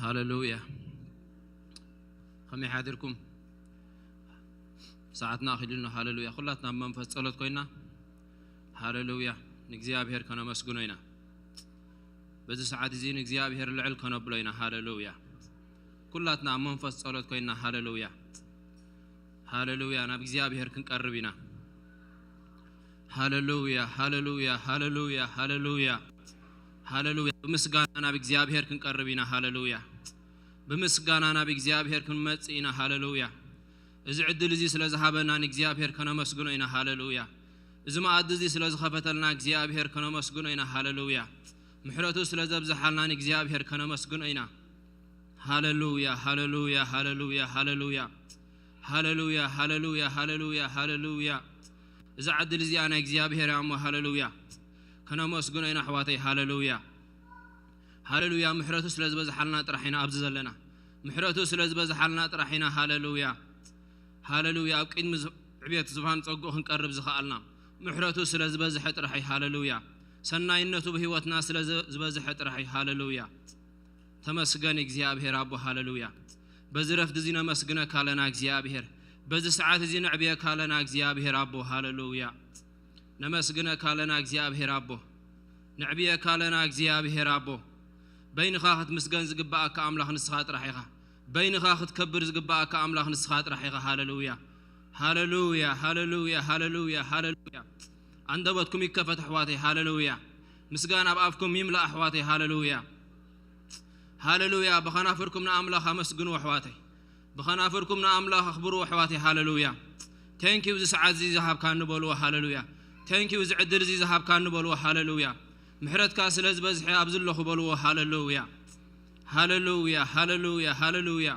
ሃሌሉያ። ከመይ ሓዲርኩም? ሰዓትና ኣኺሉና። ሃሌሉያ። ኩላትና ኣብ መንፈስ ጸሎት ኮይና፣ ሃሌሉያ፣ ንእግዚኣብሔር ከነመስግኖ ኢና። በዚ ሰዓት እዚ ንእግዚኣብሔር ልዕል ከነብሎ ኢና። ሃሌሉያ። ኩላትና ኣብ መንፈስ ጸሎት ኮይና፣ ሃሌሉያ፣ ሃሌሉያ፣ ናብ እግዚኣብሔር ክንቀርብ ኢና። ሃሌሉያ፣ ሃሌሉያ፣ ሃሌሉያ፣ ሃሌሉያ፣ ሃሌሉያ። ብምስጋና ናብ እግዚኣብሔር ክንቀርብ ኢና። ሃሌሉያ። ብምስጋና ናብ እግዚኣብሔር ክንመጽእ ኢና። ሃሌሉያ። እዚ ዕድል እዚ ስለ ዝሃበና ንእግዚኣብሔር ከነመስግኖ ኢና። ሃሌሉያ። እዚ መኣዲ እዚ ስለ ዝኸፈተልና እግዚኣብሔር ከነመስግኖ ኢና። ሃሌሉያ። ምሕረቱ ስለ ዘብዝሓልና ንእግዚኣብሔር ከነመስግኖ ኢና። ሃሌሉያ፣ ሃሌሉያ፣ ሃሌሉያ፣ ሃሌሉያ። ሃሌሉያ፣ ሃሌሉያ፣ ሃሌሉያ፣ ሃሌሉያ። እዛ ዕድል እዚኣ ናይ እግዚኣብሔር እያ እሞ፣ ሃሌሉያ። ከነመስግኖ ኢና ኣሕዋተይ። ሃሌሉያ። ሃሌሉያ። ምሕረቱ ስለ ዝበዝሓልና ጥራሕ ኢና ኣብዚ ዘለና። ምሕረቱ ስለ ዝበዝሓልና ጥራሕ ኢና። ሃሌሉያ። ሃሌሉያ። ኣብ ቅድሚ ዝ-፣ ዕብየት ዝፋን ጸጉኡ ክንቀርብ ዝኸኣልና ምሕረቱ ስለ ዝበዝሐ ጥራሕ እዩ። ሃሌሉያ። ሰናይነቱ ብህይወትና ስለ ዝ-፣ ዝበዝሐ ጥራሕ እዩ። ሃሌሉያ። ተመስገን እግዚኣብሔር ኣቦ። ሃሌሉያ። በዚ ረፍዲ እዚ ነመስግነካ ኣለና እግዚኣብሔር። በዚ ሰዓት እዚ ነዕብየካ ኣለና እግዚኣብሔር ኣቦ። ሃሌሉያ። ነመስግነካ ኣለና እግዚኣብሔር ኣቦ። ነዕብየካ ኣለና እግዚኣብሔር ኣቦ። በይንኻ ክትምስገን ዝግብኣካ ኣምላኽ ንስኻ ጥራሕ ኢኻ። በይንኻ ክትከብር ዝግብኣካ ኣምላኽ ንስኻ ጥራሕ ኢኻ። ሃሌሉያ። ሃሌሉያ፣ ሃሌሉያ፣ ሃሌሉያ፣ ሃሌሉያ። ኣንደበትኩም ይከፈት ኣሕዋተይ። ሃሌሉያ። ምስጋና ኣብ ኣፍኩም ይምላእ ኣሕዋተይ። ሃሌሉያ። ሃሌሉያ። ብኸናፍርኩም ንኣምላኽ ኣመስግንዎ ኣሕዋተይ። ብኸናፍርኩም ንኣምላኽ ኣኽብርዎ ኣሕዋተይ። ሃሌሉያ። ቴንኪው እዚ ሰዓት እዚ ዝሃብካኒ በልዎ። ሃሌሉያ። ቴንኪው እዚ ዕድል እዚ ዝሃብካኒ በልዎ። ሃሌሉያ። ምሕረትካ ስለ ዝበዝሐ ኣብዚ ኣለኹ በልዎ። ሃሌሉያ። ሃሌሉያ፣ ሃሌሉያ፣ ሃሌሉያ።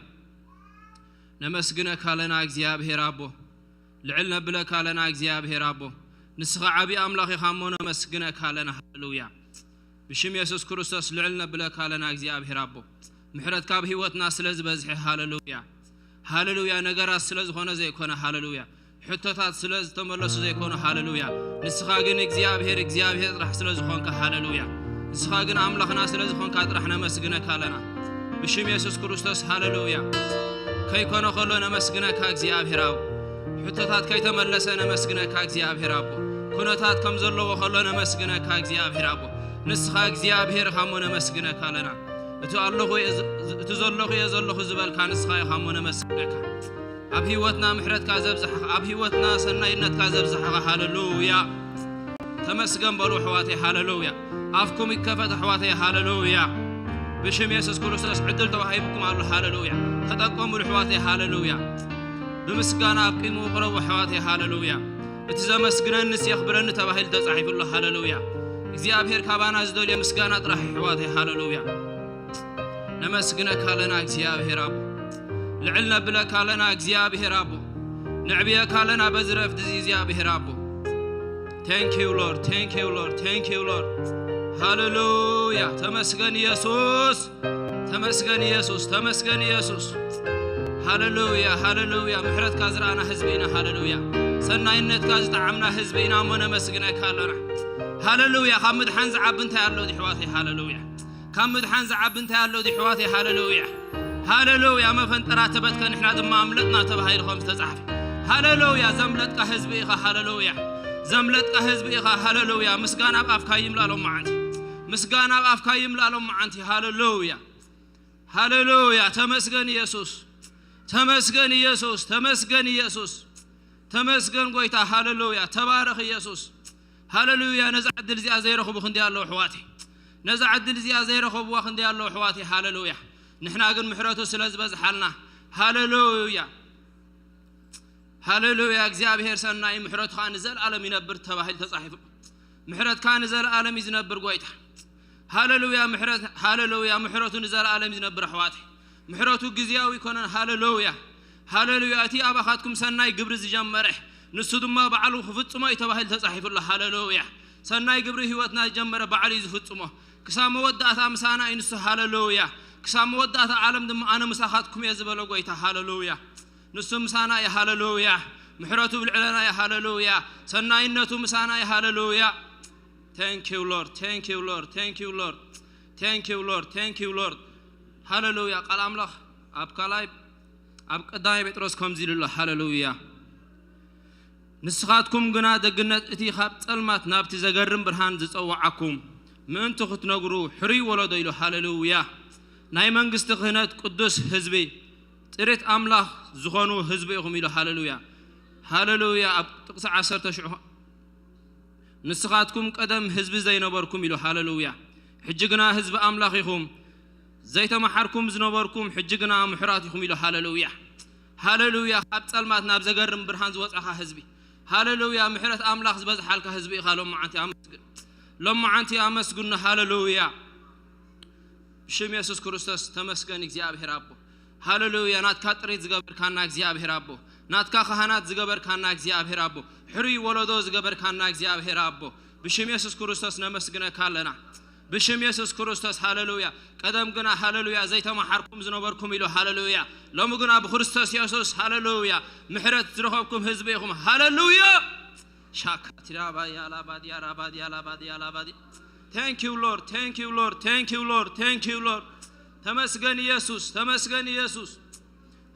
ነመስግነካ ኣለና እግዚኣብሔር ኣቦ። ልዕል ነብለካ ኣለና እግዚኣብሔር ኣቦ። ንስኻ ዓብዪ ኣምላኽ ኢኻ እሞ ነመስግነካ ኣለና። ሃሌሉያ። ብሽም የሱስ ክርስቶስ ልዕል ነብለካ ኣለና እግዚኣብሔር ኣቦ። ምሕረትካ ኣብ ህይወትና ስለ ዝበዝሐ። ሃሌሉያ። ሃሌሉያ። ነገራት ስለ ዝኾነ ዘይኮነ። ሃሌሉያ። ሕቶታት ስለ ዝተመለሱ ዘይኮኑ። ሃሌሉያ። ንስኻ ግን እግዚኣብሔር፣ እግዚኣብሔር ጥራሕ ስለ ዝኾንካ። ሃሌሉያ። ንስኻ ግን ኣምላኽና ስለ ዝኾንካ ጥራሕ ነመስግነካ ኣለና። ብሽም የሱስ ክርስቶስ። ሃሌሉያ። ከይኮነ ከሎ ነመስግነካ እግዚኣብሔር ኣቦ። ሕቶታት ከይተመለሰ ነመስግነካ እግዚኣብሔር ኣቦ። ኩነታት ከም ዘለዎ ከሎ ነመስግነካ እግዚኣብሔር ኣቦ። ንስኻ እግዚኣብሔር ኢኻ እሞ ነመስግነካ ኣለና። እቲ ኣለኹ እየ ዝ-፣ እቲ ዘለኹ እየ ዘለኹ ዝበልካ ንስኻ ኢኻ እሞ ነመስግነካ። ኣብ ህይወትና ምሕረትካ ዘብዝሓኻ፣ ኣብ ህይወትና ሰናይነትካ ዘብዝሓኻ። ሃሌሉያ። ተመስገን በሉ ኣሕዋተይ። ሃሌሉያ። ኣፍኩም ይከፈት ኣሕዋተይ። ሃሌሉያ። ብሽም የሱስ ክርስቶስ ዕድል ተዋሂብኩም ኣሎ። ሃሌሉያ። ተጠቀሙሉ ኣሕዋተይ። ሃሌሉያ። ብምስጋና ኣብ ቅድሚኡ ቅረቡ ኣሕዋተይ። ሃሌሉያ። እቲ ዘመስግነንስ የኽብረኒ ተባሂሉ ተጻሒፉ ኣሎ። ሃሌሉያ። እግዚኣብሔር ካባና ዝደልዮ ምስጋና ጥራሕ ኣሕዋተይ። ሃሌሉያ። ነመስግነካ ኣለና እግዚኣብሔር ኣቦ። ልዕል ነብለካ ኣለና እግዚኣብሔር ኣቦ። ነዕብየካ ኣለና በዚ ረፍዲ እዚ እግዚኣብሔር ኣቦ። Thank you Lord, thank you Lord, thank you Lord። ሃሌሉያ። ተመስገን ኢየሱስ፣ ተመስገን ኢየሱስ፣ ተመስገን ኢየሱስ። ሃሌሉያ፣ ሃሌሉያ። ምሕረትካ ዝረኣና ህዝቢ ኢና። ሃሌሉያ። ሰናይነትካ ዝጠዓምና ህዝቢ ኢና እሞ ነመስግነካ ኣለና። ሃሌሉያ። ካብ ምድሓን ዝዓቢ እንታይ ኣሎ ኣሕዋተይ? ሃሌሉያ። ካብ ምድሓን ዝዓቢ እንታይ ኣሎ ኣሕዋተይ? ሃሌሉያ። ሃሌሉያ። መፈንጠራ ተበትከ ንሕና ድማ ኣምለጥና ተባሂሉ ከም ዝተጻሕፈ። ሃሌሉያ። ዘምለጥካ ህዝቢ ኢኻ። ሃሌሉያ። ዘምለጥካ ህዝቢ ኢኻ። ሃሌሉያ። ምስጋና ኣብ ኣፍካ ይምላእ ሎማዓንቲ። ምስጋና ኣብ ኣፍካ ይምላእ ሎማዓንቲ። ሃሌሉያ። ሃሌሉያ። ተመስገን ኢየሱስ። ተመስገን ኢየሱስ። ተመስገን ኢየሱስ። ተመስገን ጎይታ። ሃሌሉያ። ተባረኽ ኢየሱስ። ሃሌሉያ። ነዛ ዕድል እዚኣ ዘይረኽቡ ክንደይ ኣለዉ ኣሕዋተይ? ነዛ ዕድል እዚኣ ዘይረኸብዋ ክንደይ ኣለዉ ኣሕዋተይ? ሃሌሉያ። ንሕና ግን ምሕረቱ ስለ ዝበዝሓልና። ሃሌሉያ። ሃሌሉያ። እግዚኣብሔር ሰናይ፣ ምሕረቱ ኸኣ ንዘለኣለም ይነብር ተባሂሉ ተጻሒፉ። ምሕረትካ ንዘለኣለም እዩ ዝነብር ጎይታ። ሃሌሉያ። ምሕረት፣ ሃሌሉያ። ምሕረቱ ንዘለኣለም እዩ ዝነብር ኣሕዋተይ። ምሕረቱ ግዝያዊ ኣይኮነን። ሃሌሉያ። ሃሌሉያ። እቲ ኣባኻትኩም ሰናይ ግብሪ ዝጀመረ ንሱ ድማ ባዕሉ ክፍጽሞ እዩ ተባሂሉ ተጻሒፉ ኣሎ። ሃሌሉያ። ሰናይ ግብሪ ህይወትና ዝጀመረ ባዕሉ እዩ ዝፍጽሞ። ክሳብ መወዳእታ ምሳና እዩ ንሱ። ሃሌሉያ። ክሳብ መወዳእታ ዓለም ድማ ኣነ ምሳኻትኩም እየ ዝበለ ጎይታ። ሃሌሉያ። ንሱ ምሳና እዩ። ሃሌሉያ። ምሕረቱ ብልዕለና እዩ። ሃሌሉያ። ሰናይነቱ ምሳና እዩ። ሃሌሉያ። Thank you Lord, thank you Lord, thank you Lord, thank you Lord, thank you Lord። ሃለሉያ። ቃል ኣምላኽ ኣብ ካልኣይ ኣብ ቀዳማይ ጴጥሮስ ከምዚ ኢሉ ኣሎ። ሃለሉያ። ንስኻትኩም ግና ደግነት እቲ ካብ ጸልማት ናብቲ ዘገርም ብርሃን ዝጸውዓኩም ምእንቲ ክትነግሩ ሕሩይ ወለዶ ኢሉ። ሃለሉያ። ናይ መንግስቲ ክህነት ቅዱስ ህዝቢ፣ ጥሪት ኣምላኽ ዝኾኑ ህዝቢ ኢኹም ኢሉ። ሃለሉያ። ሃለሉያ። ኣብ ጥቕሲ ዓሰርተ ሽዑ ንስኻትኩም ቀደም ህዝቢ ዘይነበርኩም ኢሉ። ሃለሉያ። ሕጂ ግና ህዝቢ ኣምላኽ ኢኹም፣ ዘይተመሓርኩም ዝነበርኩም ሕጂ ግና ምሕራት ኢኹም ኢሉ። ሃለሉያ። ሃለሉያ። ካብ ጸልማት ናብ ዘገርም ብርሃን ዝወጻኻ ህዝቢ፣ ሃለሉያ። ምሕረት ኣምላኽ ዝበዝሓልካ ህዝቢ ኢኻ። ሎማዓንቲ ኣመስግን፣ ሎማዓንቲ ኣመስግኑ። ሃለሉያ። ብሽም የሱስ ክርስቶስ ተመስገን እግዚኣብሔር ኣቦ። ሃለሉያ። ናትካ ጥሪት ዝገበርካና እግዚኣብሔር ኣቦ፣ ናትካ ካህናት ዝገበርካና እግዚኣብሔር ኣቦ፣ ሕሩይ ወለዶ ዝገበርካና እግዚኣብሔር ኣቦ፣ ብሽም የሱስ ክርስቶስ ነመስግነካ ኣለና። ብሽም የሱስ ክርስቶስ። ሃለሉያ። ቀደም ግና ሃለሉያ ዘይተመሓርኩም ዝነበርኩም ኢሉ። ሃለሉያ። ሎሚ ግና ብክርስቶስ የሱስ ሃለሉያ ምሕረት ዝረኸብኩም ህዝቢ ኢኹም። ሃለሉያ። ሻካቲራ ባዲያ ላባዲያ ራባዲያ ላባዲያ ላባዲያ። Thank you Lord, thank you Lord, thank you Lord, thank you Lord። ተመስገን ኢየሱስ፣ ተመስገን ኢየሱስ።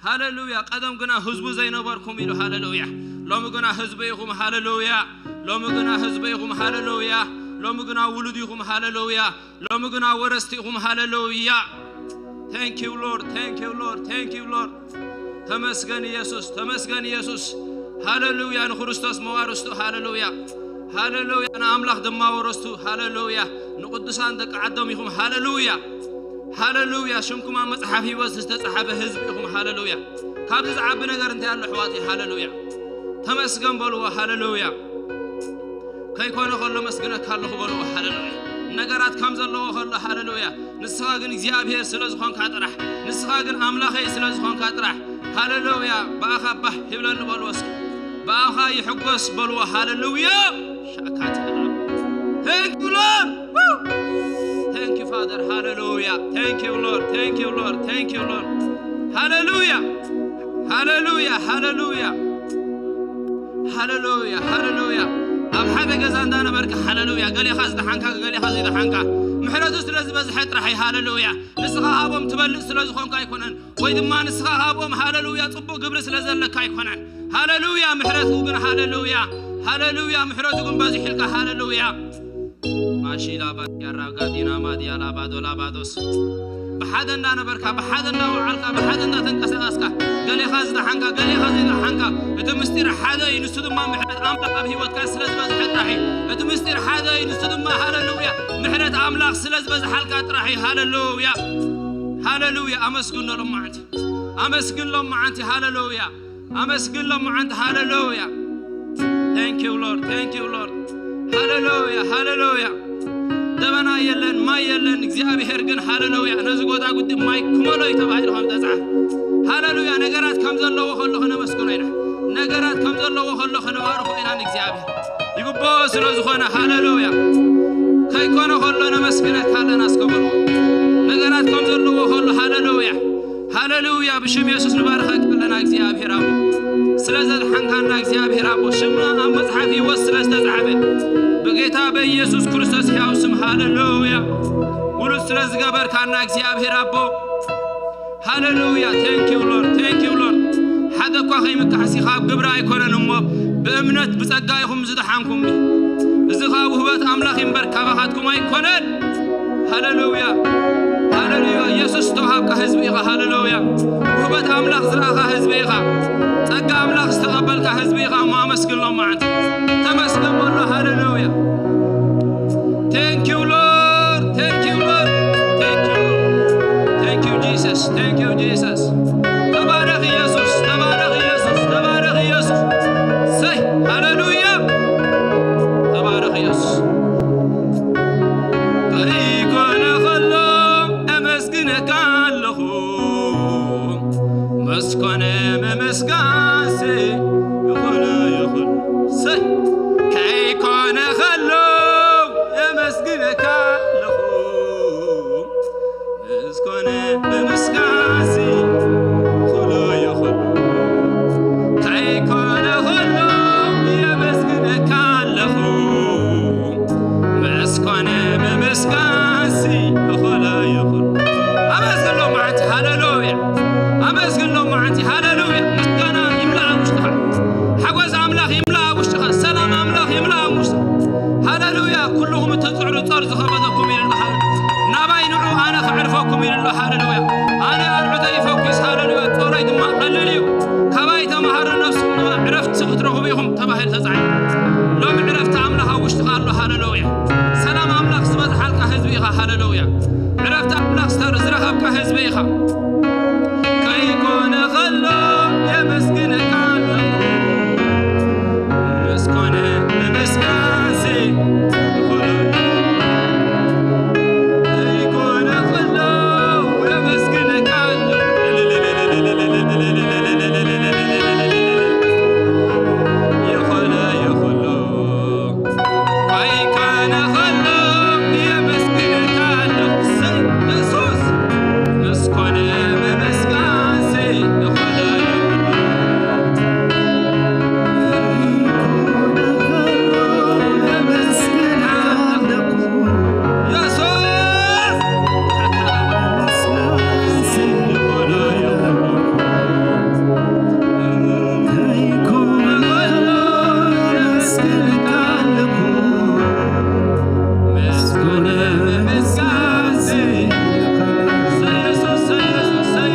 ሃለሉያ። ቀደም ግና ህዝቡ ዘይነበርኩም ኢሉ። ሃለሉያ። ሎሚ ግና ህዝቢ ኢኹም። ሃለሉያ። ሎሚ ግና ህዝቢ ኢኹም። ሃለሉያ። ሎሚ ግና ውሉድ ኢኹም። ሃለሉያ። ሎሚ ግና ወረስቲ ኢኹም። ሃለሉያ። Thank you Lord, thank you Lord, thank you Lord። ተመስገን ኢየሱስ፣ ተመስገን ኢየሱስ። ሃለሉያ። ንክርስቶስ መዋርስቱ። ሃለሉያ። ሃለሉያ። ንኣምላኽ ድማ ወረስቱ። ሃለሉያ። ንቅዱሳን ደቂ ዓዶም ኢኹም። ሃለሉያ። ሃለሉያ። ሽምኩም ኣብ መጽሓፍ ህይወት ዝተጻሕፈ ህዝቢ ኢኹም። ሃለሉያ። ካብዚ ዝዓቢ ነገር እንታይ ኣሎ ኣሕዋት? ሃለሉያ። ተመስገን በልዎ። ሃለሉያ። ከይኮነ ከሎ መስግነካ ኣለኹ በልዎ። ሃለሉያ። ነገራት ከም ዘለዎ ከሎ። ሃለሉያ። ንስኻ ግን እግዚኣብሔር ስለ ዝኾንካ ጥራሕ፣ ንስኻ ግን ኣምላኸይ ስለ ዝኾንካ ጥራሕ። ሃለሉያ። ብኣኻ ባህ ይብለኒ በልዎ እስኪ። ብኣኻ ይሕጎስ በልዎ። ሃለሉያ። ሻካታ። Thank you Lord. Thank you Father. ሃለሉያ። Thank you Lord, thank you Lord, thank you Lord። ሃለሉያ። ሃለሉያ። ሃለሉያ። ሃለሉያ። ሃለሉያ። ኣብ ሓደ ገዛ እንዳነበርካ። ሃለሉያ። ገሌኻ ዝደሓንካ፣ ገሌኻ ዘይደሓንካ፣ ምሕረቱ ስለ ዝበዝሐ ጥራሕ እዩ። ሃለሉያ። ንስኻ ሃቦም ትበልጽ ስለ ዝኾንካ ኣይኮነን፣ ወይ ድማ ንስኻ ሃቦም። ሃለሉያ። ጽቡቕ ግብሪ ስለ ዘለካ ኣይኮነን። ሃለሉያ። ምሕረቱ ግን። ሃለሉያ። ሃለሉያ። ምሕረቱ ግን በዚሑልካ። ሃለሉያ። ማሺላ ባዲያ ራጋዲና ማዲያ ላባዶ ላባዶስ። ብሓደ እንዳነበርካ፣ ብሓደ እንዳወዓልካ፣ ብሓደ እንዳተንቀሳቀስካ፣ ገሌኻ ዝደሓንካ፣ ገሌኻ ዘይደሓንካ፣ እቲ ምስጢር ሓደ እዩ። ንሱ ድማ ምሕረት ኣምላኽ ኣብ ህይወትካ ስለ ዝበዝሐ ጥራሕ እዩ። እቲ ምስጢር ሓደ እዩ። ንሱ ድማ ሃለሉያ ምሕረት ኣምላኽ ስለ ዝበዝሓልካ ጥራሕ እዩ። ሃለሉያ። ሃለሉያ። ኣመስግኖ ሎማዓንቲ፣ ኣመስግን ሎማዓንቲ። ሃለሉያ። ኣመስግን ሎማዓንቲ። ሃለሉያ። Thank you Lord, thank you Lord። ሃለሉያ፣ ሃለሉያ። ደበና የለን፣ ማይ የለን፣ እግዚኣብሔር ግን። ሃለሉያ። ነዚ ጎዳጉዲ ማይ ክመሎ እዩ ተባሂሉ ከም ተጻሕፈ። ሃለሉያ። ነገራት ከም ዘለዎ ከሎ ከነመስግኖ ኢና። ነገራት ከም ዘለዎ ከሎ ከነባርኾ ኢና ንእግዚኣብሔር። ይግብኦ ስለ ዝኾነ። ሃለሉያ። ከይኮነ ከሎ ነመስግነካ ኣለና እስከ በልዎ። ነገራት ከም ዘለዎ ከሎ። ሃለሉያ። ሃለሉያ። ብሽም የሱስ ንባርኸካ ኣለና እግዚኣብሔር ኣቦ፣ ስለ ዘድሓንካና እግዚኣብሔር ኣቦ። ሽምና ኣብ መጽሓፍ ህይወት ስለ ዝተጻሕፈ፣ ብጌታ በኢየሱስ ክርስቶስ ሕያው ስም። ሃለሉያ። ውሉድ ስለ ዝገበርካና እግዚኣብሔር ኣቦ። ሃለሉያ። Thank you Lord, thank you Lord። ሓደ እኳ ከይምካሕሲ ካብ ግብሪ ኣይኮነን እሞ፣ ብእምነት ብጸጋ ኢኹም ዝደሓንኩም። እዚ ኸኣ ውህበት ኣምላኽ እምበር ካባኻትኩም ኣይኮነን። ሃለሉያ፣ ሃለሉያ። ኢየሱስ ዝተዋሃብካ ህዝቢ ኢኻ። ሃለሉያ። ውህበት ኣምላኽ ዝረኣኻ ህዝቢ ኢኻ። ጸጋ ኣምላኽ ዝተቐበልካ ህዝቢ ኢኻ እሞ ኣመስግን ሎማዓንቲ። ተመስገን በሎ። ሃለሉያ። Thank you Lord, thank you Lord, thank you Lord, thank you Jesus, thank you Jesus። ተባረኽ ኢየሱስ፣ ተባረኽ ኢየሱስ፣ ተባረኽ ኢየሱስ። ሰይ፣ ሃለሉያ። ተባረኽ ኢየሱስ። ከይኮነ ከሎ ኣመስግነካ ኣለኹ፣ መስኮነ ምምስጋንሲ ይኹን ይኹን። ሰይ፣ ከይኮነ ኩልኹም እትጽዕሩ ጾር ዝኸበደኩም ኢሉ ኣሎ። ሃለ-፣ ናባይ ንዑ ኣነ ከዕርፈኩም ኢሉ ኣሎ። ሃሌሉያ። ኣነ ኣርዑተይ ይፈኩስ። ሃሌሉያ። ጾረይ ድማ ቀሊል እዩ። ካባይ ተማሃሩ፣ ነፍስኹም ድማ ዕረፍቲ ክትረኽቡ ኢኹም ተባሂሉ ተጻሒፉ። ሎሚ ዕረፍቲ ኣምላኽ ኣብ ውሽጥኻ ኣሎ። ሃሌሉያ። ሰላም ኣምላኽ ዝበዝሓልካ ህዝቢ ኢኻ። ሃሌሉያ። ዕረፍቲ ኣምላኽ ዝተር-፣ ዝረኸብካ ህዝቢ ኢኻ። ከይኮነ ኸሎ የመስግነካ ኣለኹ። ምስ ኮነ ንምስጋንሲ ይኹን። ከይኮነ ኸሎ የመስግነካ ኣለኹ። ይኾነ ይኹሉ። ኣይካነ ኸሎ የመስግነካ ኣለኹ። ሰይ የሱስ ምስ ኮነ ምምስጋንሲ ይኾነ።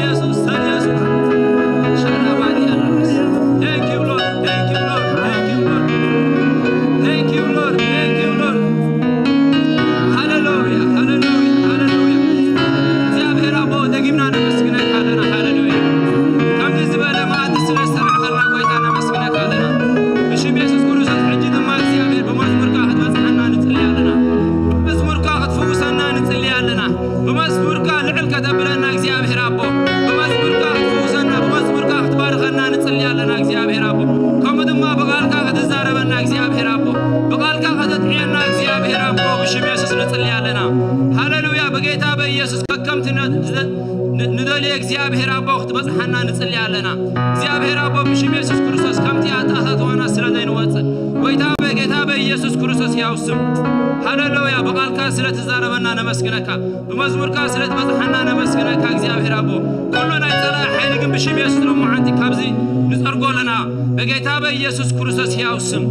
የሱስ ሃሌሉያ፣ ሃሌሉያ፣ ሃሌሉያ። እግዚኣብሔር ኣቦ፣ ደጊምና ነመስግነካ ኣለና። ሃሌሉያ። ከምዚ ዝበለ መኣዲ ስለ ዝተራእኸና ጎይታ ነመስግነካ ኣለና። ብሽም የሱስ ክርስቶስ ሕጂ ድማ እግዚኣብሔር ብመዝሙርካ ክትበጽሓና ንጽሊ ኣለና። ብመዝሙርካ ክትፍውሰና ንጽሊ ኣለና። ብመዝሙርካ ልዕል ከተብለና እግዚኣብሔር ኣቦ፣ ብመዝሙርካ ክትፍውሰና፣ ብመዝሙርካ ክትባርኸና ንጽሊ ኣለና እግዚኣብሔር ኣቦ። ከምኡ ድማ ብቓልካ ክትዛረበና እግዚኣብሔር ኣቦ፣ ብቓልካ ከተጥዕየና እግዚኣብሔር ኣቦ ብሽም የሱስ ንጽሊ ኣለና። ሃሌሉያ። ብጌታ በኢየሱስ ከከምቲ ነ-፣ ዝ-፣ ን-፣ ንደልዮ እግዚኣብሔር ኣቦ ክትበጽሓና ንጽሊ ኣለና። እግዚኣብሔር ኣቦ ብሽም የሱስ ክርስቶስ ከምቲ ኣተኣታትዋና ስለ ዘይንወጽእ፣ ጎይታ በጌታ በኢየሱስ ክርስቶስ ሕያው ስም፣ ሃሌሉያ፣ ብቓልካ ስለ ትዛረበና ነመስግነካ። ብመዝሙርካ ስለ ትበጽሓና ነመስግነካ እግዚኣብሔር ኣቦ። ኩሉ ናይ ጸላኢ ሓይሊ ግን ብሽም የሱስ ሎማዓንቲ ካብዚ ንጸርጎ ኣለና። በጌታ በኢየሱስ ክርስቶስ ሕያው ስም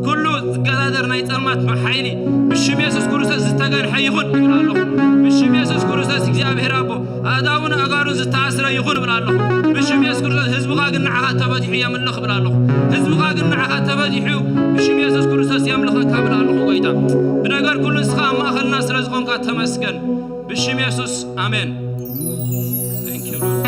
ኩሉ ዝገዳደር ናይ ጸልማት ሓይሊ ብሽም የሱስ ክርስቶስ ዝተገንሐ ይኹን ይብል ኣለኹ። ብሽም የሱስ ክርስቶስ እግዚኣብሔር ኣቦ ኣእዳውን ኣእጋሩን ዝተኣስረ ይኹን እብል ኣለኹ። ብሽም የሱስ ክርስቶስ ህዝብኻ ግን ንዓኻ ተበቲሑ የምልኽ እብል ኣለኹ። ህዝብኻ ግን ንዓኻ ተበቲሑ ብሽም የሱስ ክርስቶስ የምልኸካ እብል ኣለኹ። ጎይታ ብነገር ኩሉ ንስኻ ኣብ ማእኸልና ስለ ዝኾንካ ተመስገን። ብሽም የሱስ ኣሜን። Thank you, Lord.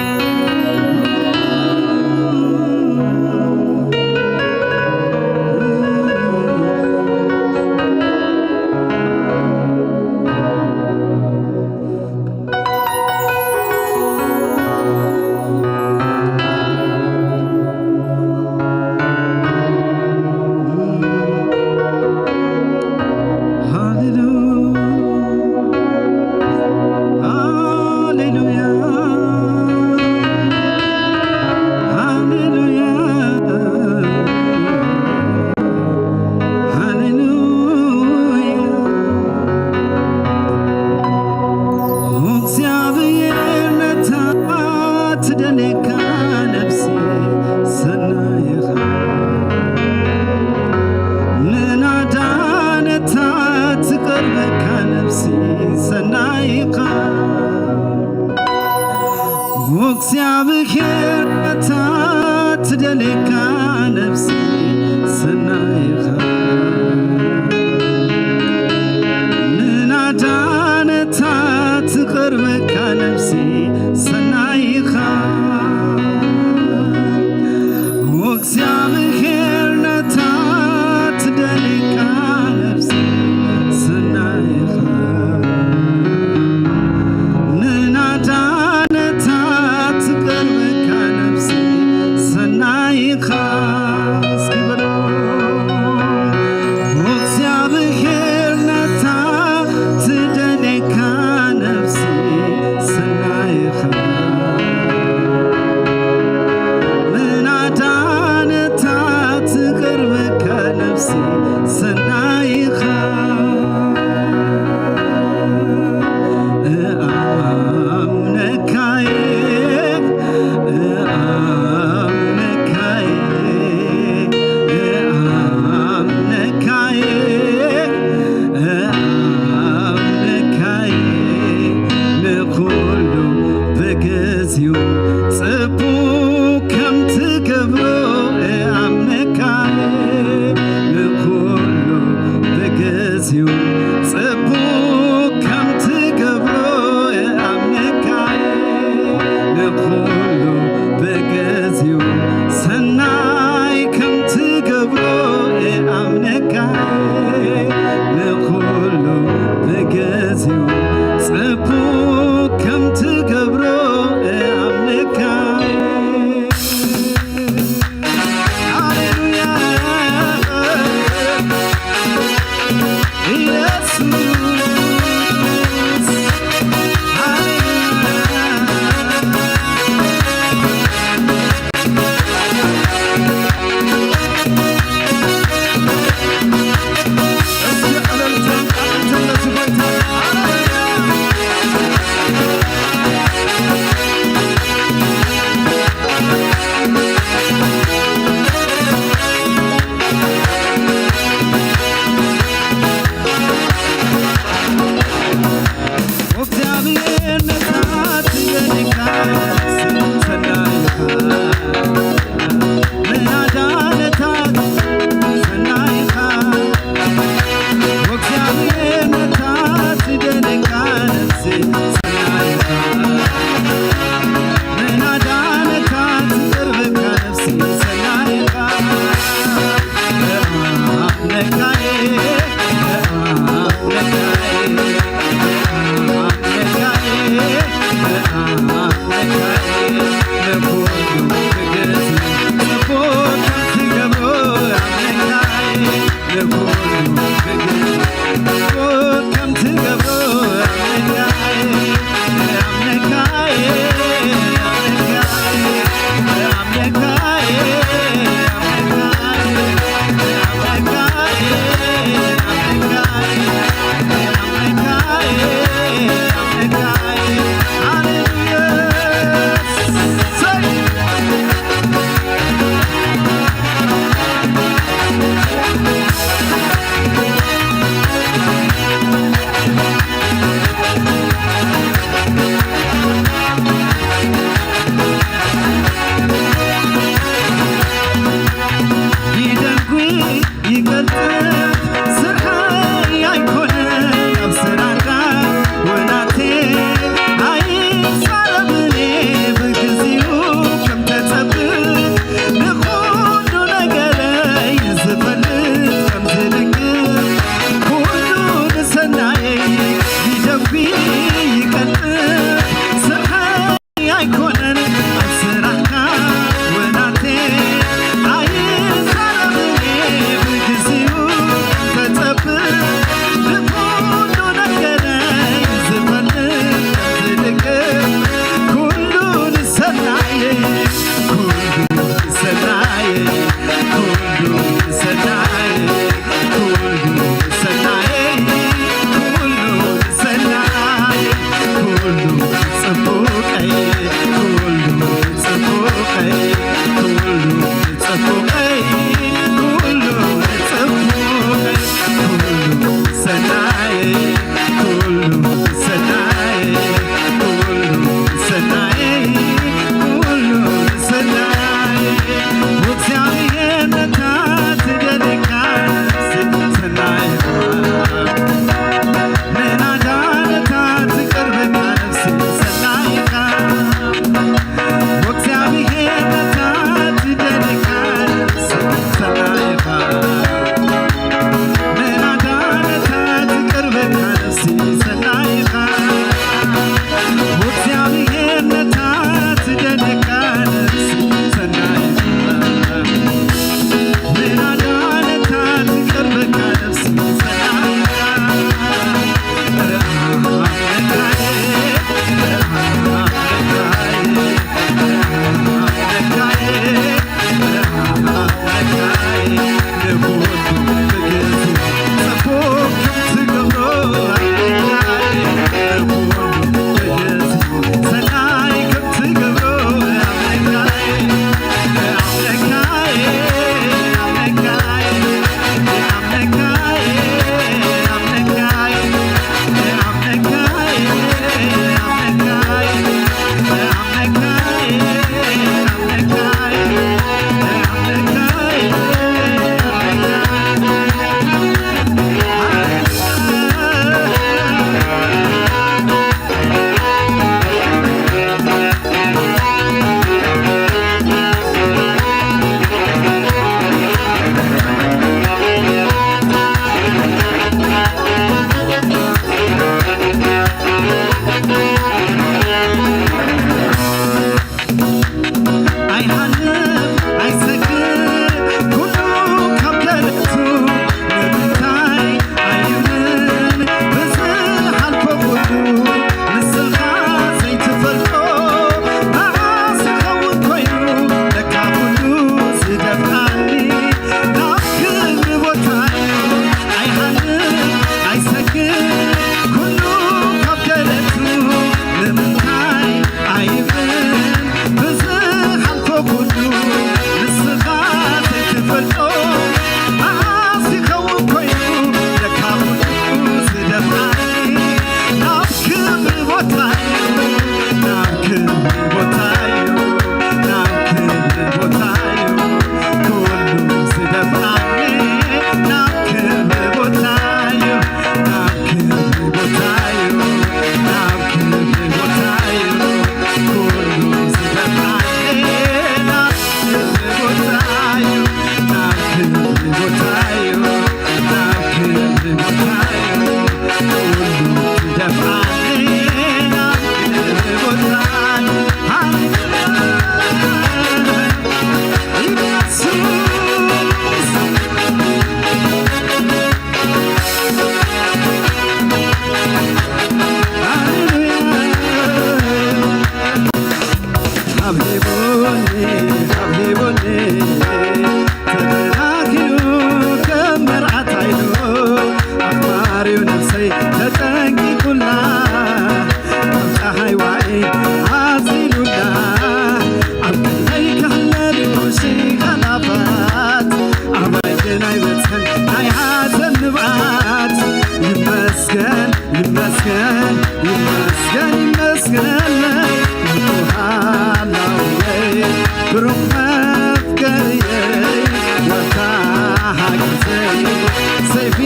ጽቡቕ ከም ትገብሮ እኣምነካ እየ። ንኹሉ ብግዜኡ ሰናይ ከም ትገብሮ እኣምነካ እየ። ንኹሉ ብግዜኡ ጽቡቕ ከም ትገብሮ እኣምነካ እየ። ሃሌሉያ። ኢየሱስ። ሃሌሉያ። እስኪ እልልታን ጣዕምትን ለዚ ጎይታ። ሃሌሉያ። ይመስገን ይመስገነለይ፣ ንጉሃ ሃላውለይ፣ ብሩኽ መፍቀርየይ፣ ዋልታ ሓግዘይ፣ ሰይፊ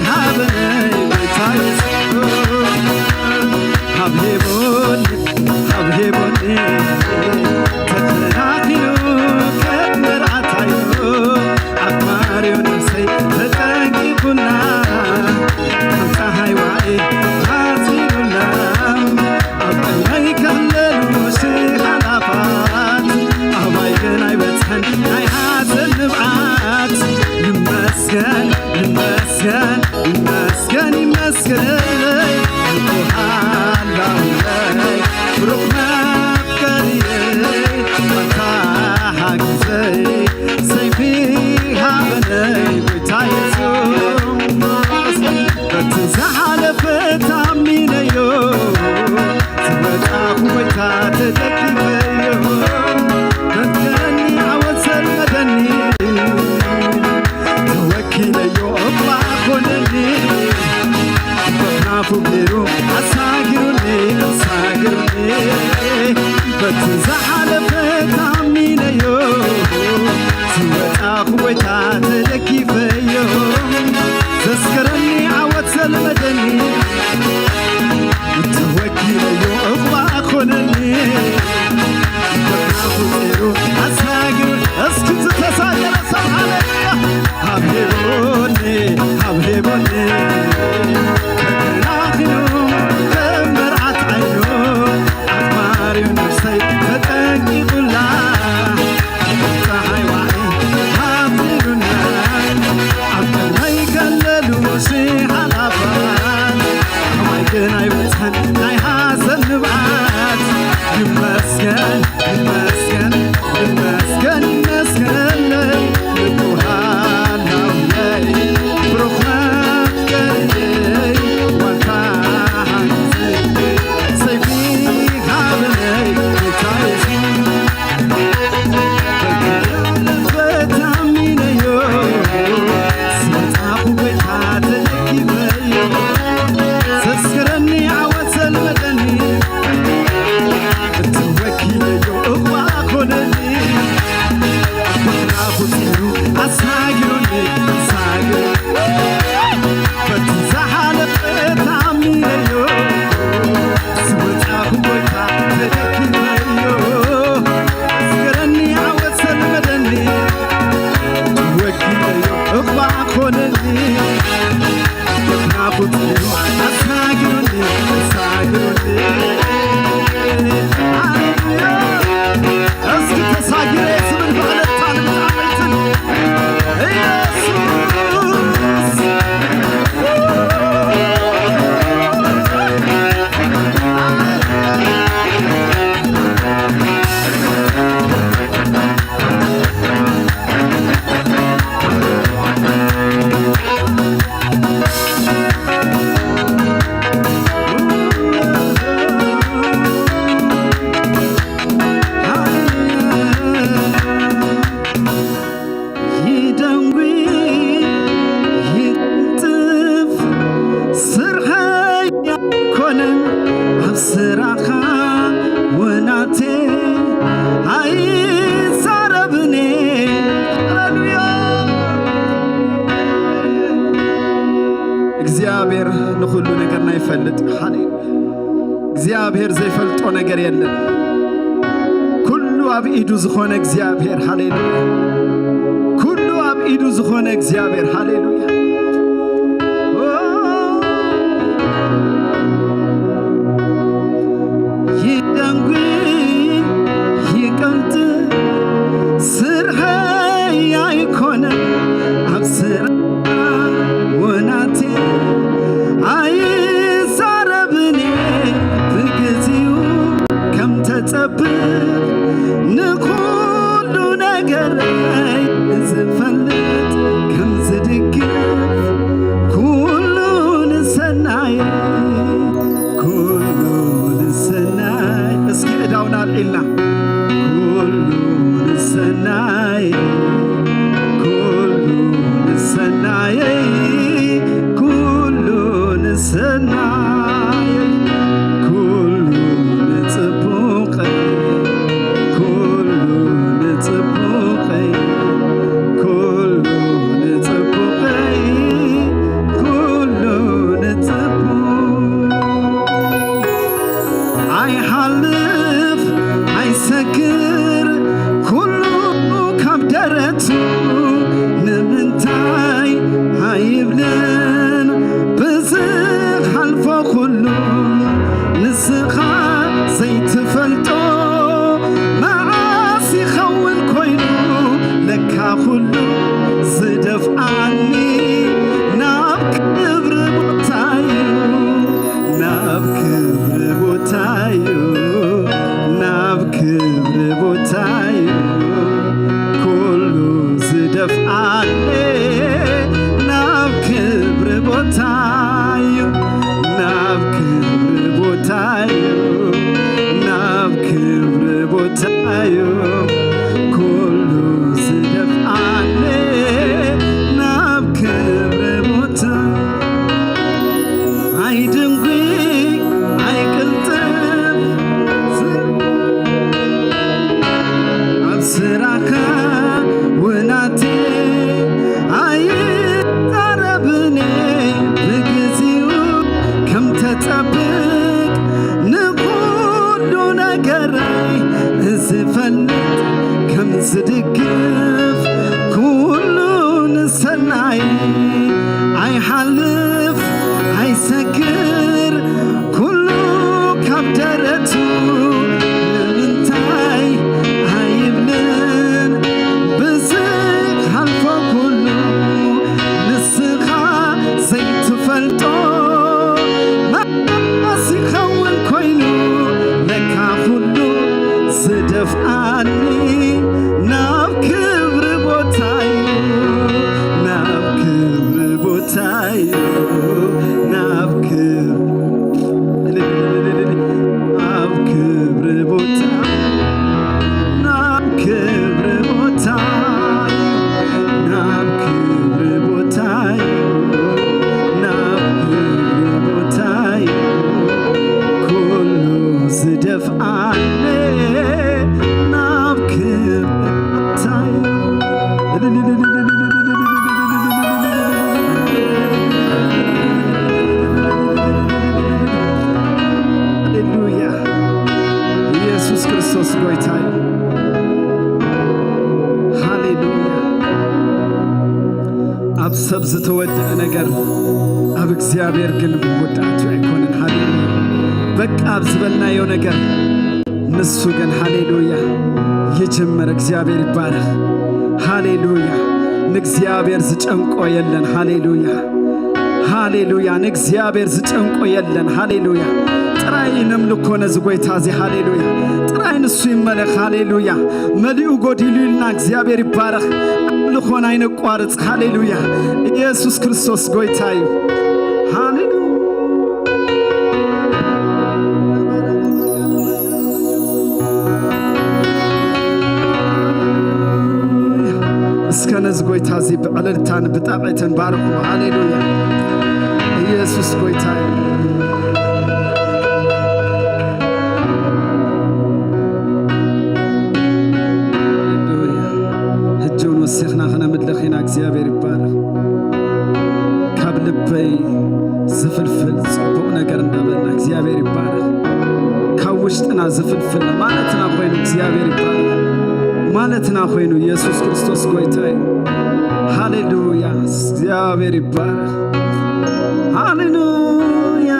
ሃበነይ፣ ጎይታ የሱስ። ሃብሂቡኒ፣ ሃብሂቡኒ፣ ተተናኺሉ ከም መርዓታይኑ፣ ኣኽባርዮ ነፍሰይ ተጠንቂቑላ፣ ከም ጸሓይ ዋዒ ኣዚሩላ። ኣብ ቅድመይ ከለሉ ሽሕ ኣላፋት፣ ኣባይ ግን ኣይበጽሐን ናይ ሓዘን ንብዓት። ይመስገን፣ ይመስገን፣ ይመስገን፣ ይመስገነለይ፣ ንጉሃ ሃላውለይ፣ ብሩኽ መፍቀርየይ፣ ዋልታ ሓግዘይ፣ ሰይፊ ሃበነይ፣ ጎይታ የሱስ። በቲ ዝሓለፈ ታሚነዮ፣ ዝወጻኹ ጎይታ ተደጊፈዮ። ዘስከረኒ ዓወት ዘልመደኒ፣ ተወኪለዮ እባ ኮነኒ። በኽናፉ ገይሩ ኣሳጊሩኒ፣ ኣሳጊሩኒ። በቲ ዝሓለፈ ታሚነዮ፣ ዝወጻኹ ጎይታ ተደጊፈዮ። ዘስከረኒ ዓወት ዘልመደኒ፣ ተወኪለዮ እባ ኮነኒ። በኽናፉ ገይሩ ኣሳጊሩ። እስኪ ዝተሳገረ ሰብ ሃሌሉያ። ሃብሂቡኒ፣ ሃብሂቡኒ፣ ተተናኺሉ ከም መርዓት ዓይኑ፣ ኣኽባርዩ ነፍሰይ ተጠንቂቑላ። ጸሓይ ዋዒ ኣዚሩና፣ ኣብ ቅድመይ ከለሉ ሽሕ ኣላፋት፣ ኣባይ ግን ኣይበጽሐን ናይ ሓዘን ንብዓት። ይመስገን፣ ይመስገን፣ ይመስገን፣ ይመስገነለይ፣ ንጉሃ ሃላውለይ፣ ብሩኽ መፍቀርየይ፣ ዋልታ ሓግዘይ፣ ሰይፊ ሃበነይ፣ ጎይታ የሱስ። በታሚነዮ፣ ዝወጻኹ ጎይታ ተደጊፈዮ፣ ዘስከረኒ ዓወት ዘልመደኒ፣ ተወኪለዮ እባ ኮነኒ። በኽናፉ ገይሩ ኣሳጊሩኒ፣ ኣሳጊሩኒ። በቲ ዝሓለፈ ታሚነዮ፣ ዝወጻኹ ጎይታ ተደጊፈዮ። ዘስከረኒ ዓወት ዘልመደኒ፣ ተወኪለዮ እባ ኮነኒ። በኽናፉ ገይሩ ኣሳጊሩኒ፣ ኣሳጊሩኒ። ሃሌሉያ። እስኪ ተሳጊረ ዝብል ብዕልልታን ብጣዕመይትን ኢየሱስ። ይደንጉ ይቅልጥፍ ስርሐይ ኣይኮነን ኣብ ስራኻ ወናቴ ኣይዛረብኔ። ሃሌሉያ። እግዚኣብሔር ንኹሉ ነገርና ይፈልጥ። ሃሌሉያ። እግዚኣብሔር ዘይፈልጦ ነገር የለን። ኩሉ ኣብ ኢዱ ዝኾነ እግዚኣብሔር፣ ሃሌሉያ። ኩሉ ኣብ ኢዱ ዝኾነ እግዚኣብሔር፣ ሃሌሉያ። ኦ፣ ይደንጉ ይቀልጥ ስርሐይ ኣይኮነ ኣብ ስራ ወናቴ ኣይዛረብን እየ ብግዚኡ ከም ተጸብብ ንኹሉ ነገረይ ዝፈልጥ ከም ዝድግፍ እዩ ናብ ክብሪ ቦታዩ፣ ናብ ክብሪ ቦታዩ ኩሉ ዝደፍኣኒ ናብ ክብሪ ቦታ። ኣይድንጉ ኣይቅልጥፍ ኣብ ስራኻ ውናቴ ኣይዛረብን ብግዚኡ ከም ተጸብቅ ንኹሉ ነገረይ ዝፈልጥ ከም ዝድግፍ ኩሉ ንሰናይ ኣይሓልፍ ኣይሰክር ኩሉ ካብ ደረቱ ንምንታይ ኣይብልን ብዝሓልፎ ኩሉ ንስኻ ዘይትፈልጦ መስ ይኸውን ኮይኑ ለካ ኩሉ ዝደፍኣኒ ናብ ክብሪ ቦታዩ ናብ ክብሪ ቦታዩ ናብ ክብሪ ኣብ ክብሪ ቦታ ናብ ክብሪ ቦታ ናብ ክብሪ ቦታ ናብ ክብሪ ቦታ ኩሉ ዝደፍኣኒ ናብ ክብሪ ቦታ ሃሌሉያ። ኢየሱስ ክርስቶስ ጎይታ እዩ። ሃሌሉያ። ኣብ ሰብ ዝተወደአ ነገር ኣብ እግዚኣብሔር ግን መወዳእቱ ኣይኮነን። ሃሌሉያ። በቃ ኣብ ዝበልናዮ ነገር ንሱ ግን ሃሌሉያ ይጀምር። እግዚኣብሔር ይባረኽ። ሃሌሉያ። ንእግዚኣብሔር ዝጨንቆ የለን። ሃሌሉያ። ሃሌሉያ። ንእግዚኣብሔር ዝጨንቆ የለን። ሃሌሉያ። ጥራይ ነምልኮ ነዚ ጎይታ እዚ። ሃሌሉያ። ጥራይ ንሱ ይመለኽ። ሃሌሉያ። መሊኡ ጎዲሉ ኢልና እግዚኣብሔር ይባረኽ። ኣምልኾን ኣይነቋርጽ። ሃሌሉያ። ኢየሱስ ክርስቶስ ጎይታ እዩ። ሃሌሉያ። እስከ ነዚ ጎይታ እዚ ብዕልልታን ብጣቕዕትን ባርኹ። ሃሌሉያ። ኢየሱስ ጎይታ እዩ። ሃሌሉያ። ሕጂ እውን ወሲኽና ክነምልኽ ኢና። እግዚኣብሔር ይባረኽ። ካብ ልበይ ዝፍልፍል ጽቡቕ ነገር እንዳበልና እግዚኣብሔር ይባረኽ። ካብ ውሽጥና ዝፍልፍል ማለትና ኮይኑ እግዚኣብሔር ይባረኽ። ማለትና ኮይኑ ኢየሱስ ክርስቶስ ጎይታ እዩ። ሃሌሉያ። እግዚኣብሔር ይባረኽ። ሃሌሉያ።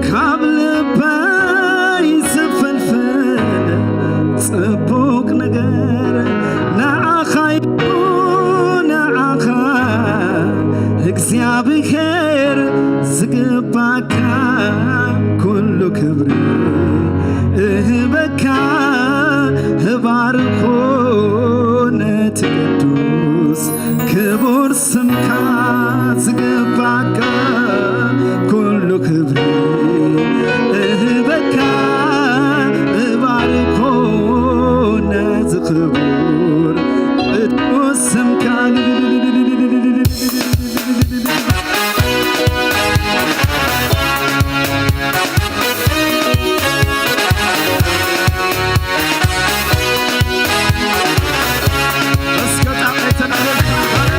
ካብ ልበይ ዝፍልፍል ጽቡቕ ነገር ንዓኻ እዩ፣ ንዓኻ እግዚኣብሔር ዝግባካ ኩሉ ክብሪ እህበካ እባርኾ ነቲ ቅዱስ ክቡር ስምካ ዝግባካ ኩሉ ክብሪ እህበካ እባርኮ ነዚ ክቡር ቅዱስ ስምካ። እስከ ጣቕዒትን እልልታን።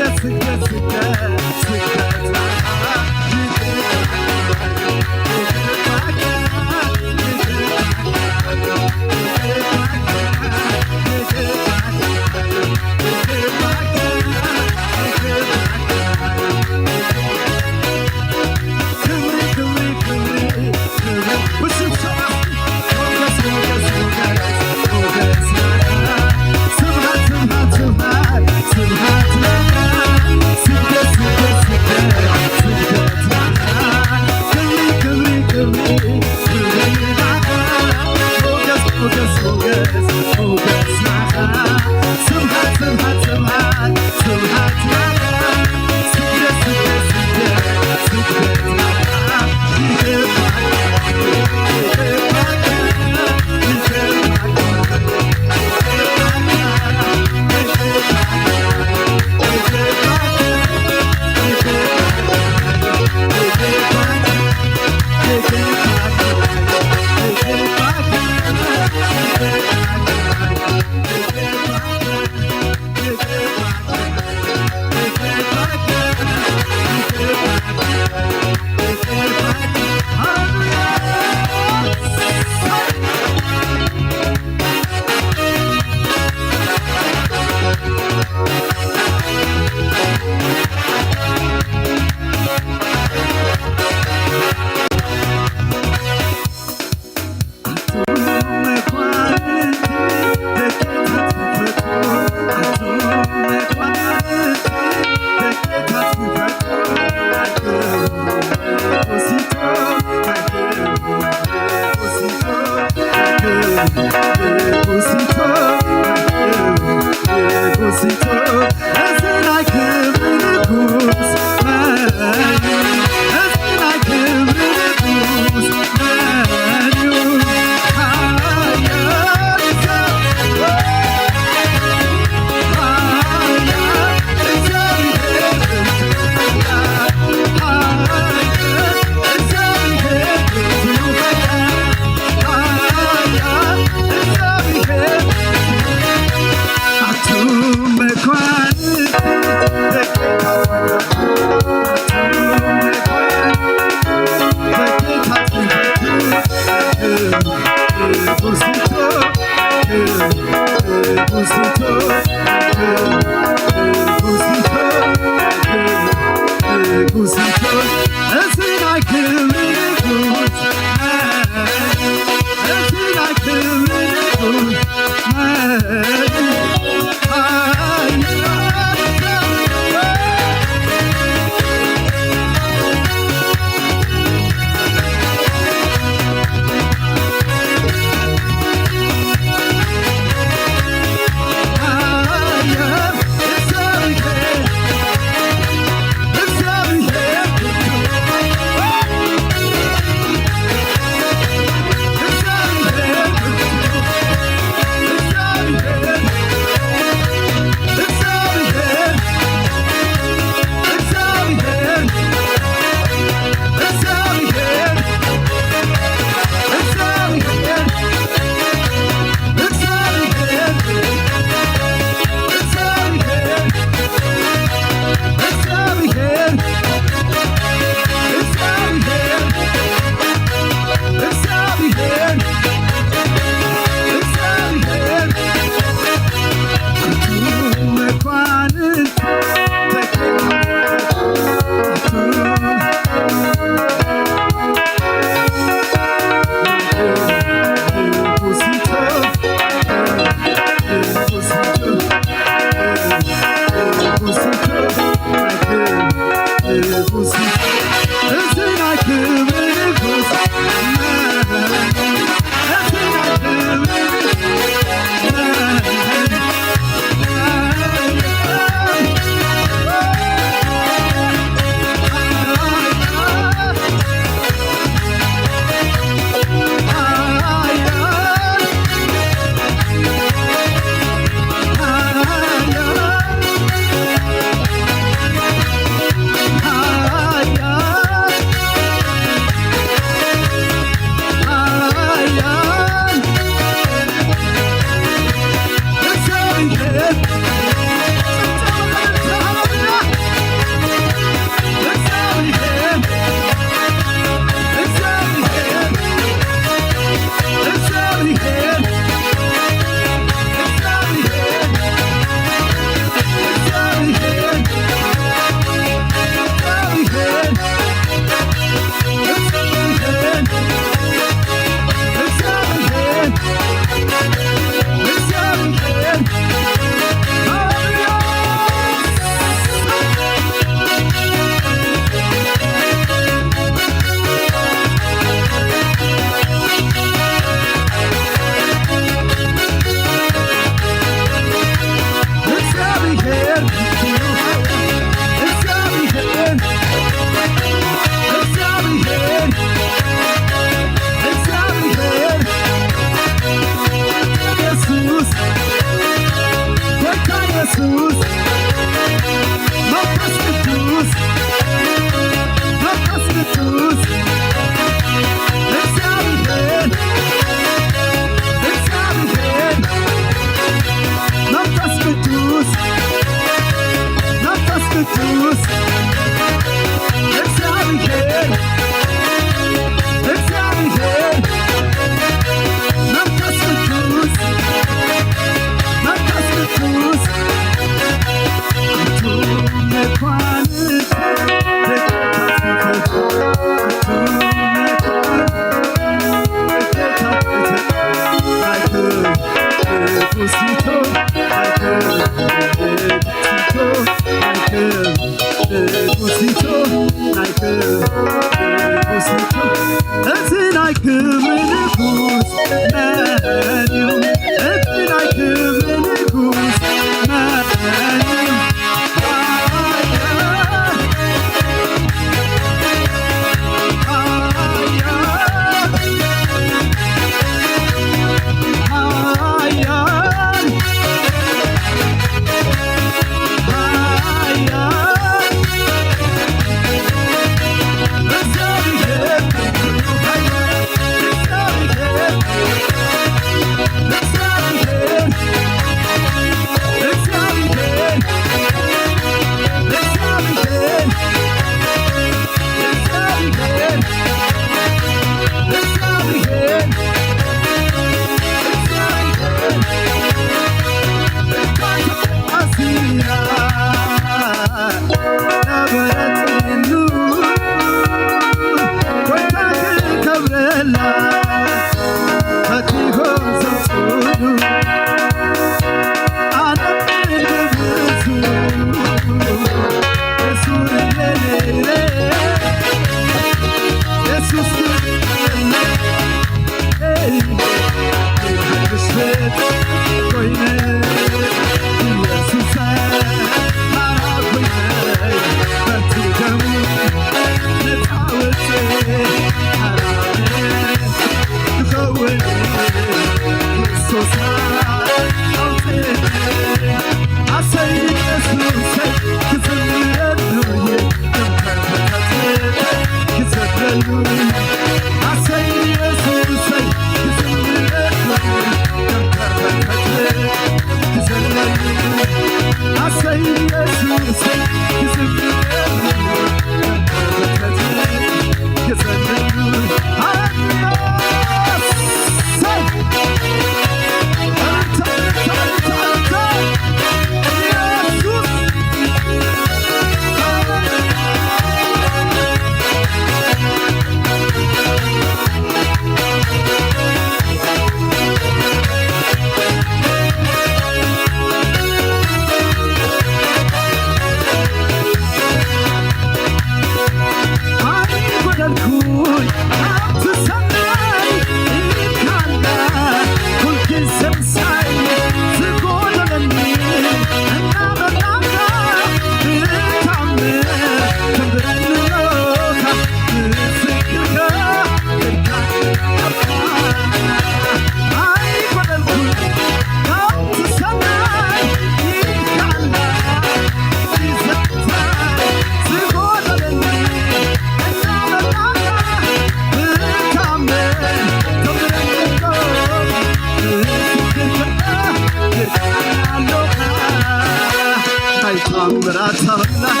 ኣምራት ኣምላኽ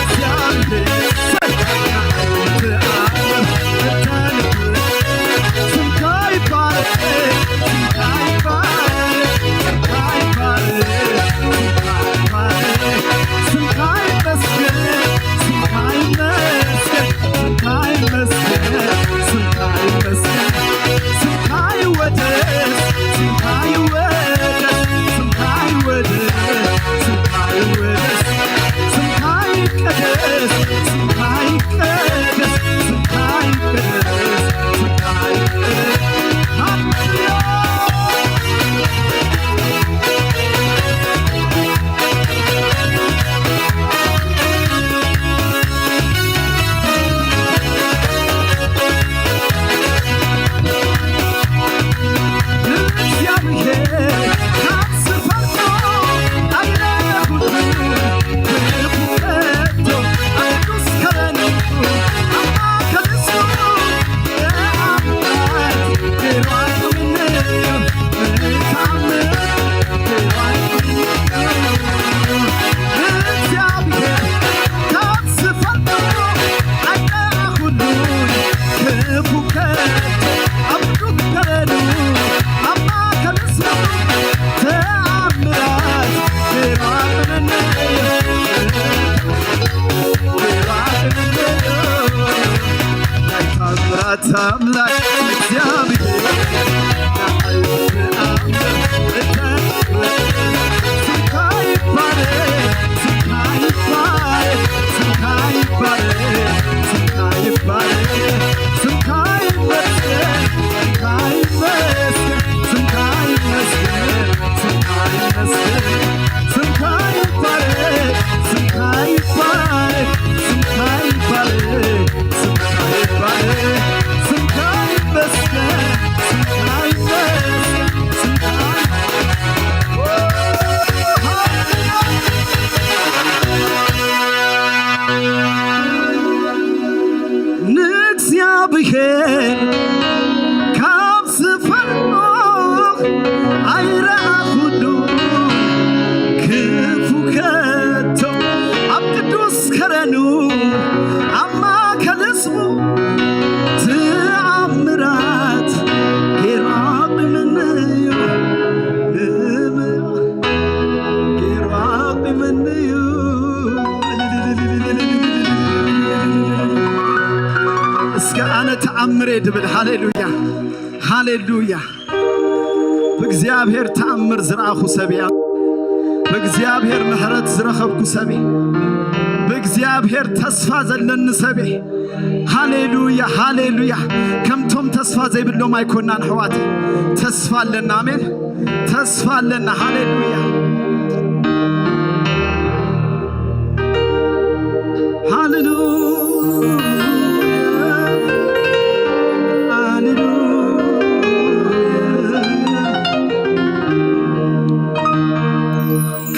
እግዚኣብሔር። ስምካ ይባረክ፣ ስምካ ይባረክ፣ ስምካ ይባረክ፣ ስምካ ይባረክ፣ ስምካ ይመስገን፣ ስምካ ይመስገን፣ ስምካ ይመስገን፣ ስምካ ይመስገን። ስምካ ይወደስ፣ ስምካ ይወደስ፣ ስምካ ይወደስ፣ ስምካ ይወደስ፣ ስምካ ይቀደስ፣ ስምካ ይቀደስ፣ ስምካ ይቀደስ፣ ስምካ ይቀደስ። ሃሌሉያ። ኣምላክ እግዚኣብሔር ንእግዚኣብሔር ካብ ዝፈልጦ ኣይረኣኹሉ ክፉ ከቶ። ኣብ ቅዱስ ከረኑ ኣብ ማእከል ህዝቡ ተኣምራት ገይሩ ኣቑምንዩ። ገይሩ ኣቑምንዩ። እስከ ኣነ ተኣምር እየ ድብል። ሃሌሉያ፣ ሃሌሉያ። ብእግዚኣብሔር ተኣምር ዝረኣኹ ሰብ እያ። ብእግዚኣብሔር ምሕረት ዝረኸብኩ ሰብ እየ። ብእግዚኣብሔር ተስፋ ዘለኒ ሰብ እየ። ሃሌሉያ፣ ሃሌሉያ። ከምቶም ተስፋ ዘይብሎም ኣይኮናን ኣሕዋት፣ ተስፋ ኣለና። ኣሜን። ተስፋ ኣለና። ሃሌሉያ፣ ሃሌሉያ፣ ሃሌሉያ።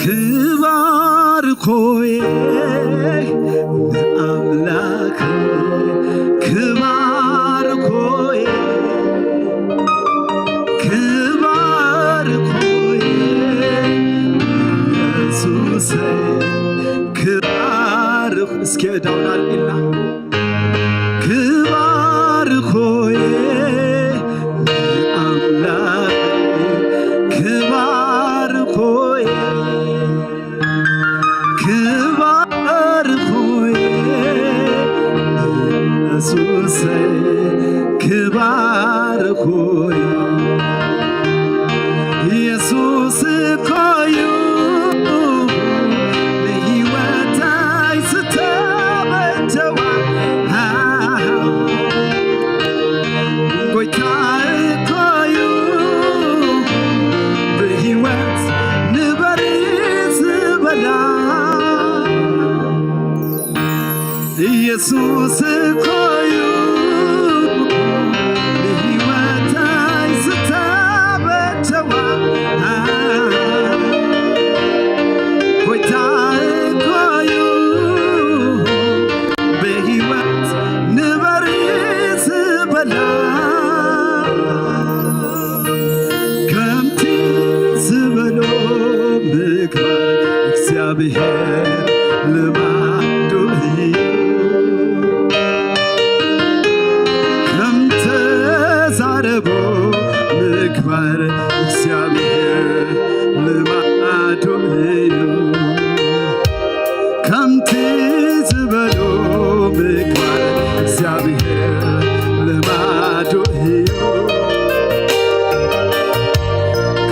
ክባር ኮየ ንኣምላኽ፣ ክባር ኮየ፣ ክባር ኮየ የሱሰ፣ ክባር። እስኪ እዳውና ኣልዒልና። ክባር ኮየ ንኣምላኽ፣ ክባር ኮየ፣ ክባር ኮየ የሱሰ፣ ክባር ኮየ። የሱስ እኮ እዩ ንህይወተይ ዝተበጀዋ። ጎይታ እኮ እዩ ብህይወት ንበሪ ዝበላ። ኢየሱስ እኮ እዩ ንህይወተይ ዝተበጀዋ። ጎይታ እኮ እዩ ብህይወት ንበሪ ዝበላ። ከምቲ ዝበሎ ምግባር እግዚኣብሔር ተዛረቦ ምግባር እግዚኣብሔር ልማዱ እዩ። ከምቲ ዝበሎ ምግባር እግዚኣብሔር ልማዱ እዩ።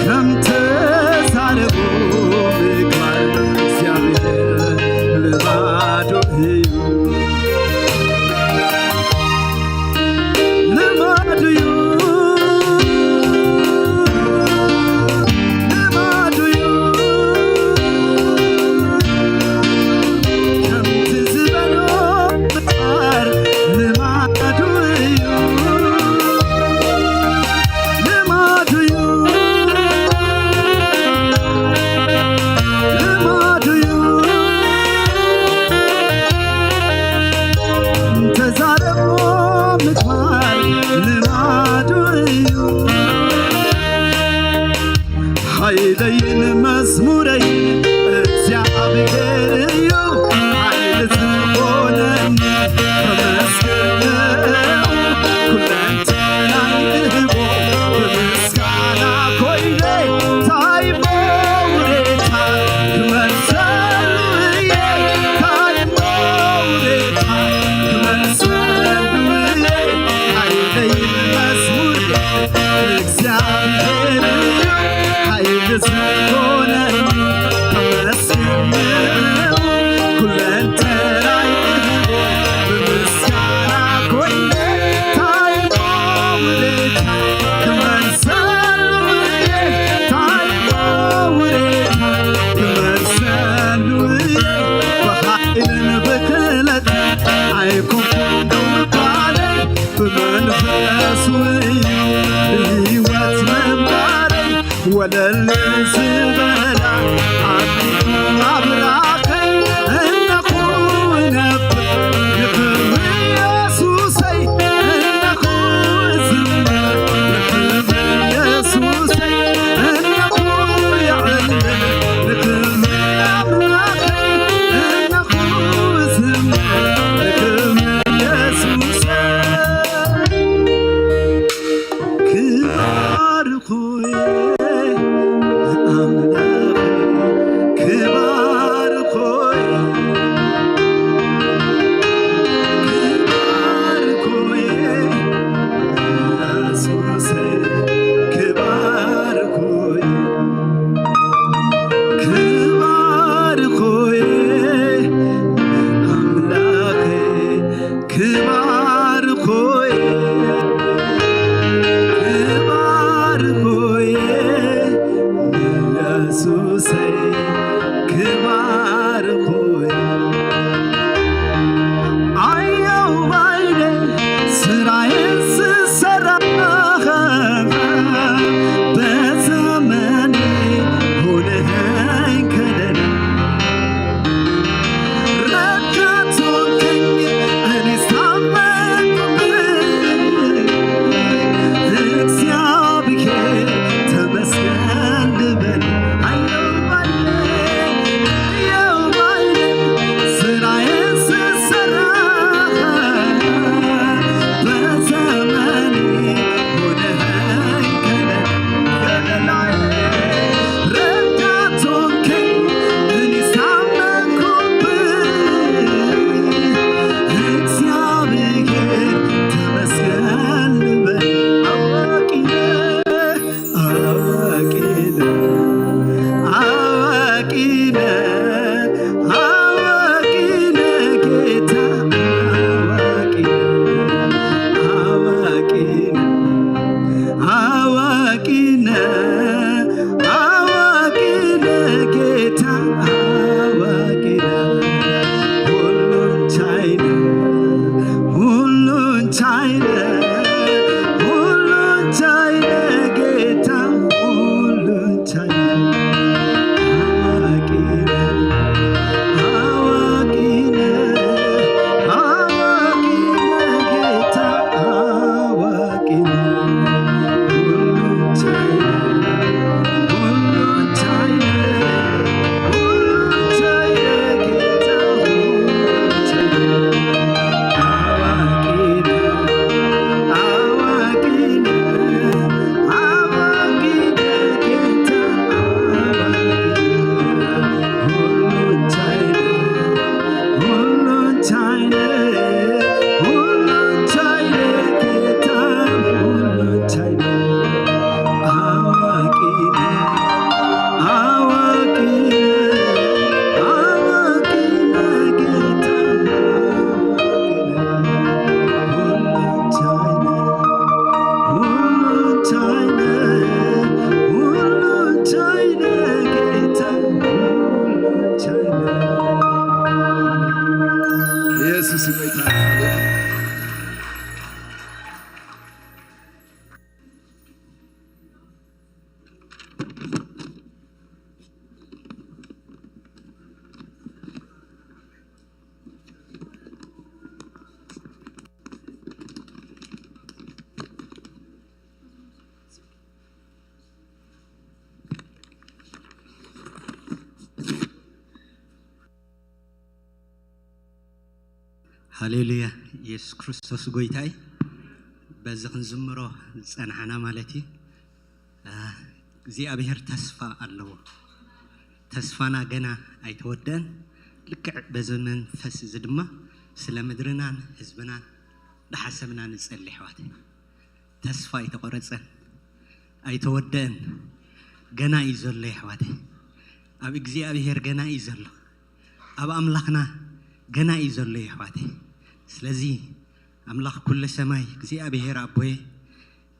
ከምቲ ተዛረቦ ምግባር እግዚኣብሔር ልማዱ እዩ። ልማዱ እዩ። ልማዱ እዩ። ከምቲ ዝበሎ ምግባር ልማዱ እዩ። ልማዱ እዩ። ልማዱ እዩ። ተዛረቦ ምግባር ልማዱ እዩ። ሓይለይን መዝሙረይ እግዚኣብሔር እዩ። ሓይሊ ዝኾነኒ ከመስግን ኩለንተናይ እህቦ ብምስጋና ኮይነ ታይ መውሬታ ክመልሰሉ እየ። ታይ መውሬታ ክመልሰሉ እየ። ሓይለይን መዝሙረይ እግዚኣብሔር እዩ። ሓይሊ ዝኾነኒ ከመስግን ኩለንተናይ እህቦ ብምስጋና ኮይነ ታይ መውሬታ ክመልሰሉ እየ። ታይ መውሬታ ክመልሰሉ እየ። ብሓይልን ብክእለት ኣይኮንኩን ደው ምባለይ ብመንፈሱ እዩ ብህይወት ምንባረይ ወለል ዝበላ ኣቢሉ ኣብራኸይ እነኹ እነብር ንኽብሪ ኢየሱሰይ እነኹ እዝምር ንኽብሪ ኢየሱሰይ እነኹ የዕልል ንኽብሪ ኣምላኸይ እነኹ እዝምር ንኽብሪ ኢየሱሰይ ክባርኹ ኣምላኽ ሃሌሉያ። ኢየሱስ ክርስቶስ ጎይታይ። በዚ ክንዝምሮ ዝጸናሕና ማለት እዩ። እግዚኣብሔር ተስፋ ኣለዎ። ተስፋና ገና ኣይተወደአን። ልክዕ በዚ መንፈስ እዚ ድማ ስለ ምድርናን ህዝብናን ዝሓሰብና ንጸሊ ኣሕዋት። ተስፋ ኣይተቆረጸን፣ ኣይተወደአን። ገና እዩ ዘሎ ኣሕዋት። ኣብ እግዚኣብሔር ገና እዩ ዘሎ። ኣብ ኣምላኽና ገና እዩ ዘሎ ኣሕዋት። ስለዚ ኣምላኽ ኩሉ ሰማይ እግዚኣብሔር ኣቦየ፣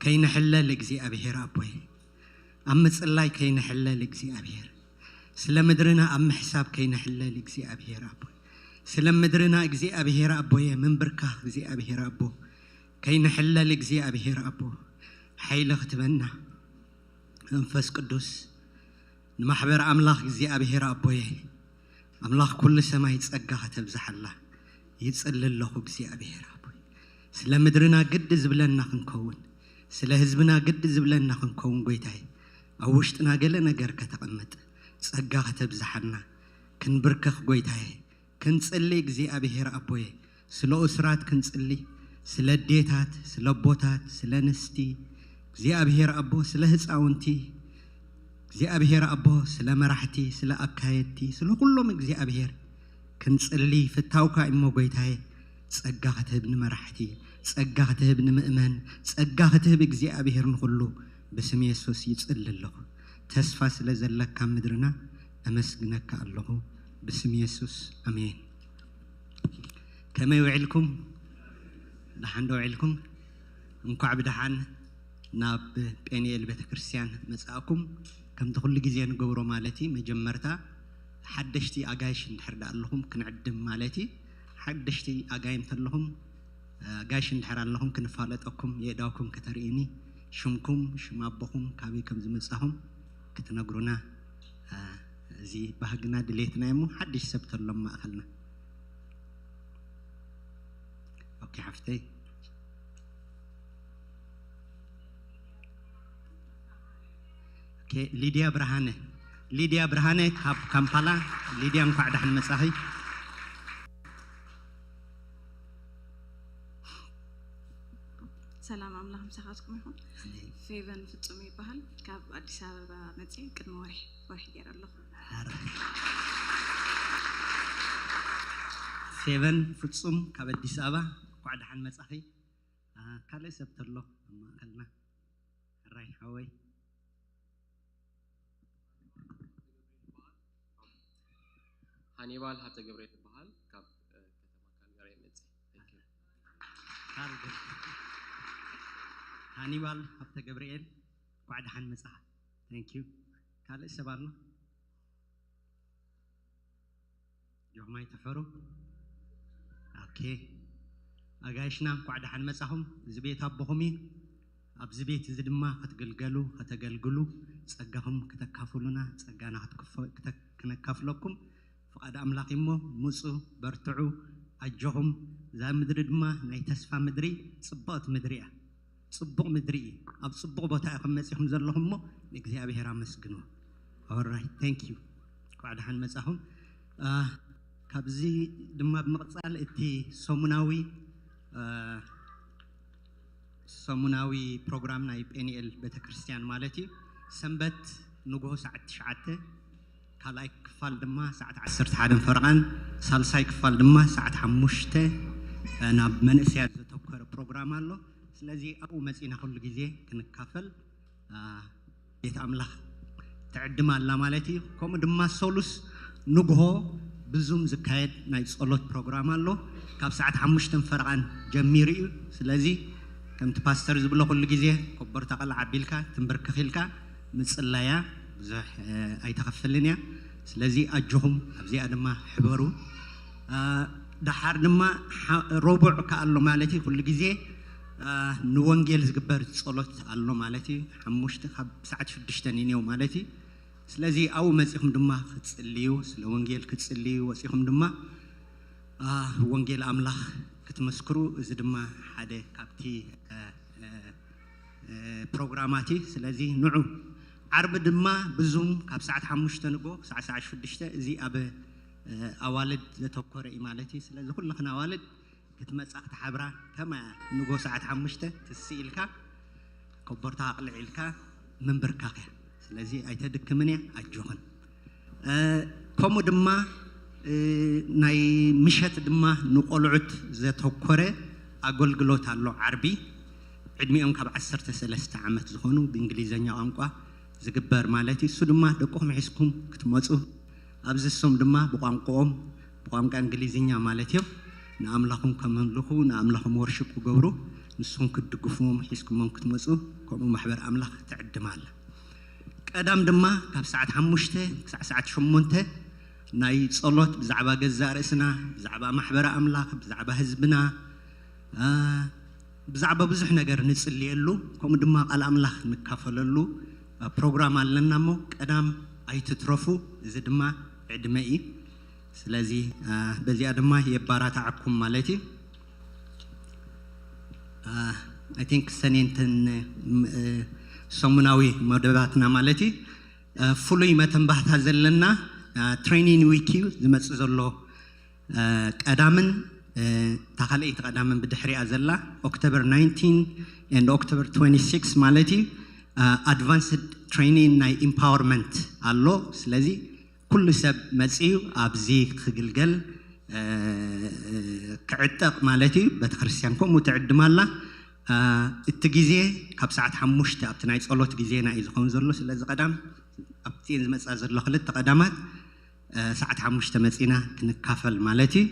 ከይንሕለል እግዚኣብሔር ኣቦየ፣ ኣብ ምጽላይ ከይንሕለል እግዚኣብሔር፣ ስለ ምድርና ኣብ ምሕሳብ ከይንሕለል እግዚኣብሔር ኣቦ፣ ስለ ምድርና እግዚኣብሔር ኣቦየ፣ ምንብርካኽ እግዚኣብሔር ኣቦ፣ ከይንሕለል እግዚኣብሔር ኣቦ፣ ሓይሊ ክትበና መንፈስ ቅዱስ ንማሕበር ኣምላኽ እግዚኣብሔር ኣቦየ፣ ኣምላኽ ኩሉ ሰማይ ጸጋ ከተብዝሓላ ይጽሊ ኣለኹ እግዚኣብሔር ኣቦይ። ስለ ምድርና ግዲ ዝብለና ክንከውን፣ ስለ ህዝብና ግዲ ዝብለና ክንከውን ጎይታይ፣ ኣብ ውሽጥና ገለ ነገር ከተቐምጥ ጸጋ ከተብዝሓና ክንብርከኽ ጎይታይ፣ ክንጽሊ እግዚኣብሔር ኣቦየ፣ ስለ ኡስራት ክንጽሊ፣ ስለ ኣዴታት፣ ስለ ኣቦታት፣ ስለ ኣንስቲ እግዚኣብሔር ኣቦ፣ ስለ ህፃውንቲ እግዚኣብሔር ኣቦ፣ ስለ መራሕቲ፣ ስለ ኣካየድቲ፣ ስለ ኩሎም እግዚኣብሔር ክንጽሊ ፍታውካ እሞ ጎይታየ፣ ጸጋ ክትህብ ንመራሕቲ፣ ጸጋ ክትህብ ንምእመን፣ ጸጋ ክትህብ እግዚኣብሔር ንኹሉ ብስም የሱስ ይጽሊ ኣለኹ። ተስፋ ስለ ዘለካ ምድርና ኣመስግነካ ኣለኹ ብስም የሱስ ኣሜን። ከመይ ውዒልኩም? ደሓን ዶ ውዒልኩም? እንኳዕ ብደሓን ናብ ጴንኤል ቤተክርስትያን መጻእኩም። ከምቲ ኩሉ ግዜ ንገብሮ ማለት እዩ፣ መጀመርታ ሓደሽቲ ኣጋይሽ እንድሕር ደኣ ኣለኹም ክንዕድም ማለት እዩ። ሓደሽቲ ኣጋይ እንተለኹም፣ ኣጋይሽ እንድሕር ኣለኹም ክንፋለጠኩም፣ የእዳውኩም ከተርእዩኒ፣ ሽምኩም፣ ሽም ኣቦኹም፣ ካበይ ከም ዝመጻኹም ክትነግሩና፣ እዚ ባህግና ድሌትና እሞ ሓድሽ ሰብ ተሎ ኣብ ማእኸልና። ኦኬ ሓፍተይ። ኦኬ፣ ሊድያ ብርሃነ። ሊድያ ብርሃነ ካብ ካምፓላ። ሊድያ እንኳዕ ደሓን መጻኺ። ሰላም ኣምላኽ ምሳኻትኩም ይኹን። ፌቨን ፍጹም ይበሃል። ካብ ኣዲስ ኣበባ መጽየ ቅድሚ ወርሒ ወርሒ ገይረ ኣለኹ። ፌቨን ፍጹም ካብ ኣዲስ ኣበባ እንኳዕ ደሓን መጻኺ። ካልእ ሰብ ተሎ ኣብ ማእከልና? ሕራይ ሓወይ። ሃኒባል ሃብተ ገብርኤል ትበሃል። ካብ ከተማ ካልጋሪ መጽእ። ሃኒባል ሃብተ ገብርኤል እንኳዕ ደሓን መጻኻ። Thank you። ካልእ ሰብ ኣሎ? ጆማይ ተፈሩ። ኦኬ ኣጋይሽና እንኳዕ ደሓን መጻኹም። እዚ ቤት ኣቦኹም እዩ። ኣብዚ ቤት እዚ ድማ ክትግልገሉ ከተገልግሉ ጸጋኹም ክተካፍሉና ጸጋና ክነካፍለኩም ፍቓድ ኣምላኽ እሞ ምጹ በርትዑ ኣጆኹም። እዛ ምድሪ ድማ ናይ ተስፋ ምድሪ ጽብቕቲ ምድሪ እያ። ጽቡቕ ምድሪ እዩ። ኣብ ጽቡቕ ቦታ ኢኹም መጺኹም ዘለኹም እሞ ንእግዚኣብሔር ኣመስግኑ። Alright, thank you። እንኳዕ ደሓን መጻኹም። ካብዚ ድማ ብምቕጻል እቲ ሰሙናዊ ሰሙናዊ ፕሮግራም ናይ ጴንኤል ቤተክርስትያን ማለት እዩ። ሰንበት ንግሆ ሰዓት ትሽዓተ፣ ካልኣይ ክፋል ድማ ሰዓት ዓሰርተ ሓደን ፈረቓን፣ ሳልሳይ ክፋል ድማ ሰዓት ሓሙሽተ ናብ መንእሰያት ዘተኮረ ፕሮግራም ኣሎ። ስለዚ ኣብኡ መጺና ኩሉ ግዜ ክንካፈል ቤት ኣምላኽ ትዕድም ኣላ ማለት እዩ። ከምኡ ድማ ሰሉስ ንግሆ ብዙም ዝካየድ ናይ ጸሎት ፕሮግራም ኣሎ። ካብ ሰዓት ሓሙሽተን ፈረቓን ጀሚሩ እዩ። ስለዚ ከምቲ ፓስተር ዝብሎ ኩሉ ግዜ ኮቦርታ ቐልዓ ኣቢልካ ትንብርክኽ ኢልካ ምጽላያ ብዙሕ ኣይተኸፍልን እያ። ስለዚ ኣጆኹም ኣብዚኣ ድማ ሕበሩ። ደሓር ድማ ረቡዕ ከኣሎ ማለት እዩ ኩሉ ግዜ ንወንጌል ዝግበር ጸሎት ኣሎ ማለት እዩ። ሓሙሽተ ካብ ሰዓት ሽዱሽተ ንኔው ማለት እዩ። ስለዚ ኣብኡ መጺኹም ድማ ክትጽልዩ፣ ስለ ወንጌል ክትጽልዩ ወጺኹም ድማ ወንጌል ኣምላኽ ክትመስክሩ፣ እዚ ድማ ሓደ ካብቲ ፕሮግራማት እዩ። ስለዚ ንዑ ዓርቢ ድማ ብዙም ካብ ሰዓት ሓሙሽተ ንጎ ክሳዕ ሰዓት ሽዱሽተ እዚ ኣብ ኣዋልድ ዘተኮረ እዩ ማለት እዩ። ስለዚ ኩልኽን ኣዋልድ ክትመጻ ክትሓብራ ከማ ንጎ ሰዓት ሓሙሽተ ትስ ኢልካ ኮቦርታ ኣቕልዕ ኢልካ ምንብርካኽ እያ። ስለዚ ኣይተድክምን እያ፣ ኣጆኽን። ከምኡ ድማ ናይ ምሸት ድማ ንቆልዑት ዘተኮረ ኣገልግሎት ኣሎ። ዓርቢ ዕድሚኦም ካብ ዓሰርተ ሰለስተ ዓመት ዝኾኑ ብእንግሊዘኛ ቋንቋ ዝግበር ማለት እዩ። እሱ ድማ ደቅኹም ሒዝኩም ክትመፁ ኣብዚ እሶም ድማ ብቋንቋኦም ብቋንቋ እንግሊዝኛ ማለት እዮም ንኣምላኾም ከምልኹ ንኣምላኾም ወርሽፕ ክገብሩ ንስኹም ክትድግፍዎም ሒዝኩሞም ክትመፁ ከምኡ ማሕበር ኣምላኽ ትዕድም ኣላ። ቀዳም ድማ ካብ ሰዓት ሓሙሽተ ክሳዕ ሰዓት ሸሞንተ ናይ ጸሎት ብዛዕባ ገዛእ ርእስና፣ ብዛዕባ ማሕበረ ኣምላኽ፣ ብዛዕባ ህዝብና፣ ብዛዕባ ብዙሕ ነገር ንጽልየሉ፣ ከምኡ ድማ ቃል ኣምላኽ ንካፈለሉ ፕሮግራም ኣለና እሞ ቀዳም ኣይትትረፉ። እዚ ድማ ዕድመ እዩ። ስለዚ በዚኣ ድማ የባራታዓኩም ማለት እዩ። I think ሰኔንትን ሰሙናዊ መደባትና ማለት እዩ። ፍሉይ መተንባህታ ዘለና ትሬኒንግ ዊክ እዩ ዝመፅእ ዘሎ። ቀዳምን እታ ካልኣይቲ ቀዳምን ብድሕሪኣ ዘላ ኦክቶበር ናይንቲን and ኦክቶበር ትዌንቲ ሲክስ ማለት እዩ። ኣድቫንስድ ትሬኒንግ ናይ ኢምፓወርመንት ኣሎ። ስለዚ ኩሉ ሰብ መፅዩ ኣብዚ ክግልገል ክዕጠቕ ማለት እዩ። ቤተክርስትያን ከምኡ ትዕድም ኣላ። እቲ ግዜ ካብ ሰዓት ሓሙሽተ ኣብቲ ናይ ጸሎት ግዜና እዩ ዝኸውን ዘሎ። ስለዚ ቀዳም ኣብቲ ዝመጻ ዘሎ ክልተ ቀዳማት ሰዓት ሓሙሽተ መጺና ክንካፈል ማለት እዩ።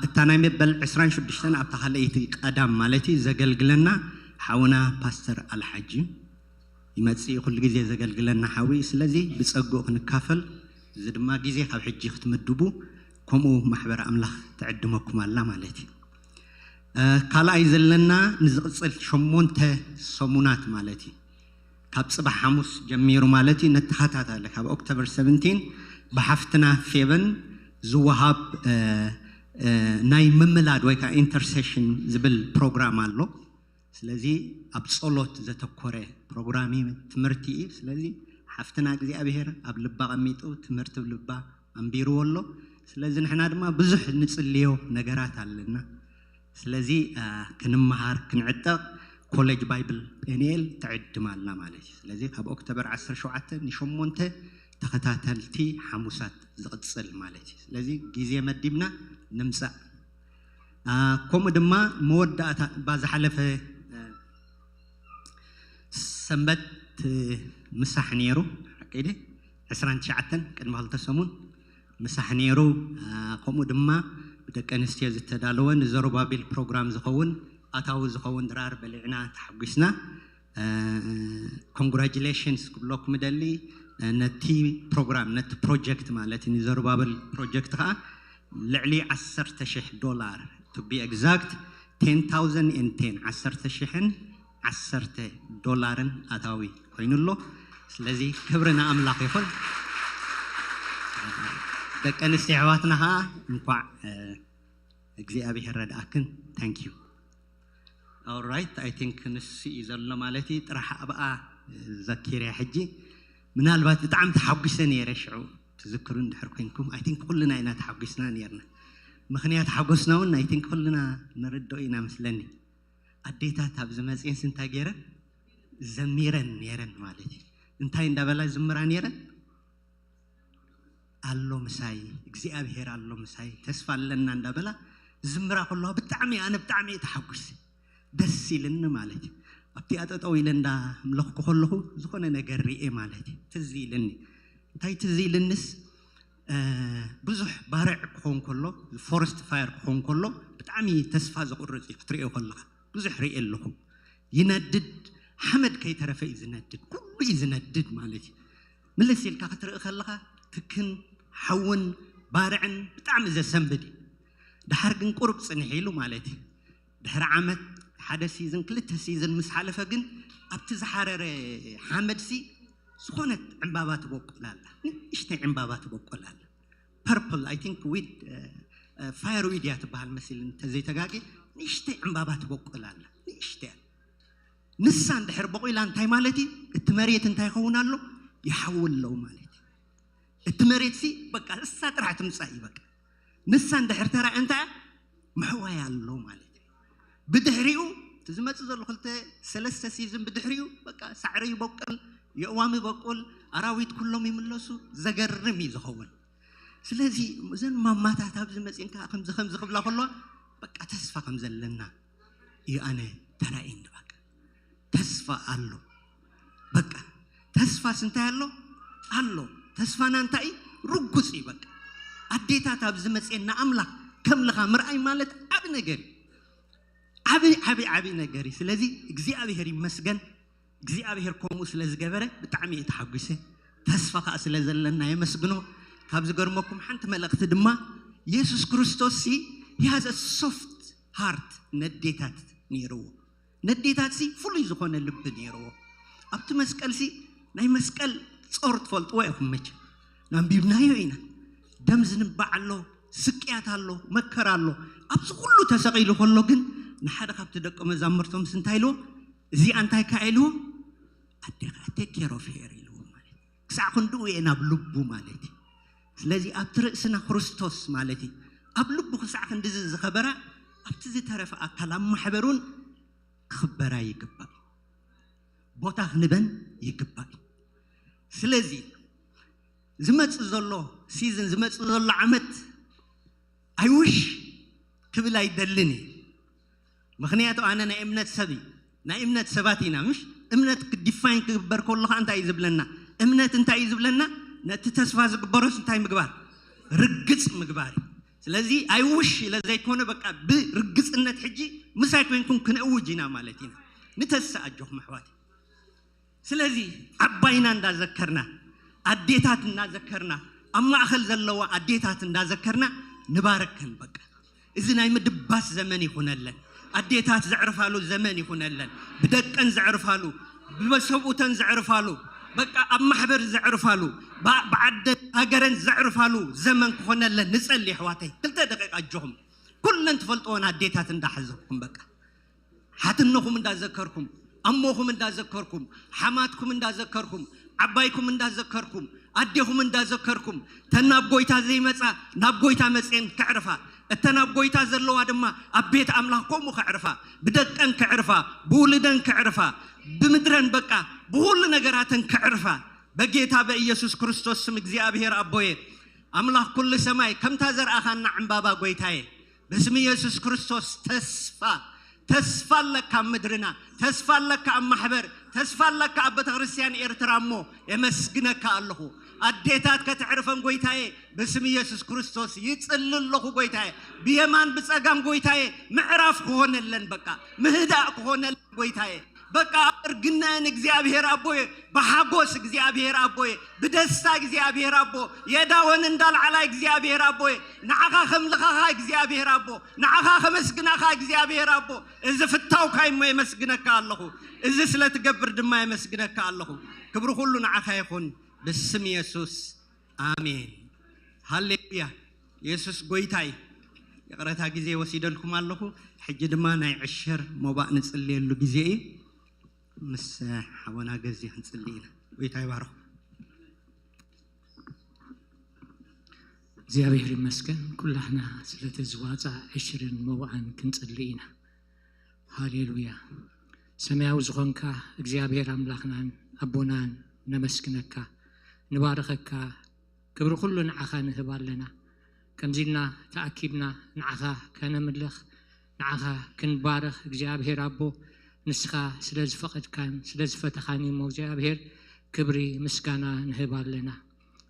እታ ናይ መበል ዕስራን ሽዱሽተን ኣብታ ካልኣይቲ ቀዳም ማለት እዩ ዘገልግለና ሓውና ፓስተር ኣልሓጂ እዩ። ይመጽእ እዩ ኩሉ ግዜ ዘገልግለና ሓዊ። ስለዚ ብጸግኡ ክንካፈል እዚ ድማ ግዜ ካብ ሕጂ ክትምድቡ ከምኡ ማሕበር ኣምላኽ ትዕድመኩም ኣላ ማለት እዩ። ካልኣይ ዘለና ንዝቕጽል ሸሞንተ ሰሙናት ማለት እዩ። ካብ ጽባሕ ሓሙስ ጀሚሩ ማለት እዩ ነተኸታታለ ካብ ኦክቶበር ሰቨንቲን ብሓፍትና ፌቨን ዝወሃብ ናይ ምምላድ ወይ ከዓ ኢንተርሴሽን ዝብል ፕሮግራም ኣሎ። ስለዚ ኣብ ጸሎት ዘተኮረ ፕሮግራም እዩ፣ ትምህርቲ እዩ። ስለዚ ሓፍትና እግዚኣብሔር ኣብ ልባ ቀሚጡ ትምህርቲ ኣብ ልባ ኣንቢርዎ ኣሎ። ስለዚ ንሕና ድማ ብዙሕ ንጽልዮ ነገራት ኣለና። ስለዚ ክንመሃር ክንዕጠቕ ኮሌጅ ባይብል ፔንኤል ትዕድም ኣላ ማለት እዩ። ስለዚ ካብ ኦክቶበር ዓሰርተ ሸውዓተ ንሸሞንተ ተኸታተልቲ ሓሙሳት ዝቕጽል ማለት እዩ። ስለዚ ግዜ መዲብና ንምጻእ ከምኡ ድማ መወዳእታ እባ ዝሓለፈ ሰንበት ምሳሕ ነይሩ ሓቀይደ ዕስራን ትሽዓተን ቅድሚ ክልተ ሰሙን ምሳሕ ነይሩ። ከምኡ ድማ ብደቂ ኣንስትዮ ዝተዳለወ ንዘሩባቤል ፕሮግራም ዝኸውን ኣታዊ ዝኸውን ድራር በሊዕና ተሓጒስና። ኮንግራጁሌሽንስ ክብለኩም ደሊ ነቲ ፕሮግራም ነቲ ፕሮጀክት ማለት ንዘሩባብል ፕሮጀክት ከዓ ልዕሊ ዓሰርተ ሽሕ ዶላር to be exact ten thousand and ten ዓሰርተ ሽሕን ዓሰርተ ዶላርን ኣታዊ ኮይኑ ኣሎ። ስለዚ ክብሪ ንኣምላኽ ይኹን። ደቂ ኣንስትዮ ኣሕዋትና ከዓ እንኳዕ እግዚኣብሔር ረድኣክን። Thank you። Alright, I think ንሱ እዩ ዘሎ ማለት እዩ። ጥራሕ ኣብኣ ዘኪርያ ሕጂ ምናልባት ብጣዕሚ ተሓጒሰ ነይረ ሽዑ ትዝክሩ እንድሕር ኮንኩም I think ኩልና ኢና ተሓጒስና ነርና። ምክንያት ሓጎስና እውን I think ኩልና ንርድኦ ኢና መስለኒ። ኣዴታት ኣብ ዝመፅኤንስ እንታይ ገይረን ዘሚረን ነይረን ማለት እዩ። እንታይ እንዳበላ ዝምራ ነይረን ኣሎ ምሳይ እግዚኣብሔር ኣሎ ምሳይ ተስፋ ኣለና እንዳበላ ዝምራ ከለዋ ብጣዕሚ ኣነ ብጣዕሚ ተሓጉስ ደስ ኢልኒ ማለት እዩ። ኣብቲ ኣጠጠው ኢለ እንዳምለኽኩ ከለኹ ዝኾነ ነገር ርኤ ማለት እዩ። ትዝ ኢልኒ እንታይ ትዝ ኢልንስ ብዙሕ ባርዕ ክኾን ከሎ ፎረስት ፋየር ክኾን ከሎ ብጣዕሚ ተስፋ ዘቁርፅ እዩ ክትሪኦ ከለካ ብዙሕ ርኤ ኣለኹ። ይነድድ ሓመድ ከይተረፈ እዩ ዝነድድ ኩሉ እዩ ዝነድድ ማለት እዩ። ምልስ ኢልካ ክትርኢ ከለኻ ትክን ሓውን ባርዕን ብጣዕሚ ዘሰንብድ እዩ። ድሓር ግን ቁሩብ ፅንሕ ኢሉ ማለት እዩ። ድሕሪ ዓመት ሓደ ሲዝን ክልተ ሲዝን ምስ ሓለፈ ግን ኣብቲ ዝሓረረ ሓመድሲ ዝኾነት ዕምባባ ትበቁል ኣላ። ንእሽተይ ዕምባባ ትበቁል ኣላ። ፐርፕል I think ዊድ ፋየር ዊድ እያ ትበሃል መሲል እንተዘይተጋቂ ንእሽተይ ዕምባባ ትበቁል ኣላ። ንእሽተይ ንሳ እንድሕር በቑላ እንታይ ማለት እዩ? እቲ መሬት እንታይ ይኸውን ኣሎ? ይሓዊ ኣለዉ ማለት እዩ። እቲ መሬት ሲ በቃ እሳ ጥራሕ ትምፃእ እዩ በቃ። ንሳ እንድሕር ተራእያ እንታይ እያ? ምሕዋይ ኣሎ ማለት እዩ። ብድሕሪኡ እቲ ዝመጽእ ዘሎ ክልተ ሰለስተ ሲዝን ብድሕሪኡ በቃ ሳዕሪ ይበቁል፣ የእዋም ይበቁል፣ ኣራዊት ኩሎም ይምለሱ። ዘገርም እዩ ዝኸውን። ስለዚ እዘን ማማታት ኣብዚ መጺእን ከዓ ከምዚ ከምዚ ክብላ ከለዋ በቃ ተስፋ ከም ዘለና እዩ ኣነ ተራእየኒ። በቃ ተስፋ ኣሎ። በቃ ተስፋስ እንታይ ኣሎ? ኣሎ። ተስፋና እንታይ እዩ? ርጉጽ እዩ። በቃ ኣዴታት ኣብዚ መጺኤን ንኣምላኽ ከምልኻ ምርኣይ ማለት ዓቢ ነገር እዩ። ዓቢ ዓቢ ዓቢ ነገር እዩ። ስለዚ እግዚኣብሔር ይመስገን። እግዚኣብሔር ከምኡ ስለ ዝገበረ ብጣዕሚ እየ ተሓጒሰ። ተስፋ ከዓ ስለ ዘለና የመስግኖ። ካብ ዝገርመኩም ሓንቲ መልእኽቲ ድማ የሱስ ክርስቶስ ሲ he has a soft heart ነዴታት ነይርዎ። ነዴታት ሲ ፍሉይ ዝኾነ ልቢ ነይርዎ። ኣብቲ መስቀል ሲ ናይ መስቀል ጾር ትፈልጥዎ ኢኹም መቸም። ኣንቢብናዮ ኢና። ደም ዝንባዕ ኣሎ፣ ስቅያት ኣሎ፣ መከራ ኣሎ። ኣብዚ ኩሉ ተሰቒሉ ከሎ ግን ንሓደ ካብቲ ደቂ መዛሙርቶምስ እንታይ ኢልዎ? እዚኣ እንታይ ከኣ ኢልዎ? ኣዴኻ take care of her ኢልዎ ማለት እዩ። ክሳዕ ክንድኡ እየ ናብ ልቡ ማለት እዩ። ስለዚ ኣብቲ ርእስና ክርስቶስ ማለት እዩ። ኣብ ልቡ ክሳዕ ክንድዚ ዝኸበራ ኣብቲ ዝተረፈ ኣካል ኣብ ማሕበር እውን ክኽበራ ይግባእ። ቦታ ክንበን ይግባእ። ስለዚ ዝመጽእ ዘሎ ሲዝን ዝመጽእ ዘሎ ዓመት I wish ክብል ኣይደልን እየ። ምኽንያቱ ኣነ ናይ እምነት ሰብ እዩ። ናይ እምነት ሰባት ኢና ምሽ? እምነት ክዲፋይን ክግበር ከሎ ኸዓ እንታይ እዩ ዝብለና? እምነት እንታይ እዩ ዝብለና? ነቲ ተስፋ ዝግበሮስ እንታይ ምግባር? ርግጽ ምግባር እዩ። ስለዚ I wish ኢለ ዘይኮነ በቃ ብርግጽነት ሕጂ ምሳይ ኮይንኩም ክንእውጅ ኢና ማለት ኢና። ንተስእ ኣጆኹም ኣሕዋት። ስለዚ ዓባይና እንዳዘከርና ኣዴታት እናዘከርና ኣብ ማእኸል ዘለዋ ኣዴታት እንዳዘከርና ንባርከን። በቃ እዚ ናይ ምድባስ ዘመን ይኹነለን። ኣዴታት ዘዕርፋሉ ዘመን ይኹነለን። ብደቀን ዘዕርፋሉ፣ ብሰብኡተን ዘዕርፋሉ፣ በቃ ኣብ ማሕበር ዘዕርፋሉ፣ ብ- ብዓደን ሃገረን ዘዕርፋሉ ዘመን ክኾነለን ንጸሊ። ኣሕዋተይ ክልተ ደቂቃ ኣጆኹም ኩለን ትፈልጥዎን ኣዴታት እንዳሓዘብኩም በቃ ሓትነኹም እንዳዘከርኩም፣ ኣሞኹም እንዳዘከርኩም፣ ሓማትኩም እንዳዘከርኩም፣ ዓባይኩም እንዳዘከርኩም፣ ኣዴኹም እንዳዘከርኩም፣ እተን ናብ ጎይታ ዘይመጻ ናብ ጎይታ መጽኤን ክዕርፋ፣ እተን ኣብ ጎይታ ዘለዋ ድማ ኣብ ቤት ኣምላኽ ከምኡ ክዕርፋ፣ ብደቀን ክዕርፋ፣ ብውሉደን ክዕርፋ፣ ብምድረን በቃ ብኹሉ ነገራተን ክዕርፋ በጌታ በኢየሱስ ክርስቶስ ስም እግዚኣብሔር ኣቦየ ኣምላኽ ኩሉ ሰማይ ከምታ ዘርኣኻና ዕምባባ ጎይታየ በስም ኢየሱስ ክርስቶስ ተስፋ ተስፋ ኣለካ ኣብ ምድርና፣ ተስፋ ኣለካ ኣብ ማሕበር፣ ተስፋ ኣለካ ኣብ ቤተክርስትያን ኤርትራ። እሞ የመስግነካ ኣለኹ። ኣዴታት ከተዕርፈን ጎይታየ፣ በስም ኢየሱስ ክርስቶስ ይጽሊ ኣለኹ ጎይታየ። ብየማን ብጸጋም ጎይታየ ምዕራፍ ክኾነለን፣ በቃ ምህዳእ ክኾነለን ጎይታየ። በቃ ኣብ እርግናየን እግዚኣብሔር ኣቦየ፣ ብሓጎስ እግዚኣብሔር ኣቦየ፣ ብደስታ እግዚኣብሔር ኣቦ የዳወን እንዳልዓላ እግዚኣብሔር ኣቦየ፣ ንዓኻ ከምልኻኻ እግዚኣብሔር ኣቦ ንዓኻ ከመስግናኻ እግዚኣብሔር ኣቦ፣ እዚ ፍታውካ እሞ የመስግነካ ኣለኹ። እዚ ስለ ትገብር ድማ የመስግነካ ኣለኹ። ክብሪ ኩሉ ንዓኻ ይኹን ብስም የሱስ ኣሜን። ሃሌሉያ። የሱስ ጎይታ እዩ። ይቕረታ ግዜ ወሲደልኩም ኣለኹ። ሕጂ ድማ ናይ ዕሽር ሞባእ ንጽልየሉ ግዜ እዩ። ምስ ሓወና ገዜ ክንጽሊ ኢና። ጎይታ ይባርኹ። እግዚኣብሔር ይመስገን። ኩላህና ስለቲ ዝዋፃ ዕሽርን መዋእን ክንጽሊ ኢና። ሃሌሉያ። ሰማያዊ ዝኾንካ እግዚኣብሔር ኣምላኽናን ኣቦናን ነመስግነካ፣ ንባርኸካ፣ ክብሪ ኩሉ ንዓኻ ንህብ ኣለና። ከምዚ ኢልና ተኣኪብና ንዓኻ ከነምልኽ፣ ንዓኻ ክንባርኽ እግዚኣብሔር ኣቦ፣ ንስኻ ስለ ዝፈቐድካን ስለ ዝፈተኻን እሞ እግዚኣብሔር ክብሪ ምስጋና ንህብ ኣለና።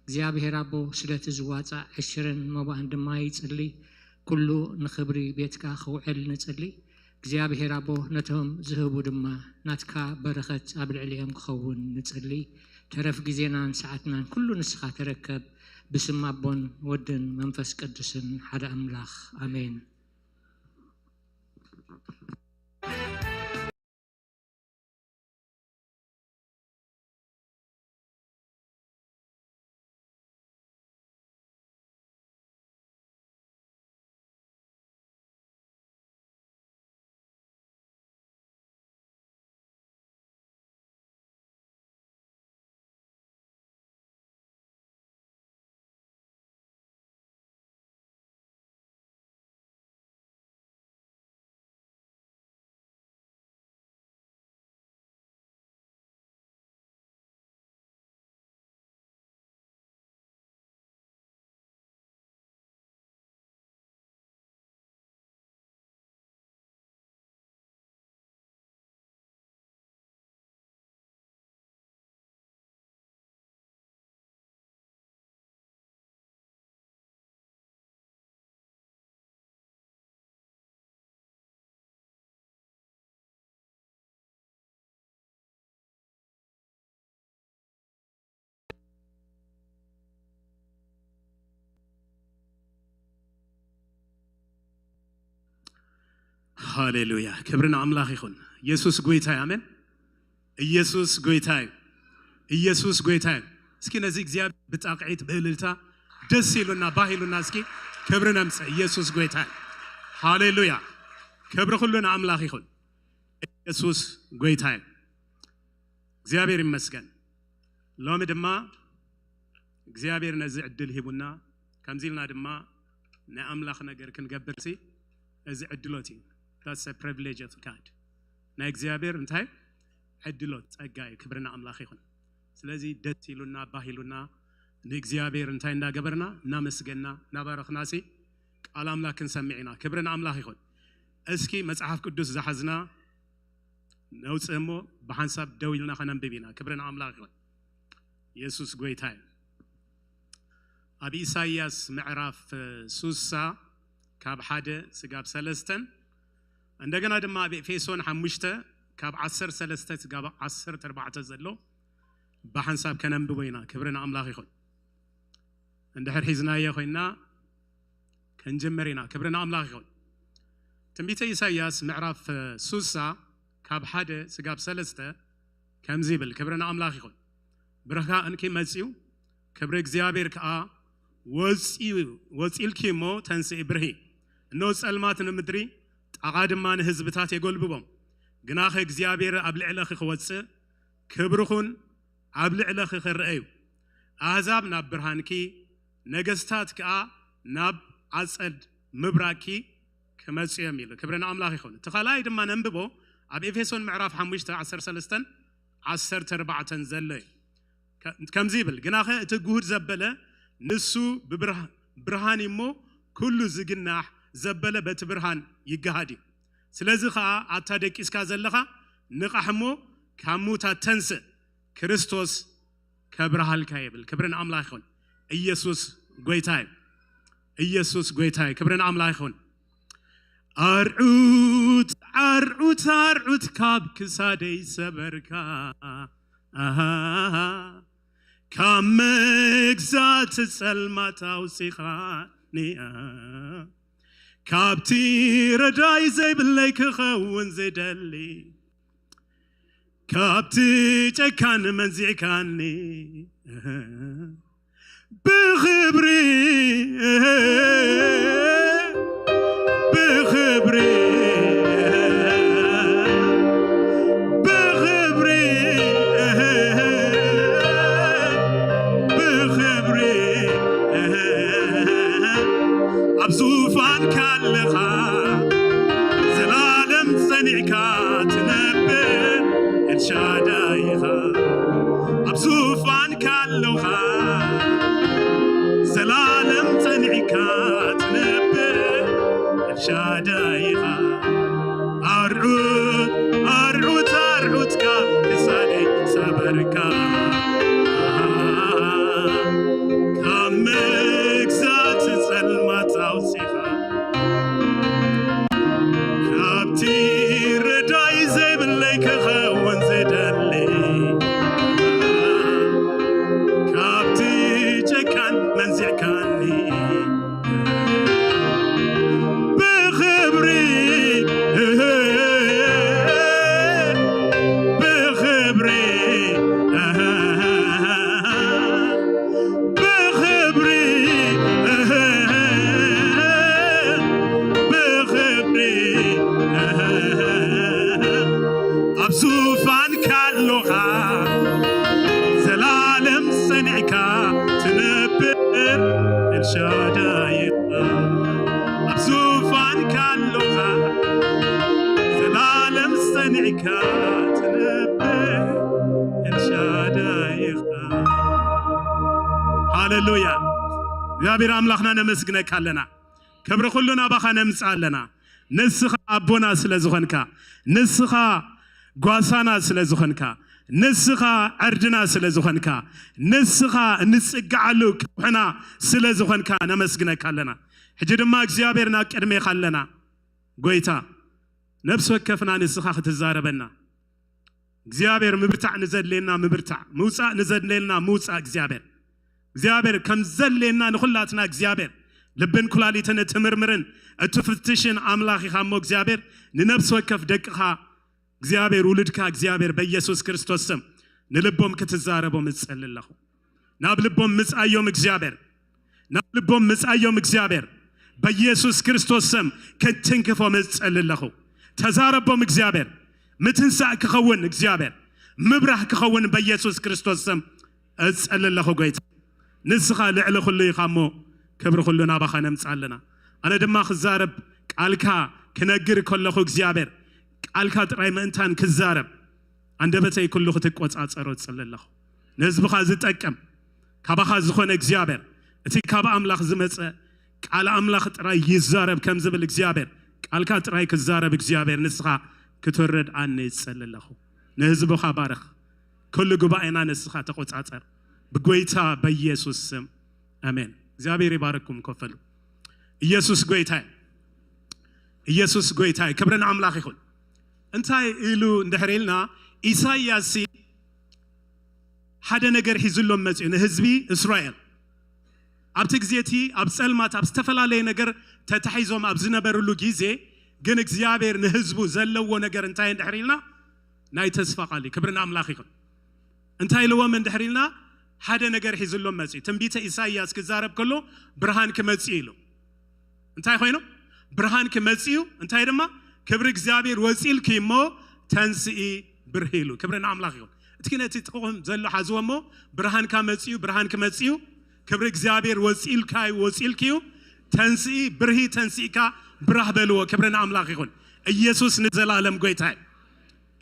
እግዚኣብሔር ኣቦ ስለቲ ዝዋፃእ ዕሽርን መባእን ድማ ይጽሊ፣ ኩሉ ንኽብሪ ቤትካ ክውዕል ንጽሊ። እግዚኣብሔር ኣቦ ነቶም ዝህቡ ድማ ናትካ በረኸት ኣብ ልዕሊኦም ክኸውን ንጽሊ። ተረፍ ግዜናን ሰዓትናን ኩሉ ንስኻ ተረከብ። ብስም ኣቦን ወድን መንፈስ ቅዱስን ሓደ ኣምላኽ ኣሜን። ሃሌሉያ፣ ክብሪ ንኣምላኽ ይኹን። ኢየሱስ ጎይታ እዩ። ኣሜን። ኢየሱስ ጎይታ እዩ። ኢየሱስ ጎይታ እዩ። እስኪ ነዚ እግዚኣብሔር ብጣቕዒት ብእልልታ ደስ ኢሉና ባህ ኢሉና እስኪ ክብሪ ነምጽእ። ኢየሱስ ጎይታ እዩ። ሃሌሉያ፣ ክብሪ ኩሉ ንኣምላኽ ይኹን። ኢየሱስ ጎይታ እዩ። እግዚኣብሔር ይመስገን። ሎሚ ድማ እግዚኣብሔር ነዚ ዕድል ሂቡና፣ ከምዚ ኢልና ድማ ናይ ኣምላኽ ነገር ክንገብር ሲ እዚ ዕድሎት እዩ። That's a privilege of God። ናይ እግዚኣብሔር እንታይ ዕድሎት፣ ጸጋ እዩ። ክብሪ ንኣምላኽ ይኹን። ስለዚ ደስ ኢሉና ባህ ኢሉና ንእግዚኣብሔር እንታይ እንዳገበርና እናመስገና እናባረኽና ሲ ቃል ኣምላኽ ክንሰምዕ ኢና። ክብሪ ንኣምላኽ ይኹን። እስኪ መጽሓፍ ቅዱስ ዝሓዝና ነውፅእ እሞ ብሓንሳብ ደው ኢልና ከነንብብ ኢና። ክብሪ ንኣምላኽ ይኹን። ኢየሱስ ጎይታ እዩ። ኣብ ኢሳይያስ ምዕራፍ ሱሳ ካብ ሓደ ስጋብ ሰለስተን፣ እንደገና ድማ ኣብ ኤፌሶን ሓሙሽተ ካብ ዓሰርተ ሰለስተ ስጋብ ዓሰርተ ኣርባዕተ ዘሎ ብሓንሳብ ከነንብቦ ኢና። ክብሪ ንኣምላኽ ይኹን። እንድሕር ሒዝናዮ ኮይና ክንጅምር ኢና። ክብሪ ንኣምላኽ ይኹን። ትንቢተ ኢሳይያስ ምዕራፍ ሱሳ ካብ ሓደ ስጋብ ሰለስተ ከምዚ ይብል። ክብሪ ንኣምላኽ ይኹን። ብርሃንኪ መጺኡ፣ ክብሪ እግዚኣብሔር ከኣ ወጺኡ፣ ወጺልኪ እሞ ተንስኢ ብርሂ። እነሆ ጸልማት ንምድሪ፣ ጣቓ ድማ ንህዝብታት የጎልብቦም። ግናኸ እግዚኣብሔር ኣብ ልዕለኺ ክወጽእ፣ ክብርኹን ኣብ ልዕለኺ ክርአ እዩ። ኣህዛብ ናብ ብርሃንኪ፣ ነገስታት ከኣ ናብ ኣጸድ ምብራቕኪ ክመጹ እዮም ኢሉ። ክብሪ ንኣምላኽ ይኹን። እቲ ካልኣይ ድማ ነንብቦ ኣብ ኤፌሶን ምዕራፍ ሓሙሽተ ዓሰርተ ሰለስተን ዓሰርተ ኣርባዕተን ዘሎ እዩ። ከ-፣ ከምዚ ይብል፣ ግናኸ እቲ ግሁድ ዘበለ ንሱ ብብርሃ-፣ ብርሃን እዩ እሞ ኩሉ ዝግናሕ ዘበለ በቲ ብርሃን ይገሃድ እዩ። ስለዚ ኸኣ ኣታ ደቂስካ ዘለኻ ንቓሕ እሞ ካብ ምዉታት ተንስእ፣ ክርስቶስ ከብርሃልካ ይብል። ክብሪ ንኣምላኽ ይኹን። ኢየሱስ ጎይታ እዩ። ኢየሱስ ጎይታ እዩ። ክብሪ ንኣምላኽ ይኹን። ኣርዑት፣ ኣርዑት፣ ኣርዑት ካብ ክሳደይ ሰበርካ። ኣሃ፣ ካብ መግዛእቲ ጸልማት ኣውጺኻኒ። ካብቲ ረዳኢ ዘይብለይ ክኸውን ዝደሊ፣ ካብቲ ጨካን መንዚዕካኒ። ብኽብሪ፣ ብኽብሪ፣ ብኽብሪ፣ ብኽብሪ ኣብ ዙፋንካ ኣለኻ፣ ዘላለም ጸኒዕካ ትነብር ኤልሻዳይ ኢኻ። ኣብ ዙፋንካ ኣለኻ፣ ዘላለም ጸኒዕካ ትነብር ኤልሻዳይ ኢኻ። ኣርዑት፣ ኣርዑት፣ ኣርዑት ካብ ክሳደይ ሰበርካ። ካብ መግዛእቲ ጸልማት ኣውጺኻ፣ ካብቲ ረዳኢ ዘይብለይ ክኸውን ዝደሊ፣ ካብቲ ጨካን መንዚዕካኒ። ብኽብሪ፣ ብኽብሪ፣ ብኽብሪ፣ ብኽብሪ፣ ኣብ ዙፋንካ ኣሎኻ፣ ዘላለም ጸኒዕካ ትነብር ኤልሻዳይ ኢኻ። ኣብ ዙፋንካ ኣሎኻ፣ ዘላለም ጸኒዕካ ትነብር ኤልሻዳይ ኢኻ። ሃሌሉያ። እግዚኣብሔር ኣምላኽና ነመስግነካ ኣለና። ክብሪ ኩሉ ናባኻ ነምጽእ ኣለና። ንስኻ ኣቦና ስለ ዝኾንካ፣ ንስኻ ጓሳና ስለ ዝኾንካ፣ ንስኻ ዕርድና ስለ ዝኾንካ፣ ንስኻ እንጽግዓሉ ከውሕና ስለ ዝኾንካ ነመስግነካ ኣለና። ሕጂ ድማ እግዚኣብሔር ናብ ቅድሜኻ ኣለና። ጎይታ፣ ነፍሲ ወከፍና ንስኻ ክትዛረበና። እግዚኣብሔር ምብርታዕ ንዘድልየና ምብርታዕ፣ ምውጻእ ንዘድልየና ምውጻእ እግዚኣብሔር። እግዚኣብሔር ከም ዘድልየና ንኹላትና እግዚኣብሔር ልብን ኩላሊትን እትምርምርን እትፍትሽን ኣምላኽ ኢኻ እሞ እግዚኣብሔር ንነፍሲ ወከፍ ደቅኻ እግዚኣብሔር ውሉድካ እግዚኣብሔር በኢየሱስ ክርስቶስ ስም ንልቦም ክትዛረቦም እጸሊ ኣለኹ። ናብ ልቦም ምጻዮም እግዚኣብሔር ናብ ልቦም ምጻዮም እግዚኣብሔር በኢየሱስ ክርስቶስ ስም ክትንክፎም እጸሊ ኣለኹ። ተዛረቦም እግዚኣብሔር ምትንሳእ ክኸውን እግዚኣብሔር ምብራህ ክኸውን በኢየሱስ ክርስቶስ ስም እጸሊ ኣለኹ። ጎይታ ንስኻ ልዕሊ ኩሉ ኢኻ እሞ ክብሪ ኩሉ ናባኻ ነምጽእ ኣለና። ኣነ ድማ ክዛረብ ቃልካ ክነግር ከለኹ እግዚኣብሔር ቃልካ ጥራይ ምእንታን ክዛረብ ኣንደበተይ ኩሉ ክትቆጻጸሮ እጽሊ ኣለኹ። ንህዝብኻ ዝጠቅም ካባኻ ዝኾነ እግዚኣብሔር እቲ ካብ ኣምላኽ ዝመጸ ቃል ኣምላኽ ጥራይ ይዛረብ ከም ዝብል እግዚኣብሔር ቃልካ ጥራይ ክዛረብ እግዚኣብሔር ንስኻ ክትረድኣኒ እጸሊ ኣለኹ። ንህዝብኻ ባርኽ። ኩሉ ጉባኤና ንስኻ ተቆጻጸር ብጎይታ በኢየሱስ ስም ኣሜን። እግዚኣብሔር ይባርኩም። ከፈሉ ኢየሱስ ጎይታ ኢየሱስ ጎይታ ክብርን ኣምላኽ ይኹን። እንታይ ኢሉ እንድሕር ኢልና ኢሳይያስ ሓደ ነገር ሒዙሎም መጽኡ ንህዝቢ እስራኤል ኣብቲ ግዜ እቲ ኣብ ጸልማት ኣብ ዝተፈላለየ ነገር ተታሒዞም ኣብ ዝነበርሉ ግዜ ግን እግዚኣብሔር ንህዝቡ ዘለዎ ነገር እንታይ እንድሕር ኢልና ናይ ተስፋ ቃል እዩ። ክብርን ኣምላኽ ይኹን። እንታይ ኢልዎም እንድሕር ኢልና ሓደ ነገር ሒዝሎም መጽኡ ትንቢተ ኢሳይያስ ክዛረብ ከሎ ብርሃን ክመጽእ ኢሉ እንታይ ኮይኑ ብርሃን ክመጽእ እዩ። እንታይ ድማ ክብሪ እግዚኣብሔር ወጺልኪ እሞ ተንስኢ ብርሂ ኢሉ። ክብርን ኣምላኽ ይኹን። እቲ ነቲ ጥቕኹም ዘሎ ሓዝዎ እሞ ብርሃንካ መጽኡ ብርሃን ክመጽእ እዩ። ክብሪ እግዚኣብሔር ወጺልካ እዩ ወጺልኪ እዩ። ተንስኢ ብርሂ ተንሲእካ ብራህ በልዎ። ክብርን ኣምላኽ ይኹን። ኢየሱስ ንዘላለም ጎይታ እዩ።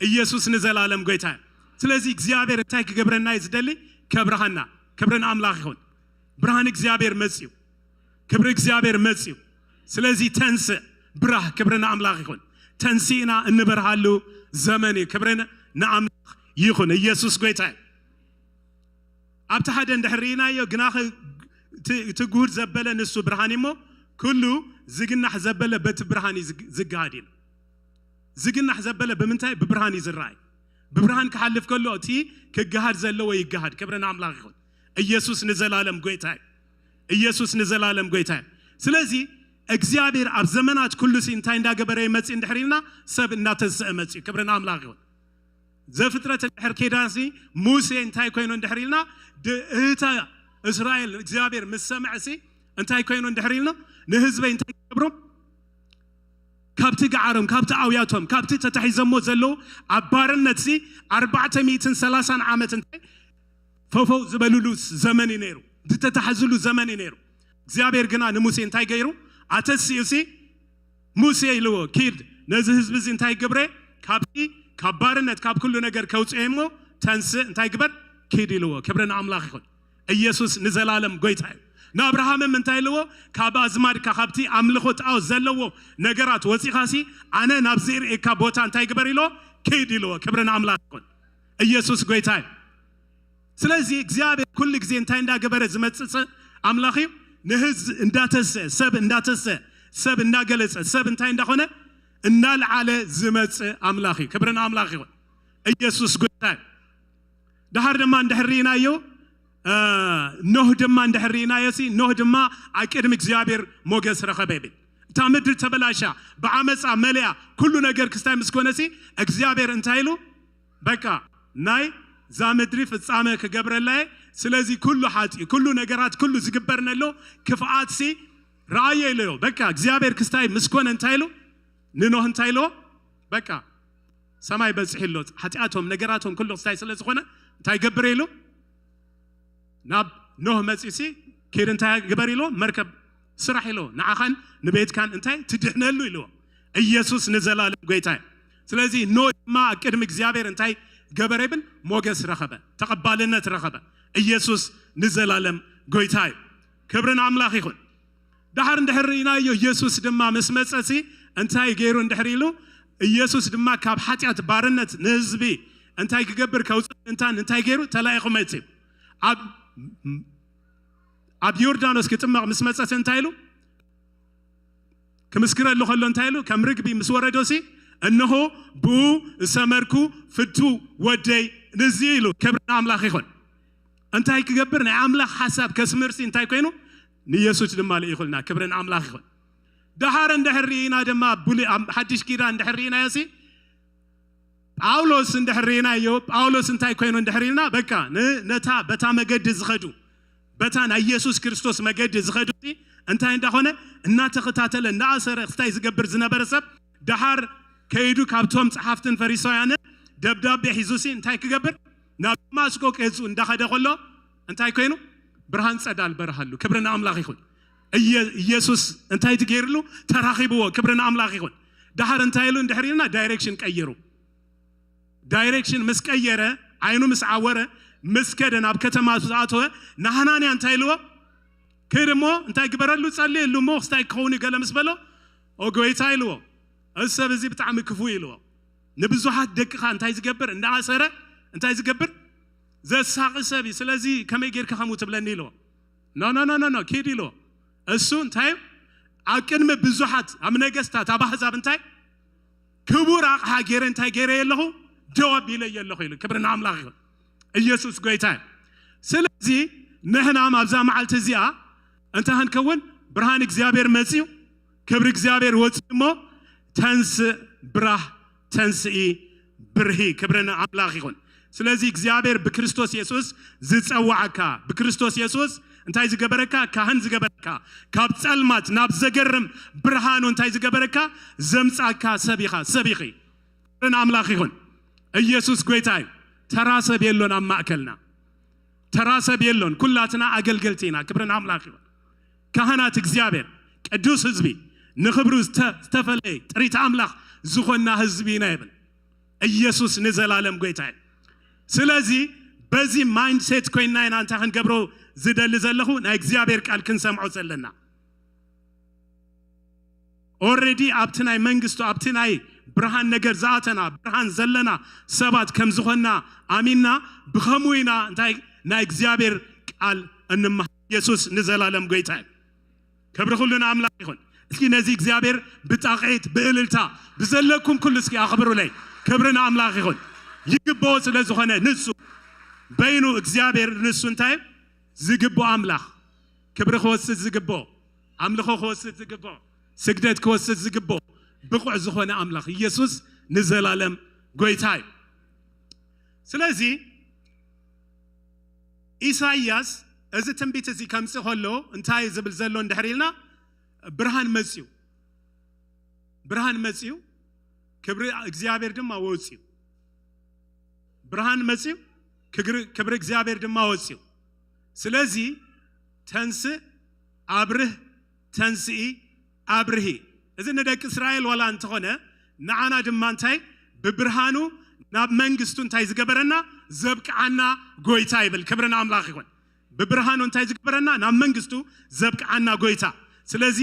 ኢየሱስ ንዘላለም ጎይታ እዩ። ስለዚ እግዚኣብሔር እንታይ ክገብረና እዩ ዝደሊ? ከብርሃና። ክብርን ኣምላኽ ይኹን። ብርሃን እግዚኣብሔር መጽዩ። ክብሪ እግዚኣብሔር መጽዩ። ስለዚ ተንስእ ብራህ። ክብሪ ንኣምላኽ ይኹን። ተንሲእና እንበርሃሉ ዘመን እዩ። ክብሪ ንኣምላኽ ይኹን። ኢየሱስ ጎይታ እዩ። ኣብቲ ሓደ እንድሕር ርኢናዮ ግና እቲ ጉድ ዘበለ ንሱ ብርሃን እሞ ኩሉ ዝግናሕ ዘበለ በቲ ብርሃን እዩ ዝግ- ዝግሃድ ኢሉ። ዝግናሕ ዘበለ ብምንታይ? ብብርሃን እዩ ዝረኣይ። ብብርሃን ክሓልፍ ከሎ እቲ ክግሃድ ዘለዎ ይግሃድ። ክብሪ ንኣምላኽ ይኹን። ኢየሱስ ንዘላለም ጎይታ እዩ። ኢየሱስ ንዘላለም ጎይታ እዩ። ስለዚ እግዚኣብሔር ኣብ ዘመናት ኩሉ ሲ እንታይ እንዳገበረ ይመጽእ እንድሕር ኢልና ሰብ እንዳተንስአ መጽኡ። ክብሪ ንኣምላኽ ይኹን። ዘፍጥረት እንድሕር ኬዳሲ ሙሴ እንታይ ኮይኑ እንድሕር ኢልና ድ- እህታ እስራኤል እግዚኣብሔር ምስ ሰምዐ ሲ እንታይ ኮይኑ እንድሕር ኢልና ንህዝበይ እንታይ ክገብሮም ካብቲ ገዓሮም ካብቲ ኣውያቶም ካብቲ ተታሒዘሞ ዘለዉ ኣብ ባርነት ሲ ኣርባዕተ ሚእትን ሰላሳን ዓመት እንታይ ፈፈው ዝበልሉ ዘመን እዩ ነይሩ። ዝተታሕዝሉ ዘመን እዩ ነይሩ። እግዚኣብሔር ግና ንሙሴ እንታይ ገይሩ? ኣተሲኡ ሲ ሙሴ ኢልዎ ኪድ ነዚ ህዝቢ እዚ እንታይ ግብረ ካብቲ ካብ ባርነት ካብ ኩሉ ነገር ከውፅኤ እሞ ተንስእ እንታይ ግበር ኪድ ኢልዎ። ክብሪ ንኣምላኽ ይኹን። ኢየሱስ ንዘላለም ጎይታ እዩ። ንኣብርሃምም እንታይ ኢልዎ? ካብ ኣዝማድካ ካብቲ ኣምልኾ ጣዖት ዘለዎ ነገራት ወፂኻሲ ኣነ ናብ ዝርእየካ ቦታ እንታይ ግበር ኢልዎ? ኪድ ኢልዎ። ክብሪ ንኣምላኽ ይኹን። ኢየሱስ ጎይታ እዩ። ስለዚ እግዚኣብሔር ኩሉ ግዜ እንታይ እንዳገበረ ዝመፅእ ኣምላኽ እዩ። ንህዝ እንዳተሰ ሰብ እንዳተሰ ሰብ እንዳገለፀ ሰብ እንታይ እንዳኾነ እናልዓለ ዝመፅእ ኣምላኽ እዩ። ክብርን ኣምላኽ ይኹን። ኢየሱስ ጎይታ እዩ። ድሓር ድማ እንድሕር ርኢናዮ እ፣ ኖህ ድማ እንድሕር ርኢናዮ ሲ ኖህ ድማ ኣብ ቅድሚ እግዚኣብሔር ሞገስ ረኸበ ይብል። እታ ምድሪ ተበላሻ ብዓመፃ መሊኣ ኩሉ ነገር ክስታይ ምስ ኮነ ሲ እግዚኣብሔር እንታይ ኢሉ በቃ ናይ ዛ ምድሪ ፍጻመ ክገብረላ እየ። ስለዚ ኩሉ ሓጢ ኩሉ ነገራት ኩሉ ዝግበር ነሎ ክፍኣት ሲ ረኣዮ ኢለዮ። በቃ እግዚኣብሔር ክስታይ ምስ ኮነ እንታይ ኢሉ ንኖህ እንታይ ኢልዎ? በቃ ሰማይ በፂሑ ኣሎ ሓጢኣቶም ነገራቶም ኩሉ ክስታይ ስለ ዝኾነ እንታይ ገብር ኢሉ ናብ ኖህ መፂሲ ኪድ እንታይ ግበር ኢልዎ? መርከብ ስራሕ ኢልዎ። ንዓኻን ንቤትካን እንታይ ትድሕነሉ ኢልዎ። ኢየሱስ ንዘላለም ጎይታ እዩ። ስለዚ ኖህ ድማ ኣብ ቅድሚ እግዚኣብሔር እንታይ ገበረ ይብል? ሞገስ ረኸበ፣ ተቐባልነት ረኸበ። ኢየሱስ ንዘላለም ጎይታ እዩ። ክብርን ኣምላኽ ይኹን። ድሓር እንድሕር ርኢናዮ ኢየሱስ ድማ ምስ መጸሲ እንታይ ገይሩ እንድሕር ኢሉ ኢየሱስ ድማ ካብ ሓጢኣት ባርነት ንህዝቢ እንታይ ክገብር ከውፅእ እንታን እንታይ ገይሩ ተላኢኹ መፅእ ኣብ ኣብ ዮርዳኖስ ክጥመቕ ምስ መጸሲ እንታይ ኢሉ ክምስክረሉ ከሎ እንታይ ኢሉ ከም ርግቢ ምስ ወረዶሲ እነሆ ብኡ ዝሰመርኩ ፍቱ ወደይ ንዚ ኢሉ ክብሪ ንኣምላኽ ይኹን እንታይ ክገብር ናይ ኣምላኽ ሓሳብ ከስምርሲ እንታይ ኮይኑ ንኢየሱስ ድማ ልኢኹልና። ክብሪ ንኣምላኽ ይኹን። ደሓር እንድሕር ርኢና ድማ ብሉይ፣ ኣብ ሓድሽ ኪዳን እንድሕር ርኢናዮ ሲ፣ ጳውሎስ እንድሕር ርኢናዮ፣ ጳውሎስ እንታይ ኮይኑ እንድሕር ኢልና፣ በቃ ን-፣ ነታ በታ መገዲ ዝኸዱ፣ በታ ናይ ኢየሱስ ክርስቶስ መገዲ ዝኸዱ ሲ እንታይ እንዳኾነ፣ እናተኸታተለ፣ እናኣሰረ እንታይ ዝገብር ዝነበረ ሰብ፣ ደሓር ከይዱ ካብቶም ጸሓፍትን ፈሪሳውያንን ደብዳቤ ሒዙ ሲ እንታይ ክገብር፣ ናብ ደማስቆ ገጹ እንዳኸደ ከሎ እንታይ ኮይኑ፣ ብርሃን ጸዳል በርሃሉ። ክብሪ ንኣምላኽ ይኹን። እየ-፣ ኢየሱስ እንታይ ትገይርሉ፣ ተራኺብዎ። ክብሪ ንኣምላኽ ይኹን። ደሓር እንታይ ኢሉ እንድሕር ኢልና፣ ዳይሬክሽን ቀይሩ። ዳይሬክሽን ምስ ቀየረ፣ ዓይኑ ምስ ዓወረ፣ ምስ ከደ፣ ናብ ከተማ ምስ ኣተወ፣ ንሃናንያ እንታይ ኢልዎ? ከይድ እሞ እንታይ ግበረሉ፣ ጸልየሉ እሞ ክስታይ ክኸውን እዩ ገለ ምስ በሎ፣ ኦ ጎይታ ኢልዎ፣ እዚ ሰብ እዚ ብጣዕሚ ክፉእ ኢልዎ። ንብዙሓት ደቅኻ እንታይ ዝገብር፣ እንዳኣሰረ እንታይ ዝገብር፣ ዘሳቒ ሰብ እዩ። ስለዚ ከመይ ጌርካ ከምኡ ትብለኒ ኢልዎ። ኖ፣ ኖ፣ ኖ፣ ኖ፣ ኖ፣ ኪድ ኢልዎ። እሱ እንታይ እዩ? ኣብ ቅድሚ ብዙሓት፣ ኣብ ነገስታት፣ ኣብ ኣህዛብ እንታይ ክቡር ኣቕሓ ገይረ እንታይ ገይረ ኣለኹ? ደው ኣቢለ ኣለኹ ኢሉ። ክብሪ ንኣምላኽ ይኹን። ኢየሱስ ጎይታ እዩ። ስለዚ ንሕና ኣብዛ መዓልቲ እዚኣ እንታይ ክንከውን? ብርሃን እግዚኣብሔር መጽዩ፣ ክብሪ እግዚኣብሔር ወጽዩ እሞ ተንስእ ብራህ፣ ተንስኢ ብርሂ። ክብሪ ንኣምላኽ ይኹን። ስለዚ እግዚኣብሔር ብክርስቶስ የሱስ ዝጸዋዓካ፣ ብክርስቶስ የሱስ እንታይ ዝገበረካ? ካህን ዝገበረካ፣ ካብ ጸልማት ናብ ዘገርም ብርሃኑ እንታይ ዝገበረካ? ዘምጻካ ሰብ ኢኻ፣ ሰብ ኢኺ። ክብሪ ንኣምላኽ ይኹን። ኢየሱስ ጎይታ እዩ። ተራ ሰብ የሎን ኣብ ማእከልና። ተራ ሰብ የሎን። ኩላትና ኣገልገልቲ ኢና። ክብሪ ንኣምላኽ ይኹን። ካህናት እግዚኣብሔር፣ ቅዱስ ህዝቢ፣ ንኽብሩ ዝተ-፣ ዝተፈለየ ጥሪት ኣምላኽ ዝኾንና ህዝቢ ኢና ይብል። ኢየሱስ ንዘላለም ጎይታ እዩ። ስለዚ በዚ ማይንድሴት ኮይንና ኢና እንታይ ክንገብሮ ዝደሊ ዘለኹ? ናይ እግዚኣብሔር ቃል ክንሰምዖ ዘለና። ኦልሬዲ ኣብቲ ናይ መንግስቱ፣ ኣብቲ ናይ ብርሃን ነገር ዝኣተና፣ ብርሃን ዘለና ሰባት ከም ዝኾንና ኣሚንና፣ ብኸምኡ ኢና እንታይ ናይ እግዚኣብሔር ቃል እንመሃር። ኢየሱስ ንዘላለም ጎይታ እዩ። ክብሪ ኩሉ ንኣምላኽ ይኹን። እስኪ ነዚ እግዚኣብሔር ብጣቕዒት፣ ብእልልታ፣ ብዘለኩም ኩሉ እስኪ ኣኽብሩለይ። ክብሪ ንኣምላኽ ይኹን። ይግብኦ ስለ ዝኾነ ንሱ በይኑ እግዚኣብሔር፣ ንሱ እንታይ ዝግብኦ ኣምላኽ፣ ክብሪ ክወስድ ዝግብኦ፣ ኣምልኾ ክወስድ ዝግብኦ፣ ስግደት ክወስድ ዝግብኦ ብቑዕ ዝኾነ ኣምላኽ ኢየሱስ ንዘላለም ጎይታ እዩ። ስለዚ ኢሳይያስ እዚ ትንቢት እዚ ከምጽእ ከሎ እንታይ ዝብል ዘሎ እንድሕር ኢልና፣ ብርሃን መጽዩ፣ ብርሃን መጽዩ፣ ክብሪ እግዚኣብሔር ድማ ወጽዩ። ብርሃን መጽዩ፣ ክግሪ-፣ ክብሪ እግዚኣብሔር ድማ ወጽዩ። ስለዚ ተንስእ፣ ኣብርህ፣ ተንስኢ፣ ኣብርሂ። እዚ ንደቂ እስራኤል ዋላ እንተኾነ፣ ንዓና ድማ እንታይ ብብርሃኑ ናብ መንግስቱ እንታይ ዝገበረና? ዘብቅዓና ጎይታ ይብል። ክብሪ ንኣምላኽ ይኹን። ብብርሃኑ እንታይ ዝገበረና? ናብ መንግስቱ ዘብቅዓና ጎይታ። ስለዚ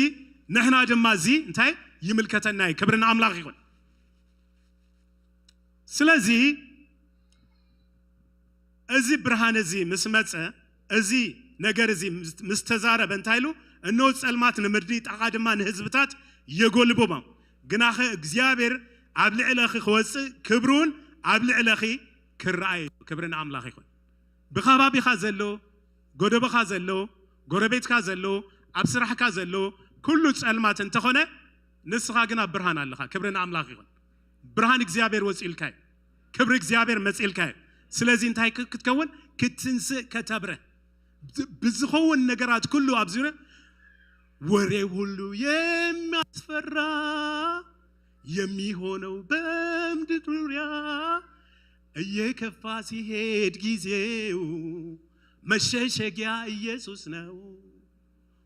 ንሕና ድማ እዚ እንታይ ይምልከተና እዩ። ክብሪ ንኣምላኽ ይኹን። ስለዚ እዚ ብርሃን እዚ ምስ መጸ፣ እዚ ነገር እዚ ምስ፣ ምስ ተዛረበ እንታይ ኢሉ? እነሆ ጸልማት ንምድሪ፣ ጣቓ ድማ ንህዝብታት የጎልብቦም። ግናኸ እግዚኣብሔር ኣብ ልዕለኺ ክወጽእ፣ ክብሩ እውን ኣብ ልዕለኺ ክረኣይ እዩ። ክብሪ ንኣምላኽ ይኹን። ብከባቢኻ ዘሎ፣ ጎደቦኻ ዘሎ፣ ጎረቤትካ ዘሎ፣ ኣብ ስራሕካ ዘሎ ኩሉ ጸልማት እንተኾነ፣ ንስኻ ግን ኣብ ብርሃን ኣለኻ። ክብሪ ንኣምላኽ ይኹን። ብርሃን እግዚኣብሔር ወጺኡልካ እዩ። ክብሪ እግዚኣብሔር መጺኡልካ እዩ። ስለዚ እንታይ ክ-፣ ክትከውን? ክትንስእ፣ ከተብርህ። ብ-፣ ብዝኸውን ነገራት ኩሉ ኣብ ዙሪያ፣ ወሬ ሁሉ የሚያስፈራ የሚሆነው በምድር ዙሪያ እየከፋ ሲሄድ ጊዜው መሸሸጊያ ኢየሱስ ነው።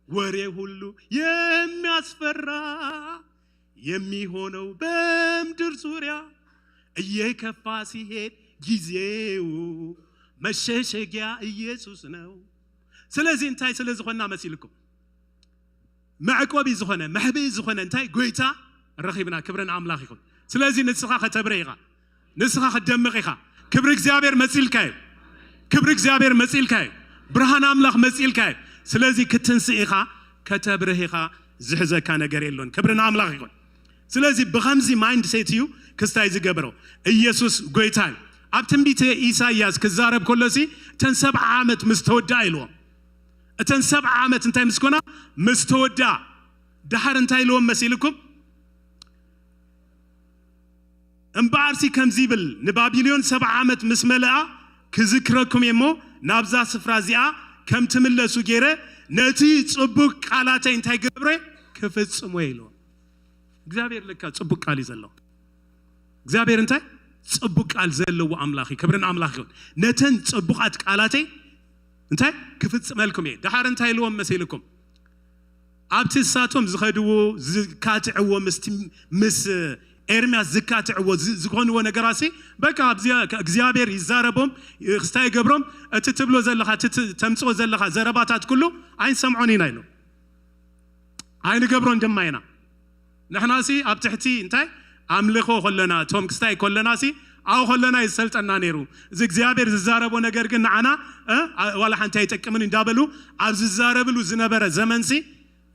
ወሬ ሁሉ የሚያስፈራ የሚሆነው በምድር ዙሪያ እየከፋ ሲሄድ ጊዜው መሸሸጊያ ኢየሱስ ነው። ስለዚህ እንታይ ስለ ዝኾንና መሲልኩም? መዕቆቢ ዝኾነ፣ መሕብኢ ዝኾነ እንታይ? ጎይታ ረኺብና። ክብሪ ንኣምላኽ ይኹን። ስለዚ ንስኻ ከተብርህ ኢኻ፣ ንስኻ ክትደምቕ ኢኻ። ክብሪ እግዚኣብሔር መጺልካ እዩ። ክብሪ እግዚኣብሔር መጺልካ እዩ። ብርሃን ኣምላኽ መጺልካ እዩ። ስለዚ ክትንስእ ኢኻ፣ ከተብርህ ኢኻ። ዝሕዘካ ነገር የሎን። ክብሪ ንኣምላኽ ይኹን። ስለዚ ብኸምዚ ማይንድ ሴት እዩ ክስታይ ዝገብሮ። ኢየሱስ ጎይታ እዩ። ኣብ ትንቢተ ኢሳይያስ ክዛረብ ከሎሲ፣ እተን ሰብዓ ዓመት ምስ ተወድኣ ኢልዎም፣ እተን ሰብዓ ዓመት እንታይ ምስ ኮና? ምስ ተወድኣ። ደሓር እንታይ ኢልዎም መሲልኩም? እምበኣርሲ ከምዚ ይብል፣ ንባቢሎን ሰብዓ ዓመት ምስ መልኣ ክዝክረኩም እየ እሞ፣ ናብዛ ስፍራ እዚኣ ከም ትምለሱ ገይረ ነቲ ጽቡቕ ቃላተይ እንታይ ገብረ? ክፍጽሞ እየ ኢልዎም። እግዚኣብሔር ለካ ጽቡቕ ቃል እዩ ዘለዎ። እግዚኣብሔር እንታይ? ጽቡቕ ቃል ዘለዎ ኣምላኽ እዩ። ክብርን ኣምላኽ ይኹን። ነተን ጽቡቓት ቃላተይ እንታይ? ክፍጽመልኩም እየ። ደሓር እንታይ ኢልዎም መሲልኩም? ኣብቲ እሳቶም ዝኸድዎ፣ ዝካትዕዎ፣ ምስቲ፣ ምስ ኤርምያስ ዝካትዕዎ፣ ዝ-፣ ዝኾንዎ ነገራሲ፣ በቃ ኣብዚ እግዚኣብሔር ይዛረቦም፣ ክስታይ ይገብሮም፣ እቲ ትብሎ ዘለኻ፣ እቲ ት-፣ ተምጽኦ ዘለኻ ዘረባታት ኩሉ ኣይንሰምዖን ኢና ኢሎም። ኣይንገብሮን ድማ ኢና። ንሕናሲ ኣብ ትሕቲ እንታይ? ኣምልኾ ከለና፣ እቶም ክስታይ ከለናሲ፣ ኣብኡ ከለና እዩ ዝሰልጠና ነይሩ። እዚ እግዚኣብሔር ዝዛረቦ ነገር ግን ንዓና፣ እ፣ ኣ-፣ ዋላ ሓንቲ ኣይጠቅምን እንዳበሉ፣ ኣብ ዝዛረብሉ ዝነበረ ዘመንሲ፣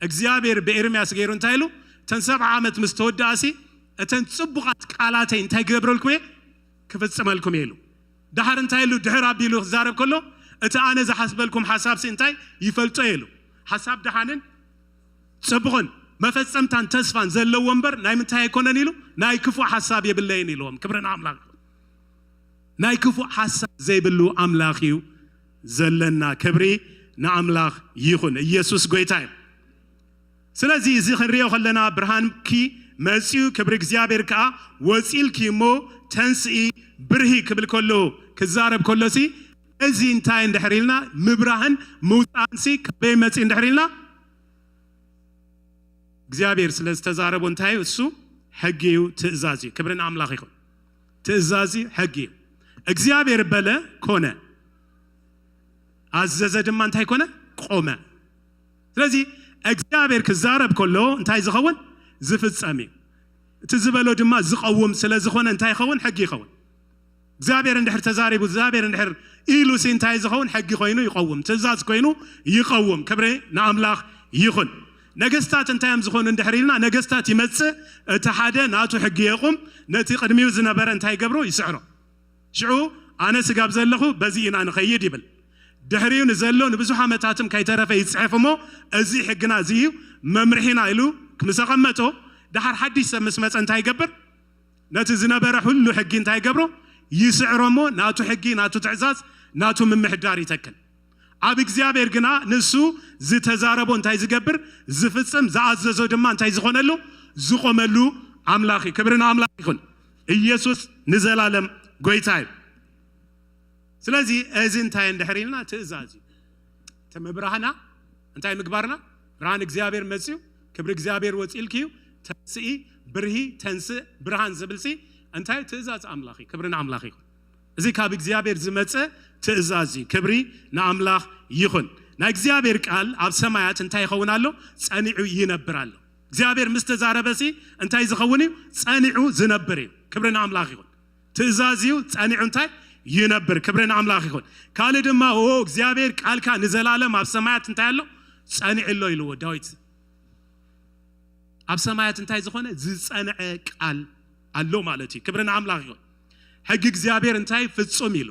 እግዚኣብሔር ብኤርምያስ ገይሩ እንታይ ኢሉ? እተን ሰብዓ ዓመት ምስ ተወድኣሲ፣ እተን ጽቡቓት ቃላተይ እንታይ ክገብረልኩም እየ? ክፍጽመልኩም እየ ኢሉ። ደሓር እንታይ ኢሉ? ድሕር ኣቢሉ ክዛረብ ከሎ፣ እቲ ኣነ ዝሓስበልኩም ሓሳብሲ እንታይ? ይፈልጦ እየ ኢሉ። ሓሳብ ደሓንን ጽቡቕን መፈጸምታን ተስፋን ዘለዎ እምበር ናይ ምንታይ ኣይኮነን ኢሉ? ናይ ክፉእ ሓሳብ የብለይን ኢልዎም። ክብሪ ንኣምላኽ። ናይ ክፉእ ሓሳብ ዘይብሉ ኣምላኽ እዩ ዘለና። ክብሪ ንኣምላኽ ይኹን። ኢየሱስ ጎይታ እዩ። ስለዚ እዚ ክንሪኦ ከለና ብርሃንኪ መጺኡ፣ ክብሪ እግዚኣብሔር ከኣ ወጺልኪ እሞ ተንስኢ ብርሂ ክብል ከሎ፣ ክዛረብ ከሎሲ፣ እዚ እንታይ እንድሕር ኢልና፣ ምብራህን ምውጻእንሲ ካበይ መጺኡ እንድሕር ኢልና፣ እግዚኣብሔር ስለ ዝተዛረቦ እንታይ እዩ? እሱ ሕጊ እዩ፣ ትእዛዝ እዩ። ክብሪ ንኣምላኽ ይኹን። ትእዛዝ እዩ፣ ሕጊ እዩ። እግዚኣብሔር በለ፣ ኮነ። ኣዘዘ ድማ እንታይ ኮነ? ቆመ። ስለዚ እግዚኣብሔር ክዛረብ ከሎ እንታይ ዝኸውን? ዝፍጸም እዩ። እቲ ዝበሎ ድማ ዝቐውም ስለ ዝኾነ እንታይ ይኸውን? ሕጊ ይኸውን። እግዚኣብሔር እንድሕር ተዛሪቡ፣ እግዚኣብሔር እንድሕር ኢሉሲ እንታይ ዝኸውን? ሕጊ ኮይኑ ይቐውም፣ ትእዛዝ ኮይኑ ይቐውም። ክብሪ ንኣምላኽ ይኹን። ነገስታት እንታይ እዮም ዝኾኑ እንድሕር ኢልና፣ ነገስታት ይመጽእ፣ እቲ ሓደ ናቱ ሕጊ የቑም፣ ነቲ ቅድሚኡ ዝነበረ እንታይ ይገብሮ? ይስዕሮ። ሽዑ ኣነ ስጋብ ዘለኹ በዚ ኢና ንኸይድ ይብል። ድሕሪኡ ንዘሎ ንብዙሕ ዓመታትም ከይተረፈ ይጽሕፍ እሞ፣ እዚ ሕግና እዚ እዩ መምርሒና ኢሉ ምስ ኣቐመጦ፣ ደሓር ሓድሽ ሰብ ምስ መጸ እንታይ ይገብር? ነቲ ዝነበረ ሁሉ ሕጊ እንታይ ይገብሮ? ይስዕሮ እሞ ናቱ ሕጊ፣ ናቱ ትእዛዝ፣ ናቱ ምምሕዳር ይተክል። ኣብ እግዚኣብሔር ግና ንሱ ዝተዛረቦ እንታይ ዝገብር? ዝፍጽም፣ ዝኣዘዞ ድማ እንታይ ዝኾነሉ? ዝቆመሉ ኣምላኽ እዩ። ክብሪ ንኣምላኽ ይኹን። ኢየሱስ ንዘላለም ጎይታ እዩ። ስለዚ እዚ እንታይ እንድሕር ኢልና ትእዛዝ እዩ። እቲ ምብራህና እንታይ ምግባርና? ብርሃን እግዚኣብሔር መጽዩ፣ ክብሪ እግዚኣብሔር ወጺልኪ እዩ፣ ተንስኢ፣ ብርሂ፣ ተንስእ፣ ብርሃን ዝብልሲ እንታይ? ትእዛዝ ኣምላኽ እዩ። ክብሪ ንኣምላኽ ይኹን። እዚ ካብ እግዚኣብሔር ዝመጸ ትእዛዝ እዩ። ክብሪ ንኣምላኽ ይኹን። ናይ እግዚኣብሔር ቃል ኣብ ሰማያት እንታይ ይኸውን ኣሎ? ጸኒዑ ይነብር ኣሎ። እግዚኣብሔር ምስ ተዛረበሲ እንታይ ዝኸውን እዩ? ጸኒዑ ዝነብር እዩ። ክብሪ ንኣምላኽ ይኹን። ትእዛዝ እዩ፣ ጸኒዑ እንታይ? ይነብር። ክብሪ ንኣምላኽ ይኹን። ካልእ ድማ፣ ኦ እግዚኣብሔር ቃልካ ንዘላለም ኣብ ሰማያት እንታይ ኣሎ? ጸኒዑ ኣሎ ኢልዎ ዳዊት። ኣብ ሰማያት እንታይ ዝኾነ? ዝጸንዐ ቃል ኣሎ ማለት እዩ። ክብሪ ንኣምላኽ ይኹን። ሕጊ እግዚኣብሔር እንታይ? ፍጹም ኢሉ።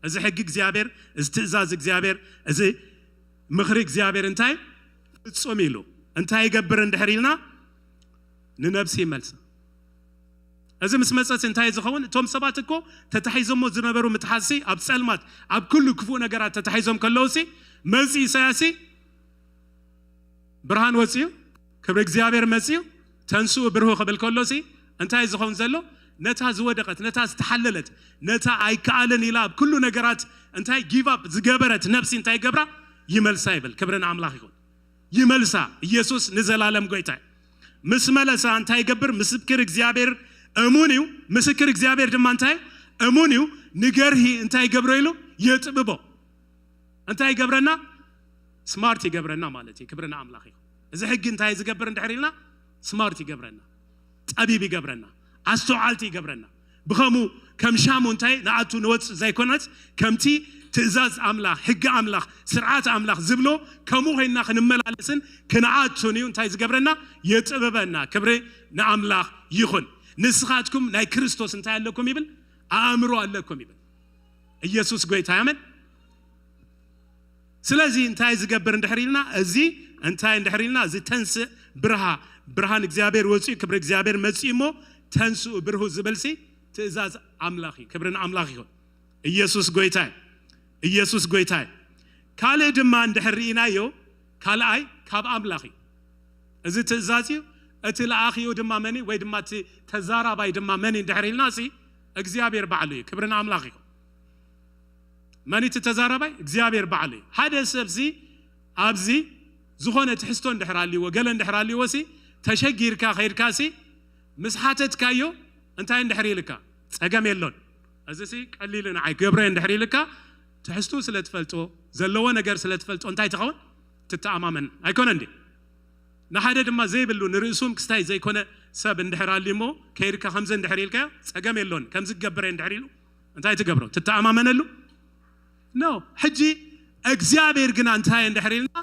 እዚ ሕጊ እግዚኣብሔር፣ እዚ ትእዛዝ እግዚኣብሔር፣ እዚ ምኽሪ እግዚኣብሔር እንታይ? ፍጹም ኢሉ። እንታይ ይገብር እንድሕር ኢልና? ንነብሲ ይመልሳ። እዚ ምስ መጸሲ እንታይ ዝኸውን? እቶም ሰባት እኮ ተታሒዞሞ ዝነበሩ ምትሓዝሲ ኣብ ጸልማት፣ ኣብ ኩሉ ክፉእ ነገራት ተታሒዞም ከለውሲ፣ መጺ ኢሳያሲ ብርሃን ወጺኡ፣ ክብሪ እግዚኣብሔር መጺኡ፣ ተንስኡ ብርሁ ክብል ከሎሲ፣ እንታይ ዝኸውን ዘሎ? ነታ ዝወደቐት፣ ነታ ዝተሓለለት፣ ነታ ኣይከኣልን ኢላ ኣብ ኩሉ ነገራት እንታይ ጊቭ ኣፕ ዝገበረት ነብሲ እንታይ ገብራ? ይመልሳ ይብል። ክብሪ ንኣምላኽ ይኹን። ይመልሳ። ኢየሱስ ንዘላለም ጎይታ እዩ። ምስ መለሳ እንታይ ይገብር? ምስክር እግዚኣብሔር እሙን እዩ። ምስክር እግዚኣብሔር ድማ እንታይ? እሙን እዩ። ንገርሂ እንታይ ይገብሮ ኢሉ? የጥብቦ። እንታይ ይገብረና? ስማርት ይገብረና ማለት እዩ። ክብሪ ንኣምላኽ ይኹን። እዚ ሕጊ እንታይ ዝገብር እንድሕር ኢልና? ስማርት ይገብረና፣ ጠቢብ ይገብረና፣ ኣስተውዓልቲ ይገብረና። ብኸምኡ ከም ሻሙ እንታይ ንኣቱ ንወጽእ ዘይኮነስ፣ ከምቲ ትእዛዝ ኣምላኽ፣ ሕጊ ኣምላኽ፣ ስርዓት ኣምላኽ ዝብሎ ከምኡ ኮይንና ክንመላለስን ክንኣቱን እዩ እንታይ ዝገብረና? የጥብበና። ክብሪ ንኣምላኽ ይኹን። ንስኻትኩም ናይ ክርስቶስ እንታይ ኣለኩም ይብል? ኣእምሮ ኣለኩም ይብል። ኢየሱስ ጎይታ። ኣሜን። ስለዚ እንታይ ዝገብር እንድሕር ኢልና፣ እዚ እንታይ እንድሕር ኢልና፣ እዚ ተንስእ ብርሃ፣ ብርሃን እግዚኣብሔር ወፂኡ፣ ክብሪ እግዚኣብሔር መፂኡ እሞ፣ ተንስኡ ብርሁ ዝብልሲ ትእዛዝ ኣምላኽ እዩ። ክብርን ኣምላኽ ይኹን። ኢየሱስ ጎይታ እዩ። ኢየሱስ ጎይታ እዩ። ካልእ ድማ እንድሕር ርኢናዮ፣ ካልኣይ ካብ ኣምላኽ እዩ። እዚ ትእዛዝ እዩ። እቲ ለኣኺኡ ድማ መን እዩ? ወይ ድማ እቲ ተዛራባይ ድማ መን እዩ እንድሕር ኢልና፣ ሲ እግዚኣብሔር ባዕሉ እዩ። ክብርን ኣምላኽ ይኹን። መን እቲ ተዛራባይ? እግዚኣብሔር ባዕሉ እዩ። ሓደ ሰብሲ ኣብዚ ዝኾነ ትሕዝቶ እንድሕር ኣልዎ፣ ገለ እንድሕር ኣልዎ ሲ፣ ተሸጊርካ ከይድካ ሲ፣ ምስ ሓተትካዮ እንታይ እንድሕር ኢልካ፣ ጸገም የሎን። እዚ ሲ ቀሊል ንዓይ ገብረ እንድሕር ኢልካ፣ ትሕዝቱ ስለ ትፈልጦ፣ ዘለዎ ነገር ስለ ትፈልጦ እንታይ ትኸውን? ትተኣማመን። ኣይኮነ እንዴ? ንሓደ ድማ ዘይብሉ ንርእሱም ክስታይ ዘይኮነ ሰብ እንድሕር ኣልሞ፣ ከይድካ ከምዚ እንድሕር ኢልካ፣ ጸገም የሎን፣ ከምዚ ክገብረ እንድሕር ኢሉ፣ እንታይ ትገብሮ? ትተኣማመነሉ? ኖ። ሕጂ እግዚኣብሔር ግና እንታይ እንድሕር ኢልና፣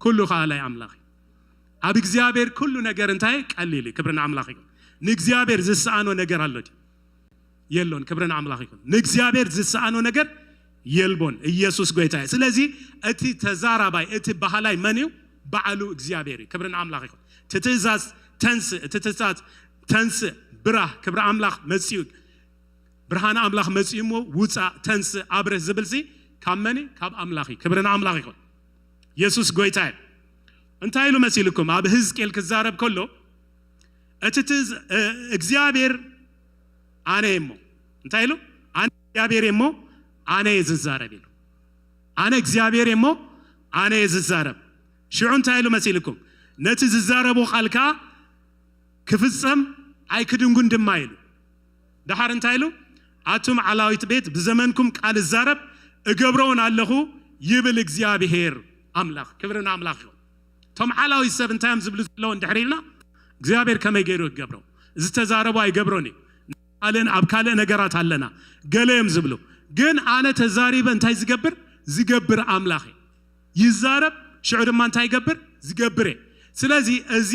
ኩሉ ከኣላይ ኣምላኽ እዩ። ኣብ እግዚኣብሔር ኩሉ ነገር እንታይ ቀሊል እዩ። ክብሪ ንኣምላኽ ይኹን። ንእግዚኣብሔር ዝሰኣኖ ነገር ኣሎ ድዩ? የሎን። ክብሪ ንኣምላኽ ይኹን። ንእግዚኣብሔር ዝሰኣኖ ነገር የልቦን። ኢየሱስ ጎይታ እዩ። ስለዚ እቲ ተዛራባይ፣ እቲ በሃላይ መን እዩ? ባዕሉ እግዚኣብሔር እዩ። ክብሪ ንኣምላኽ ይኹን። እቲ ትእዛዝ ተንስእ፣ እቲ ትእዛዝ ተንስእ ብራህ፣ ክብሪ ኣምላኽ መጺኡ፣ ብርሃን ኣምላኽ መጺኡ እሞ ውጻእ፣ ተንስእ፣ ኣብርህ ዝብል ሲ ካብ መን እዩ? ካብ ኣምላኽ እዩ። ክብሪ ንኣምላኽ ይኹን። ኢየሱስ ጎይታ እዩ። እንታይ ኢሉ መሲልኩም? ኣብ ህዝቅኤል ክዛረብ ከሎ እቲ ትእዝ-፣ እ፣ እግዚኣብሔር ኣነ እየ እሞ፣ እንታይ ኢሉ? ኣነ እግዚኣብሔር እየ እሞ ኣነ እየ ዝዛረብ ኢሉ። ኣነ እግዚኣብሔር እየ እሞ ኣነ እየ ዝዛረብ። ሽዑ እንታይ ኢሉ መሲልኩም? ነቲ ዝዛረቦ ቃል ከኣ ክፍጸም ኣይክድንጉን ድማ ኢሉ። ደሓር እንታይ ኢሉ? ኣቱም ዓላዊት ቤት ብዘመንኩም ቃል እዛረብ እገብሮውን ኣለኹ ይብል እግዚኣብሔር ኣምላኽ። ክብሪ ንኣምላኽ ይኹን። እቶም ዓላዊት ሰብ እንታይ እዮም ዝብሉ ዘለዉ እንድሕር ኢልና፣ እግዚኣብሔር ከመይ ገይሩ ክገብሮ? ዝተዛረቦ ኣይገብሮን እዩ። ካልእን ኣብ ካልእ ነገራት ኣለና ገለ እዮም ዝብሉ። ግን ኣነ ተዛሪበ እንታይ ዝገብር? ዝገብር ኣምላኽ እየ። ይዛረብ፣ ሽዑ ድማ እንታይ ይገብር? ዝገብር እየ። ስለዚ እዚ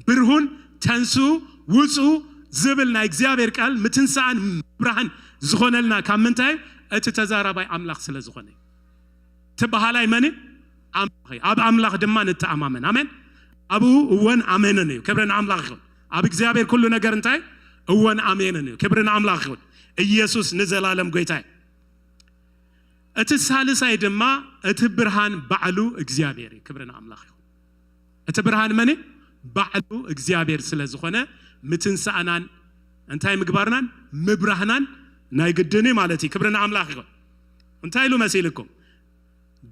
ብርሁን ተንስኡ ውፅኡ ዝብል ናይ እግዚኣብሔር ቃል ምትንሳእን ምብራህን ዝኾነልና ካብ ምንታይ? እቲ ተዛራባይ ኣምላኽ ስለ ዝኾነ እዩ። እቲ በሃላይ መን እዩ? ኣምላኽ እዩ። ኣብ ኣምላኽ ድማ ንተኣማመን። ኣሜን። ኣብኡ እወን ኣሜንን እዩ። ክብሪ ንኣምላኽ ይኹን። ኣብ እግዚኣብሔር ኩሉ ነገር እንታይ? እወን ኣሜንን እዩ። ክብሪ ንኣምላኽ ይኹን። ኢየሱስ ንዘላለም ጎይታ እዩ። እቲ ሳልሳይ ድማ እቲ ብርሃን ባዕሉ እግዚኣብሔር እዩ። ክብሪ ንኣምላኽ ይኹን። እቲ ብርሃን መን እዩ? ባዕሉ እግዚኣብሔር ስለ ዝኾነ ምትንሳእናን እንታይ ምግባርናን ምብራህናን ናይ ግድን እዩ ማለት እዩ። ክብሪ ንኣምላኽ ይኹን። እንታይ ኢሉ መሲልኩም?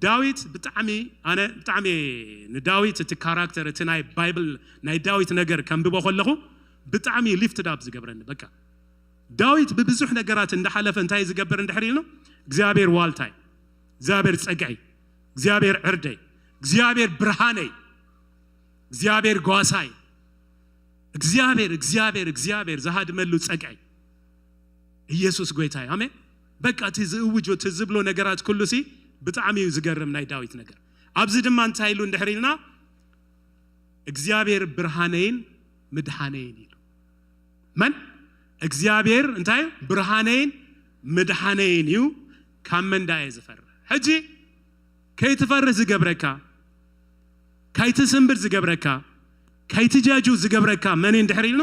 ዳዊት ብጣዕሚ፣ ኣነ ብጣዕሚ ንዳዊት እቲ ካራክተር፣ እቲ ናይ ባይብል ናይ ዳዊት ነገር ከንብቦ ከለኹ ብጣዕሚ ሊፍትድ ኣፕ ዝገብረኒ። በቃ ዳዊት ብብዙሕ ነገራት እንዳሓለፈ እንታይ ዝገብር እንድሕር ኢሉ፣ እግዚኣብሔር ዋልታይ፣ እግዚኣብሔር ጸግዒ፣ እግዚኣብሔር ዕርደይ፣ እግዚኣብሔር ብርሃነይ፣ እግዚኣብሔር ጓሳይ፣ እግዚኣብሔር፣ እግዚኣብሔር፣ እግዚኣብሔር ዝሃድመሉ ጸግዒ። ኢየሱስ ጎይታ እዩ። ኣሜን። በቃ እቲ ዝእውጆ፣ እቲ ዝብሎ ነገራት ኩሉ ሲ ብጣዕሚ እዩ ዝገርም ናይ ዳዊት ነገር። ኣብዚ ድማ እንታይ ኢሉ እንድሕር ኢልና፣ እግዚኣብሔር ብርሃነይን ምድሓነይን ኢሉ። መን? እግዚኣብሔር እንታይ? ብርሃነይን ምድሓነይን እዩ። ካብ መን ዳየ ዝፈርህ? ሕጂ ከይትፈርህ ዝገብረካ፣ ከይትስንብድ ዝገብረካ፣ ከይትጃጁ ዝገብረካ መን እዩ እንድሕር ኢሉ፣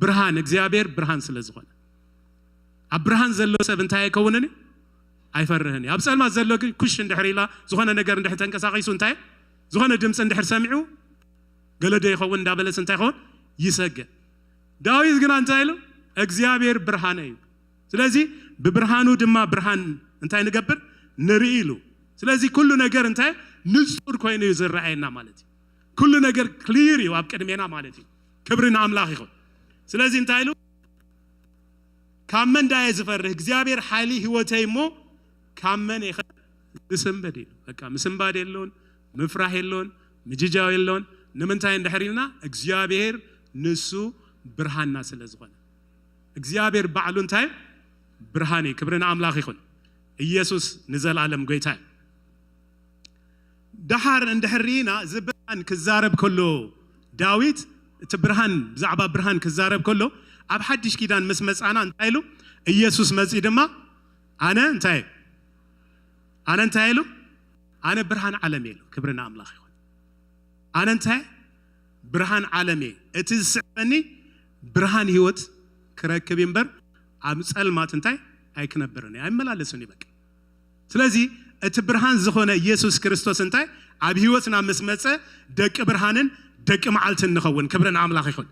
ብርሃን፣ እግዚኣብሔር ብርሃን ስለ ዝኾነ። ኣብ ብርሃን ዘሎ ሰብ እንታይ ኣይከውንን እዩ? ኣይፈርህን እዩ። ኣብ ጸልማት ዘሎ ግን ኩሽ እንድሕር ኢላ ዝኾነ ነገር እንድሕር ተንቀሳቒሱ እንታይ? ዝኾነ ድምፂ እንድሕር ሰሚዑ ገለ ዶ ይኸውን እንዳበለስ እንታይ ይኸውን? ይሰግእ። ዳዊት ግና እንታይ ኢሉ? እግዚኣብሔር ብርሃነ እዩ። ስለዚ ብብርሃኑ ድማ ብርሃን እንታይ ንገብር? ንርኢ ኢሉ። ስለዚ ኩሉ ነገር እንታይ? ንጹር ኮይኑ እዩ ዝረኣየና ማለት እዩ። ኩሉ ነገር ክሊር እዩ ኣብ ቅድሜና ማለት እዩ። ክብሪ ንኣምላኽ ይኹን። ስለዚ እንታይ ኢሉ? ካብ መን ዳየ ዝፈርህ? እግዚኣብሔር ሓይሊ ህይወተይ እሞ ካብ መን እየ ዝስንበድ ኢሉ። በቃ ምስንባድ የለውን፣ ምፍራህ የለውን፣ ምጅጃው የለውን። ንምንታይ እንድሕር ኢልና እግዚኣብሔር ንሱ ብርሃንና ስለ ዝኾነ። እግዚኣብሔር ባዕሉ እንታይ? ብርሃን እዩ። ክብሪ ንኣምላኽ ይኹን። ኢየሱስ ንዘለኣለም ጎይታ እዩ። ደሓር እንድሕር ርኢና እዚ ብርሃን ክዛረብ ከሎ ዳዊት እቲ ብርሃን ብዛዕባ ብርሃን ክዛረብ ከሎ ኣብ ሓድሽ ኪዳን ምስ መጻና እንታይ ኢሉ? ኢየሱስ መጺ ድማ ኣነ እንታይ? ኣነ እንታይ ኢሉ? ኣነ ብርሃን ዓለም እየ ኢሉ። ክብሪ ንኣምላኽ ይኹን። ኣነ እንታይ? ብርሃን ዓለም እየ። እቲ ዝስዕበኒ ብርሃን ህይወት ክረክብ እምበር ኣብ ጸልማት እንታይ? ኣይክነብርን እየ። ኣይመላለስን እዩ በቃ። ስለዚ እቲ ብርሃን ዝኾነ ኢየሱስ ክርስቶስ እንታይ? ኣብ ህይወትና ምስ መጸ ደቂ ብርሃንን ደቂ መዓልትን ንኸውን። ክብሪ ንኣምላኽ ይኹን።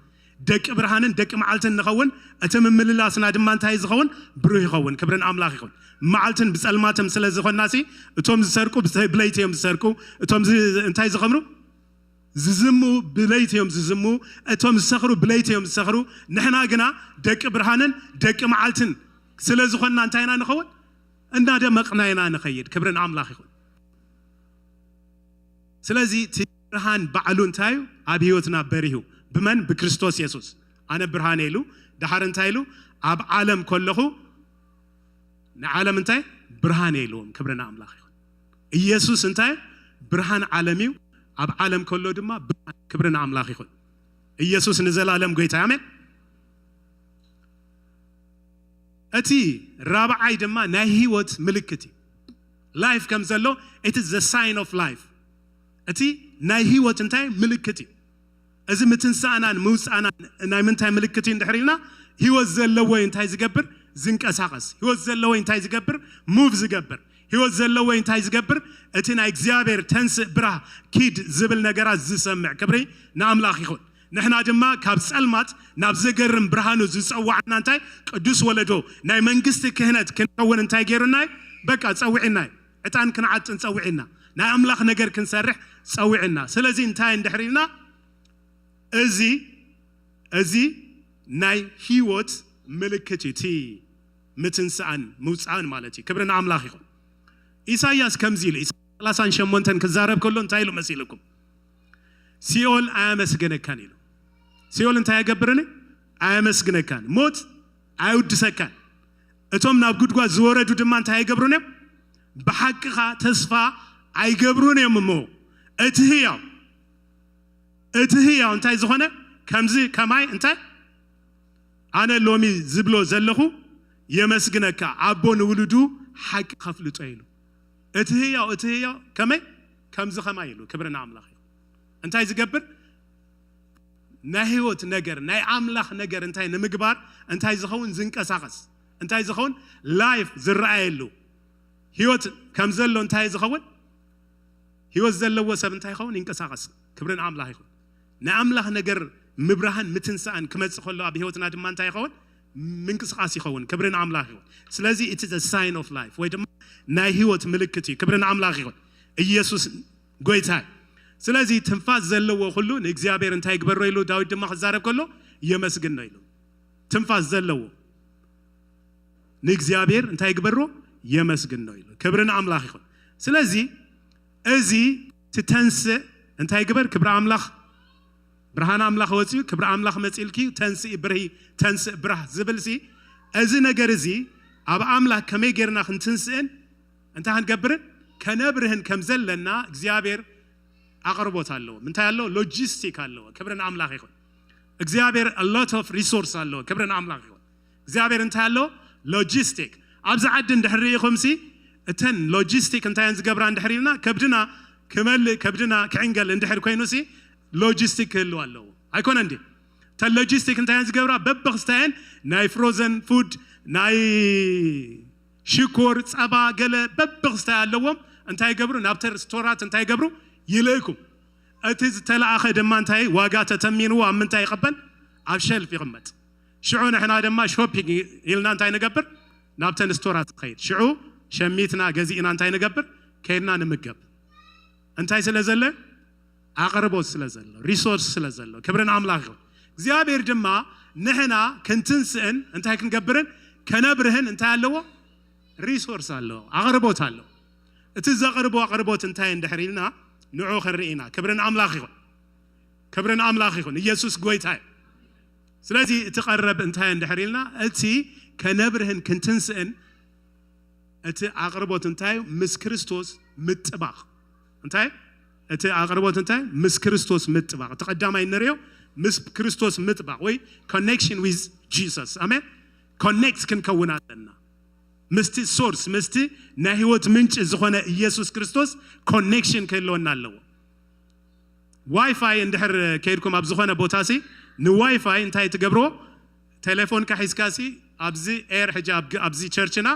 ደቂ ብርሃንን ደቂ መዓልትን ንኸውን። እቲ ምምልላስና ድማ እንታይ ዝኸውን? ብሩህ ይኸውን። ክብሪ ንኣምላኽ ይኹን። መዓልትን ብጸልማትም ስለ ዝኾንና ሲ፣ እቶም ዝሰርቁ ብዘ-፣ ብለይቲ እዮም ዝሰርቁ። እቶም ዝ-፣ እንታይ ዝኸምሩ? ዝዝሙ ብለይቲ እዮም ዝዝሙ። እቶም ዝሰኽሩ ብለይቲ እዮም ዝሰኽሩ። ንሕና ግና ደቂ ብርሃንን ደቂ መዓልትን ስለ ዝኾንና እንታይ ኢና ንኸውን? እናደመቕና ኢና ንኸይድ። ክብሪ ንኣምላኽ ይኹን። ስለዚ እቲ ብርሃን ባዕሉ እንታይ እዩ? ኣብ ህይወትና በሪሁ። ብመን? ብክርስቶስ የሱስ። ኣነ ብርሃን እየ ኢሉ። ደሓር እንታይ ኢሉ? ኣብ ዓለም ከለኹ ንዓለም እንታይ? ብርሃን እየ ኢልዎም። ክብሪ ንኣምላኽ ይኹን። ኢየሱስ እንታይ? ብርሃን ዓለም እዩ። ኣብ ዓለም ከሎ ድማ ብርሃን። ክብሪ ንኣምላኽ ይኹን። ኢየሱስ ንዘላለም ጎይታ እዩ። ኣሜን። እቲ ራብዓይ ድማ ናይ ህይወት ምልክት እዩ። ላይፍ ከም ዘሎ፣ it is the sign of life። እቲ ናይ ህይወት እንታይ? ምልክት እዩ። እዚ ምትንሳእናን ምውፃእናን ናይ ምንታይ ምልክት እዩ እንድሕር ኢልና፣ ህይወት ዘለዎ እንታይ ዝገብር? ዝንቀሳቐስ። ህይወት ዘለዎ እንታይ ዝገብር? ሙቭ ዝገብር። ህይወት ዘለዎ እንታይ ዝገብር? እቲ ናይ እግዚኣብሔር ተንስእ ብራህ ኪድ ዝብል ነገራት ዝሰምዕ። ክብሪ ንኣምላኽ ይኹን። ንሕና ድማ ካብ ጸልማት ናብ ዘገርም ብርሃኑ ዝጸዋዕና እንታይ? ቅዱስ ወለዶ፣ ናይ መንግስቲ ክህነት ክንከውን እንታይ ገይሩና እዩ? በቃ ጸዊዕና እዩ። ዕጣን ክንዓጥን ጸዊዕና። ናይ ኣምላኽ ነገር ክንሰርሕ ጸዊዕና። ስለዚ እንታይ እንድሕር ኢልና? እዚ፣ እዚ ናይ ህይወት ምልክት እዩ። እቲ ምትንሳእን ምውጻእን ማለት እዩ። ክብሪ ንኣምላኽ ይኹን። ኢሳይያስ ከምዚ ኢሉ፣ ኢሳይያስ ሰላሳን ሸሞንተን ክዛረብ ከሎ እንታይ ኢሉ መሲልኩም? ሲኦል ኣያመስገነካን ኢሉ። ሲኦል እንታይ ኣገብርን? ኣያመስግነካን። ሞት ኣየውድሰካን። እቶም ናብ ጉድጓድ ዝወረዱ ድማ እንታይ ኣይገብሩን እዮም? ብሓቅኻ ተስፋ ኣይገብሩን እዮም። እሞ እቲ ህያው፣ እቲ ህያው እንታይ ዝኾነ? ከምዚ ከማይ እንታይ? ኣነ ሎሚ ዝብሎ ዘለኹ የመስግነካ፣ ኣቦ ንውሉዱ ሓቂ ከፍልጦ ኢሉ። እቲ ህያው፣ እቲ ህያው ከመይ? ከምዚ ከማይ ኢሉ። ክብሪ ንኣምላኽ እዩ። እንታይ ዝገብር? ናይ ህይወት ነገር፣ ናይ ኣምላኽ ነገር እንታይ ንምግባር፣ እንታይ ዝኸውን? ዝንቀሳቐስ። እንታይ ዝኸውን? ላይፍ ዝረኣየሉ። ህይወት ከም ዘሎ እንታይ ዝኸውን? ህይወት ዘለዎ ሰብ እንታይ ይኸውን? ይንቀሳቐስ። ክብሪ ንኣምላኽ ይኹን። ናይ ኣምላኽ ነገር ምብራህን ምትንሳእን ክመጽእ ከሎ ኣብ ህይወትና ድማ እንታይ ይኸውን? ምንቅስቓስ ይኸውን። ክብሪ ንኣምላኽ ይኹን። ስለዚ እቲ the sign of life ወይ ድማ ናይ ህይወት ምልክት እዩ። ክብሪ ንኣምላኽ ይኹን። ኢየሱስ ጎይታ እዩ። ስለዚ ትንፋስ ዘለዎ ኩሉ ንእግዚኣብሔር እንታይ ይግበሮ ኢሉ ዳዊት ድማ ክዛረብ ከሎ የመስግኖ ኢሉ። ትንፋስ ዘለዎ ንእግዚኣብሔር እንታይ ይግበሮ? የመስግኖ ኢሉ። ክብሪ ንኣምላኽ ይኹን። ስለዚ እዚ ትተንስእ እንታይ ይግበር? ክብሪ ኣምላኽ፣ ብርሃን ኣምላኽ ወፂኡ፣ ክብሪ ኣምላኽ መፂልኪ፣ ተንስኢ ብርሂ፣ ተንስእ ብራህ ዝብል ሲ፣ እዚ ነገር እዚ ኣብ ኣምላኽ ከመይ ጌርና ክንትንስእን እንታይ ክንገብርን ከነብርህን ከም ዘለና እግዚኣብሔር ኣቕርቦት ኣለዎ። እንታይ ኣለዎ? ሎጂስቲክ ኣለዎ። ክብሪ ንኣምላኽ ይኹን። እግዚኣብሔር a lot of resource ኣለዎ። ክብሪ ንኣምላኽ ይኹን። እግዚኣብሔር እንታይ ኣለዎ? ሎጂስቲክ። ኣብዚ ዓዲ እንድሕር ርኢኹም ሲ፣ እተን ሎጂስቲክ እንታይ እየን ዝገብራ እንድሕር ኢልና፣ ከብድና ክመልእ፣ ከብድና ክዕንገል እንድሕር ኮይኑ ሲ፣ ሎጂስቲክ ክህልው ኣለዎ። ኣይኮነ እንዴ? እተን ሎጂስቲክ እንታይ እየን ዝገብራ? በብኽስታየን ናይ ፍሮዘን ፉድ፣ ናይ ሽኮር፣ ጸባ፣ ገለ በብኽስታይ ኣለዎም። እንታይ ይገብሩ? ናብተን ስቶራት እንታይ ይገብሩ? ይልእኩ። እቲ ዝተለኣኸ ድማ እንታይ ዋጋ ተተሚንዎ ኣብ ምንታይ ይቕበል? ኣብ ሸልፍ ይቕመጥ። ሽዑ ንሕና ድማ ሾፒንግ ኢልና እንታይ ንገብር? ናብተን ስቶራት ንኸይድ። ሽዑ ሸሚትና ገዚእና እንታይ ንገብር? ከይድና ንምገብ። እንታይ ስለ ዘለ? ኣቕርቦት ስለ ዘሎ፣ ሪሶርስ ስለ ዘሎ። ክብሪ ንኣምላኽ ይኹን። እግዚኣብሔር ድማ ንሕና ክንትንስእን እንታይ ክንገብርን ከነብርህን እንታይ ኣለዎ? ሪሶርስ ኣለዎ፣ ኣቕርቦት ኣለዎ። እቲ ዘቕርቦ ኣቕርቦት እንታይ እንድሕር ኢልና ንዑ ክንርኢ ኢና። ክብሪ ንኣምላኽ ይኹን። ክብሪ ንኣምላኽ ይኹን። ኢየሱስ ጎይታ እዩ። ስለዚ እቲ ቀረብ እንታይ እንድሕር ኢልና፣ እቲ ከነብርህን ክንትንስእን እቲ ኣቕርቦት እንታይ እዩ? ምስ ክርስቶስ ምጥባቕ። እንታይ? እቲ ኣቕርቦት እንታይ? ምስ ክርስቶስ ምጥባቕ። እቲ ቀዳማይ እንርእዮ ምስ ክርስቶስ ምጥባቕ ወይ connection with Jesus። ኣሜን። ኮኔክት ክንከውን ኣለና። ምስቲ ሶርስ ምስቲ ናይ ህይወት ምንጭ ዝኾነ ኢየሱስ ክርስቶስ ኮኔክሽን ክህልወና ኣለዎ። ዋይፋይ እንድሕር ከይድኩም ኣብ ዝኾነ ቦታ ሲ ንዋይፋይ እንታይ ትገብርዎ? ቴሌፎንካ ሒዝካ ሲ ኣብዚ ኤር ሕጂ ኣብ- ኣብዚ ቸርችና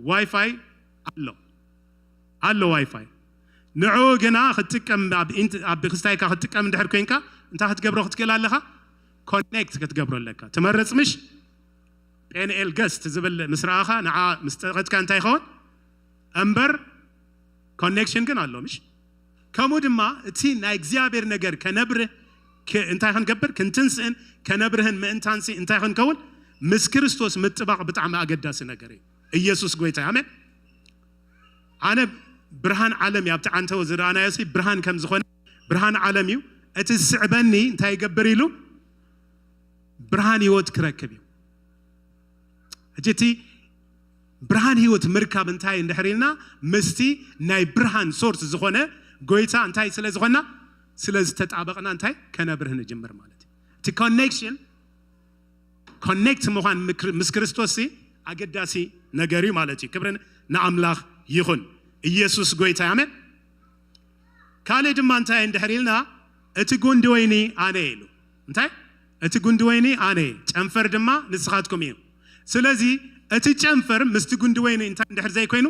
ዋይፋይ ኣሎ ኣሎ ዋይፋይ ንዑ ግና ክትጥቀም ኣብ ኢንት- ኣብ ክስታይካ ክትጥቀም እንድሕር ኮይንካ እንታይ ክትገብሮ ክትክእል ኣለኻ? ኮኔክት ክትገብሮ ኣለካ። ትመርጽ ምሽ ፔንኤል ገስት ዝብል ምስ ረኣኻ ንዓ ምስ ጠቐጥካ እንታይ ይኸውን? እምበር ኮኔክሽን ግን ኣሎ ምሽ? ከምኡ ድማ እቲ ናይ እግዚኣብሔር ነገር ከነብርህ ክ- እንታይ ክንገብር ክንትንስእን ከነብርህን ምእንታንሲ እንታይ ክንከውን? ምስ ክርስቶስ ምጥባቕ ብጣዕሚ ኣገዳሲ ነገር እዩ። ኢየሱስ ጎይታ እዩ። ኣሜን። ኣነ ብርሃን ዓለም እዩ። ኣብቲ ዓንተወ ዝረኣናዮ ሲ ብርሃን ከም ዝኾነ ብርሃን ዓለም እዩ። እቲ ዝስዕበኒ እንታይ ይገብር ኢሉ ብርሃን ህይወት ክረክብ እዩ። ሕጂ እቲ ብርሃን ህይወት ምርካብ እንታይ እንድሕር ኢልና ምስቲ ናይ ብርሃን ሶርስ ዝኾነ ጎይታ እንታይ ስለ ዝኾና ስለ ዝተጣበቕና እንታይ ከነብርህ ንጅምር ማለት እዩ። እቲ ኮኔክሽን ኮኔክት ምዃን ምክር- ምስ ክርስቶስ ሲ ኣገዳሲ ነገር እዩ ማለት እዩ። ክብርን ንኣምላኽ ይኹን። ኢየሱስ ጎይታ ኣሜን። ካልእ ድማ እንታይ እንድሕር ኢልና እቲ ጉንዲ ወይኒ ኣነ እየ ኢሉ እንታይ እቲ ጉንዲ ወይኒ ኣነ እየ፣ ጨንፈር ድማ ንስኻትኩም እዩ። ስለዚ እቲ ጨንፈር ምስቲ ጉንዲ ወይኒ እንታይ እንድሕር ዘይኮይኑ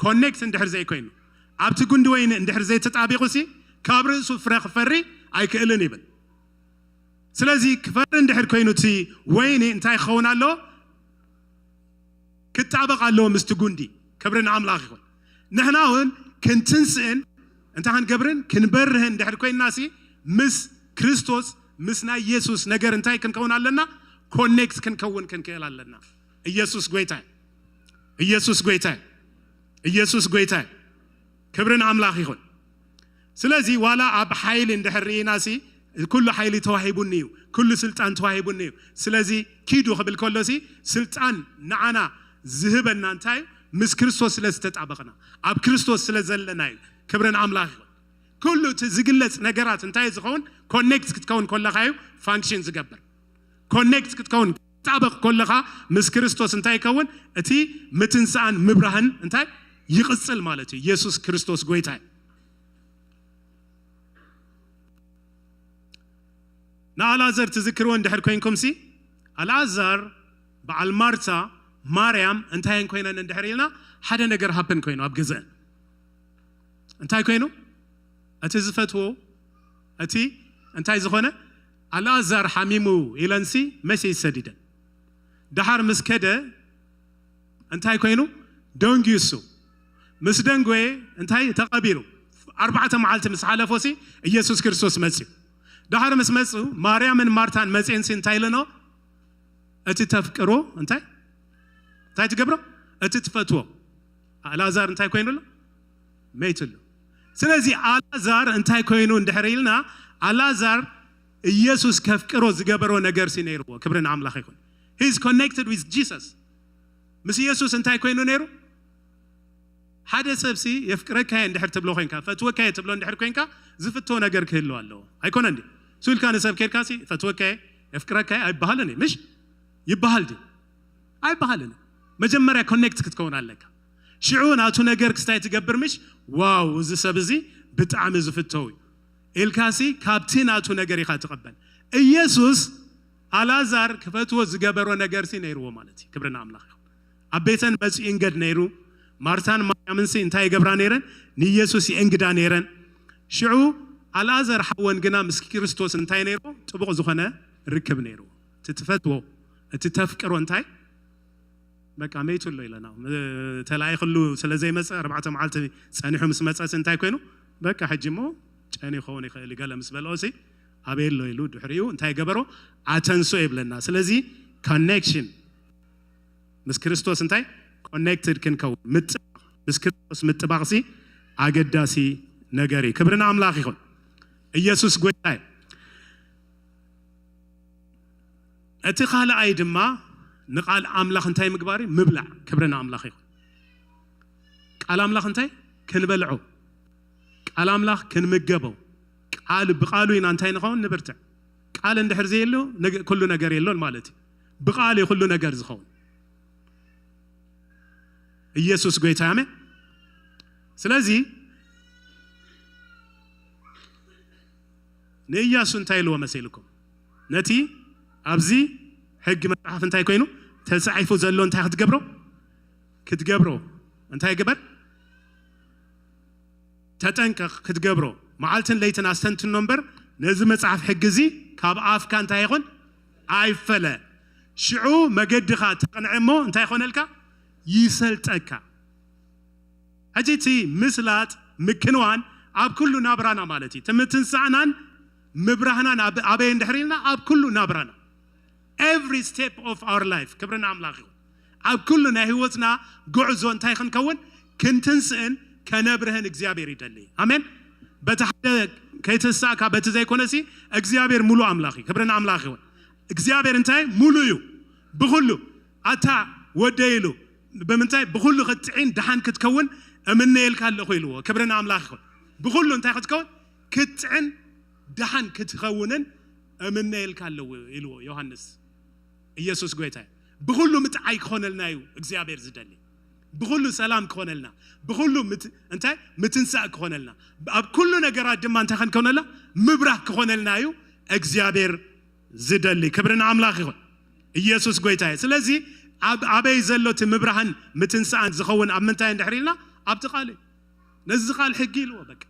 ኮኔክት እንድሕር ዘይኮይኑ ኣብቲ ጉንዲ ወይኒ እንድሕር ዘይተጣቢቑ ሲ ካብ ርእሱ ፍረ ክፈሪ ኣይክእልን ይብል። ስለዚ ክፈሪ እንድሕር ኮይኑ እቲ ወይኒ እንታይ ክኸውን ኣለዎ? ክጣበቕ ኣለዎ ምስቲ ጉንዲ። ክብሪ ንኣምላኽ ይኹን። ንሕና እውን ክንትንስእን እንታይ ክንገብርን ክንበርህን እንድሕር ኮይንና ሲ ምስ ክርስቶስ ምስ ናይ ኢየሱስ ነገር እንታይ ክንከውን ኣለና? ኮኔክት ክንከውን ክንክእል ኣለና። ኢየሱስ ጎይታ እዩ። ኢየሱስ ጎይታ እዩ። ኢየሱስ ጎይታ እዩ። ክብሪ ንኣምላኽ ይኹን። ስለዚ ዋላ ኣብ ሓይሊ እንድሕር ርኢና ሲ ኩሉ ሓይሊ ተዋሂቡኒ እዩ፣ ኩሉ ስልጣን ተዋሂቡኒ እዩ። ስለዚ ኪዱ ክብል ከሎ ሲ ስልጣን ንዓና ዝህበና እንታይ እዩ? ምስ ክርስቶስ ስለ ዝተጣበቕና ኣብ ክርስቶስ ስለ ዘለና እዩ። ክብርን ኣምላኽ ይኹን። ኩሉ እቲ ዝግለጽ ነገራት እንታይ ዝኸውን ኮኔክት ክትከውን ከለኻ እዩ ፋንክሽን ዝገብር። ኮኔክት ክትከውን ጣበቕ ከለኻ ምስ ክርስቶስ እንታይ ይከውን? እቲ ምትንሳእን ምብራህን እንታይ ይቕጽል ማለት እዩ። ኢየሱስ ክርስቶስ ጎይታ እዩ። ንኣልኣዘር ትዝክርዎ እንድሕር ኮይንኩም ሲ ኣልኣዛር በዓል ማርታ ማርያም እንታይ ኮይነን እንድሕር ኢልና ሓደ ነገር ሃፕን ኮይኑ ኣብ ገዛን እንታይ ኮይኑ እቲ ዝፈትዎ እቲ እንታይ ዝኾነ ኣልኣዛር ሓሚሙ ኢለንሲ መሴጅ ሰዲደን ደሓር ምስ ከደ እንታይ ኮይኑ ደንጉዩ እሱ ምስ ደንጎየ እንታይ ተቐቢሩ ኣርባዕተ መዓልቲ ምስ ሓለፎ ሲ ኢየሱስ ክርስቶስ መፅዩ ደሓር ምስ መፁ ማርያምን ማርታን መፅየን ሲ እንታይ ኢለኖ እቲ ተፍቅሮ እንታይ እንታይ ትገብሮ እቲ ትፈትዎ ኣልኣዛር እንታይ ኮይኑ ኣሎ መይቱ ኣሎ ስለዚ ኣልኣዛር እንታይ ኮይኑ እንድሕር ኢልና ኣልኣዛር ኢየሱስ ከፍቅሮ ዝገበሮ ነገር ሲ ነይርዎ ክብሪ ንኣምላኽ ይኹን he's connected with Jesus ምስ ኢየሱስ እንታይ ኮይኑ ነይሩ ሓደ ሰብ ሲ የፍቅረካየ እንድሕር ትብሎ ኮይንካ ፈትወካየ ትብሎ እንድሕር ኮይንካ ዝፍቶ ነገር ክህልው ኣለዎ ኣይኮነ እንዲ ሱልካ ንሰብ ኬድካ ሲ ፈትወካየ የፍቅረካየ ኣይበሃልን እዩ ምሽ ይበሃል ድዩ ኣይበሃልን መጀመርያ ኮኔክት ክትከውን ኣለካ ሽዑ ናቱ ነገር ክስታይ ትገብር ምሽ ዋው እዚ ሰብ እዚ ብጣዕሚ ዝፍተው እዩ ኢልካሲ ካብቲ ናቱ ነገር ኢኻ ትቐበል ኢየሱስ ኣልኣዛር ክፈትዎ ዝገበሮ ነገርሲ ነይርዎ ማለት እዩ ክብሪ ንኣምላኽ ይኹን ኣብ ቤተን መፅኡ ይንገድ ነይሩ ማርታን ማርያምንሲ እንታይ ይገብራ ነይረን ንኢየሱስ ይእንግዳ ነይረን ሽዑ ኣልኣዛር ሓወን ግና ምስ ክርስቶስ እንታይ ነይርዎ ጥቡቕ ዝኾነ ርክብ ነይርዎ እቲ ትፈትዎ እቲ ተፍቅሮ እንታይ በቃ መይቱ ኣሎ ኢለና ተለኣይክሉ ስለ ዘይመፀ ኣርባዕተ መዓልቲ ፀኒሑ ምስ መፀ እንታይ ኮይኑ በቃ ሕጂ እሞ ጨኒ ክኸውን ይኽእል ገለ ምስ በልኦ ሲ ኣበይ ኣሎ ኢሉ ድሕሪኡ እንታይ ገበሮ ኣተንሶ ይብለና ስለዚ ኮኔክሽን ምስ ክርስቶስ እንታይ ኮኔክትድ ክንከውን ምጥባቕ ምስ ክርስቶስ ምጥባቕ ሲ ኣገዳሲ ነገር እዩ ክብሪ ንኣምላኽ ይኹን ኢየሱስ ጎይታ እዩ እቲ ካልኣይ ድማ ንቃል ኣምላኽ እንታይ ምግባር እዩ ምብላዕ ክብሪ ንኣምላኽ ይኹን ቃል ኣምላኽ እንታይ ክንበልዖ ቃል ኣምላኽ ክንምገቦ ቃል ብቃሉ ኢና እንታይ ንኸውን ንብርትዕ ቃል እንድሕር ዘየሎ ኩሉ ነገር የሎን ማለት እዩ ብቃል እዩ ኩሉ ነገር ዝኸውን ኢየሱስ ጎይታ ኣሜን። ስለዚ ንኢያሱ እንታይ ኢልዎ መሰልኩም? ነቲ ኣብዚ ሕጊ መጽሓፍ እንታይ ኮይኑ ተጻሒፉ ዘሎ እንታይ ክትገብሮ ክትገብሮ እንታይ ግበር ተጠንቀቕ ክትገብሮ መዓልትን ለይትን ኣስተንትኖ እምበር ነዚ መጽሓፍ ሕጊ እዚ ካብ ኣፍካ እንታይ ይኹን ኣይፈለ። ሽዑ መገድኻ ተቕንዐ እሞ እንታይ ይኾነልካ? ይሰልጠካ። ሕጂ እቲ ምስላጥ ምክንዋን ኣብ ኩሉ ናብራና ማለት እዩ። እቲ ምትንሳእናን ምብራህናን ኣብ- ኣበይ እንድሕር ኢልና ኣብ ኩሉ ናብራና every step of our life ክብርን ኣምላኽ ይኹን። ኣብ ኩሉ ናይ ህይወትና ጉዕዞ እንታይ ክንከውን ክንትንስእን ከነብርህን እግዚኣብሔር ይደሊ። ኣሜን። በቲ ሓደ ከይትሳእካ በቲ ዘይኮነሲ እግዚኣብሔር ሙሉ ኣምላኽ እዩ። ክብርን ኣምላኽ ይኹን። እግዚኣብሔር እንታይ ሙሉ እዩ። ብኩሉ ኣታ ወደይ ኢሉ ብምንታይ ብኩሉ ክትጥዒን ደሓን ክትከውን እምነየልካ ኣለኹ ኢልዎ። ክብርን ኣምላኽ ይኹን። ብኩሉ እንታይ ክትከውን ክትጥዕን ደሓን ክትኸውንን እምነየልካ ኣለዎ ኢልዎ ዮሃንስ። ኢየሱስ ጎይታ እዩ። ብኩሉ ምጥዓይ ክኾነልና እዩ እግዚኣብሔር ዝደሊ። ብኩሉ ሰላም ክኾነልና፣ ብኩሉ ምት- እንታይ ምትንሳእ ክኾነልና፣ ኣብ ኩሉ ነገራት ድማ እንታይ ክንከውነልና ምብራህ ክኾነልና እዩ እግዚኣብሔር ዝደሊ። ክብሪ ንኣምላኽ ይኹን። ኢየሱስ ጎይታ እዩ። ስለዚ ኣብ ኣበይ ዘሎ እቲ ምብራህን ምትንሳእን ዝኸውን ኣብ ምንታይ እንድሕር ኢልና ኣብቲ ቃል እዩ። ነዚ ቃል ሕጊ ኢልዎ በቃ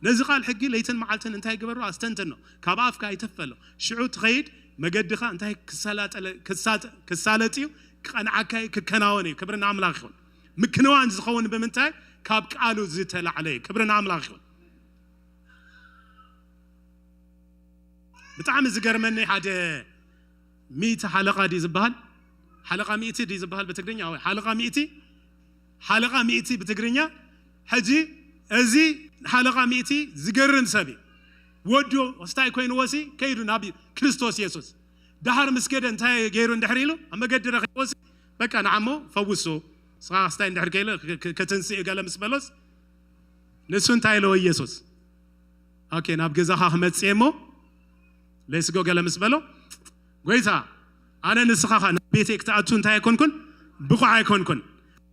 ነዚ ቃል ሕጊ ለይትን መዓልትን እንታይ ግበሮ ኣስተንትኖ ካብ ኣፍካ ኣይትፈሎ። ሽዑ ትኸይድ መገድኻ እንታይ ክሳላጠለ- ክሳጥ- ክሳለጥ እዩ ክቐንዓካ እዩ ክከናወን እዩ። ክብሪ ንኣምላኽ ይኹን። ምክንዋን ዝኸውን ብምንታይ ካብ ቃሉ ዝተላዕለ እዩ። ክብሪ ንኣምላኽ ይኹን። ብጣዕሚ ዝገርመኒ ሓደ ሚእቲ ሓለቓ ድዩ ዝበሃል ሓለቓ ሚእቲ ድዩ ዝበሃል ብትግርኛ ወይ ሓለቓ ሚእቲ ሓለቓ ሚእቲ ብትግርኛ። ሕጂ እዚ ሓለቓ ሚእቲ ዝገርም ሰብ እዩ። ወዱ ስታይ ኮይንዎ ሲ ከይዱ ናብ ክርስቶስ የሱስ ዳሓር ምስ ከደ እንታይ ገይሩ እንድሕር ኢሉ ኣብ መገዲ ረኺቦ ሲ በቃ ንዓሞ ፈውሱ ስኻ ስታይ እንድሕር ከይሉ ክትንስእ ገለ ምስ በሎስ ንሱ እንታይ ኢለዎ ኢየሱስ ኦኬ ናብ ገዛኻ ክመጽእ እሞ ሌስጎ ገለ ምስ በሎ ጎይታ ኣነ ንስኻ ናብ ቤተይ ክትኣቱ እንታይ ኣይኮንኩን ብቑዕ ኣይኮንኩን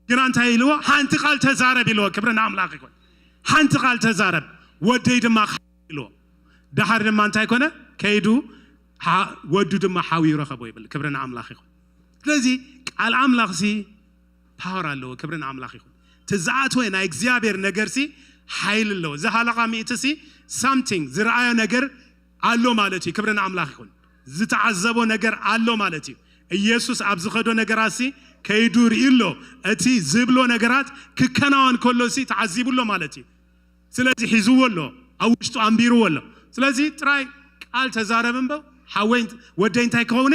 ግና እንታይ ኢልዎ ሓንቲ ቃል ተዛረብ ኢልዎ ክብሪ ንኣምላኽ ይኮን ሓንቲ ቃል ተዛረብ ወደይ ድማ ኢልዎ ደሓር ድማ እንታይ ኮነ ከይዱ ወዱ ድማ ሓውዩ ረኸቦ ይብል ክብሪ ንኣምላኽ ይኮን ስለዚ ቃል ኣምላኽ ሲ ፓወር ኣለዎ ክብሪ ንኣምላኽ ይኹን ትዝኣትወ ናይ እግዚኣብሔር ነገር ሲ ሓይል ኣለዎ እዚ ሃለቃ ሚእቲ ሲ ሳምቲንግ ዝረኣዮ ነገር ኣሎ ማለት እዩ ክብሪ ንኣምላኽ ይኹን ዝተዓዘቦ ነገር ኣሎ ማለት እዩ ኢየሱስ ኣብ ዝኸዶ ነገራት ሲ ከይዱ ርኢ ኣሎ እቲ ዝብሎ ነገራት ክከናወን ከሎ ሲ ተዓዚቡ ኣሎ ማለት እዩ ስለዚ ሒዝዎ ኣሎ ኣብ ውሽጡ ኣንቢርዎ ኣሎ ስለዚ ጥራይ ቃል ተዛረብ እምበር ሓወይ ወደይ እንታይ ክኸውን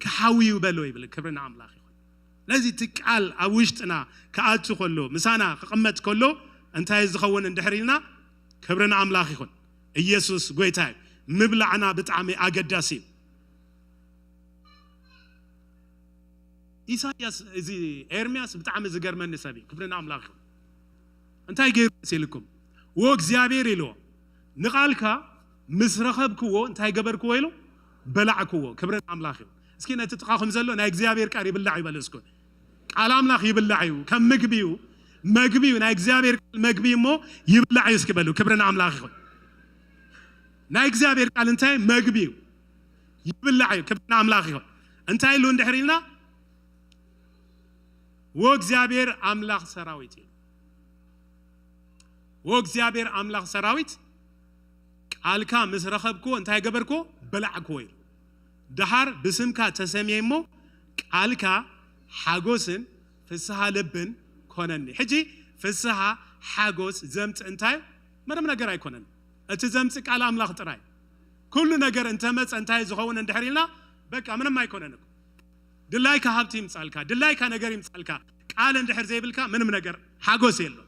ክሓውዩ በሎ ይብል ክብሪ ንኣምላኽ ይኹን ስለዚ እቲ ቃል ኣብ ውሽጥና ክኣቱ ከሎ ምሳና ክቕመጥ ከሎ እንታይ ዝኸውን እንድሕር ኢልና ክብሪ ንኣምላኽ ይኹን ኢየሱስ ጎይታ እዩ ምብላዕና ብጣዕሚ ኣገዳሲ እዩ ኢሳያስ እዚ ኤርምያስ ብጣዕሚ ዝገርመኒ ሰብ እዩ ክብሪ ንኣምላኽ ይኹን እንታይ ገይሩ መሲልኩም ዎ እግዚኣብሔር ኢልዎ ንቓልካ ምስ ረኸብክዎ እንታይ ገበርክዎ ኢሉ በላዕክዎ ክብሪ ንኣምላኽ እዩ እስኪ ነቲ ጥቓኹም ዘሎ ናይ እግዚኣብሔር ቃል ይብላዕ ይበል እስኩ ቃል ኣምላኽ ይብላዕ እዩ ከም ምግቢ እዩ መግቢ እዩ ናይ እግዚኣብሔር ቃል መግቢ እሞ ይብላዕ እዩ እስኪ በሉ ክብሪ ንኣምላኽ ይኹን ናይ እግዚኣብሔር ቃል እንታይ መግቢ እዩ ይብላዕ እዩ ክብሪ ንኣምላኽ ይኹን እንታይ ኢሉ እንድሕር ኢልና ወእግዚኣብሔር ኣምላኽ ሰራዊት እዩ። ወእግዚኣብሔር ኣምላኽ ሰራዊት ቃልካ ምስ ረኸብክዎ እንታይ ገበርክዎ? በላዕክዎ ኢሉ። ደሓር ብስምካ ተሰምየ እሞ ቃልካ ሓጎስን ፍስሃ ልብን ኮነኒ። ሕጂ ፍስሃ ሓጎስ ዘምጽእ እንታይ ምንም ነገር ኣይኮነን። እቲ ዘምጽእ ቃል ኣምላኽ ጥራይ። ኩሉ ነገር እንተመጸ እንታይ ዝኸውን እንድሕር ኢልና በቃ ምንም ኣይኮነን እኮ። ድላይካ ሃብቲ ይምጻልካ፣ ድላይካ ነገር ይምጻልካ፣ ቃል እንድሕር ዘይብልካ ምንም ነገር ሓጎስ የሎ።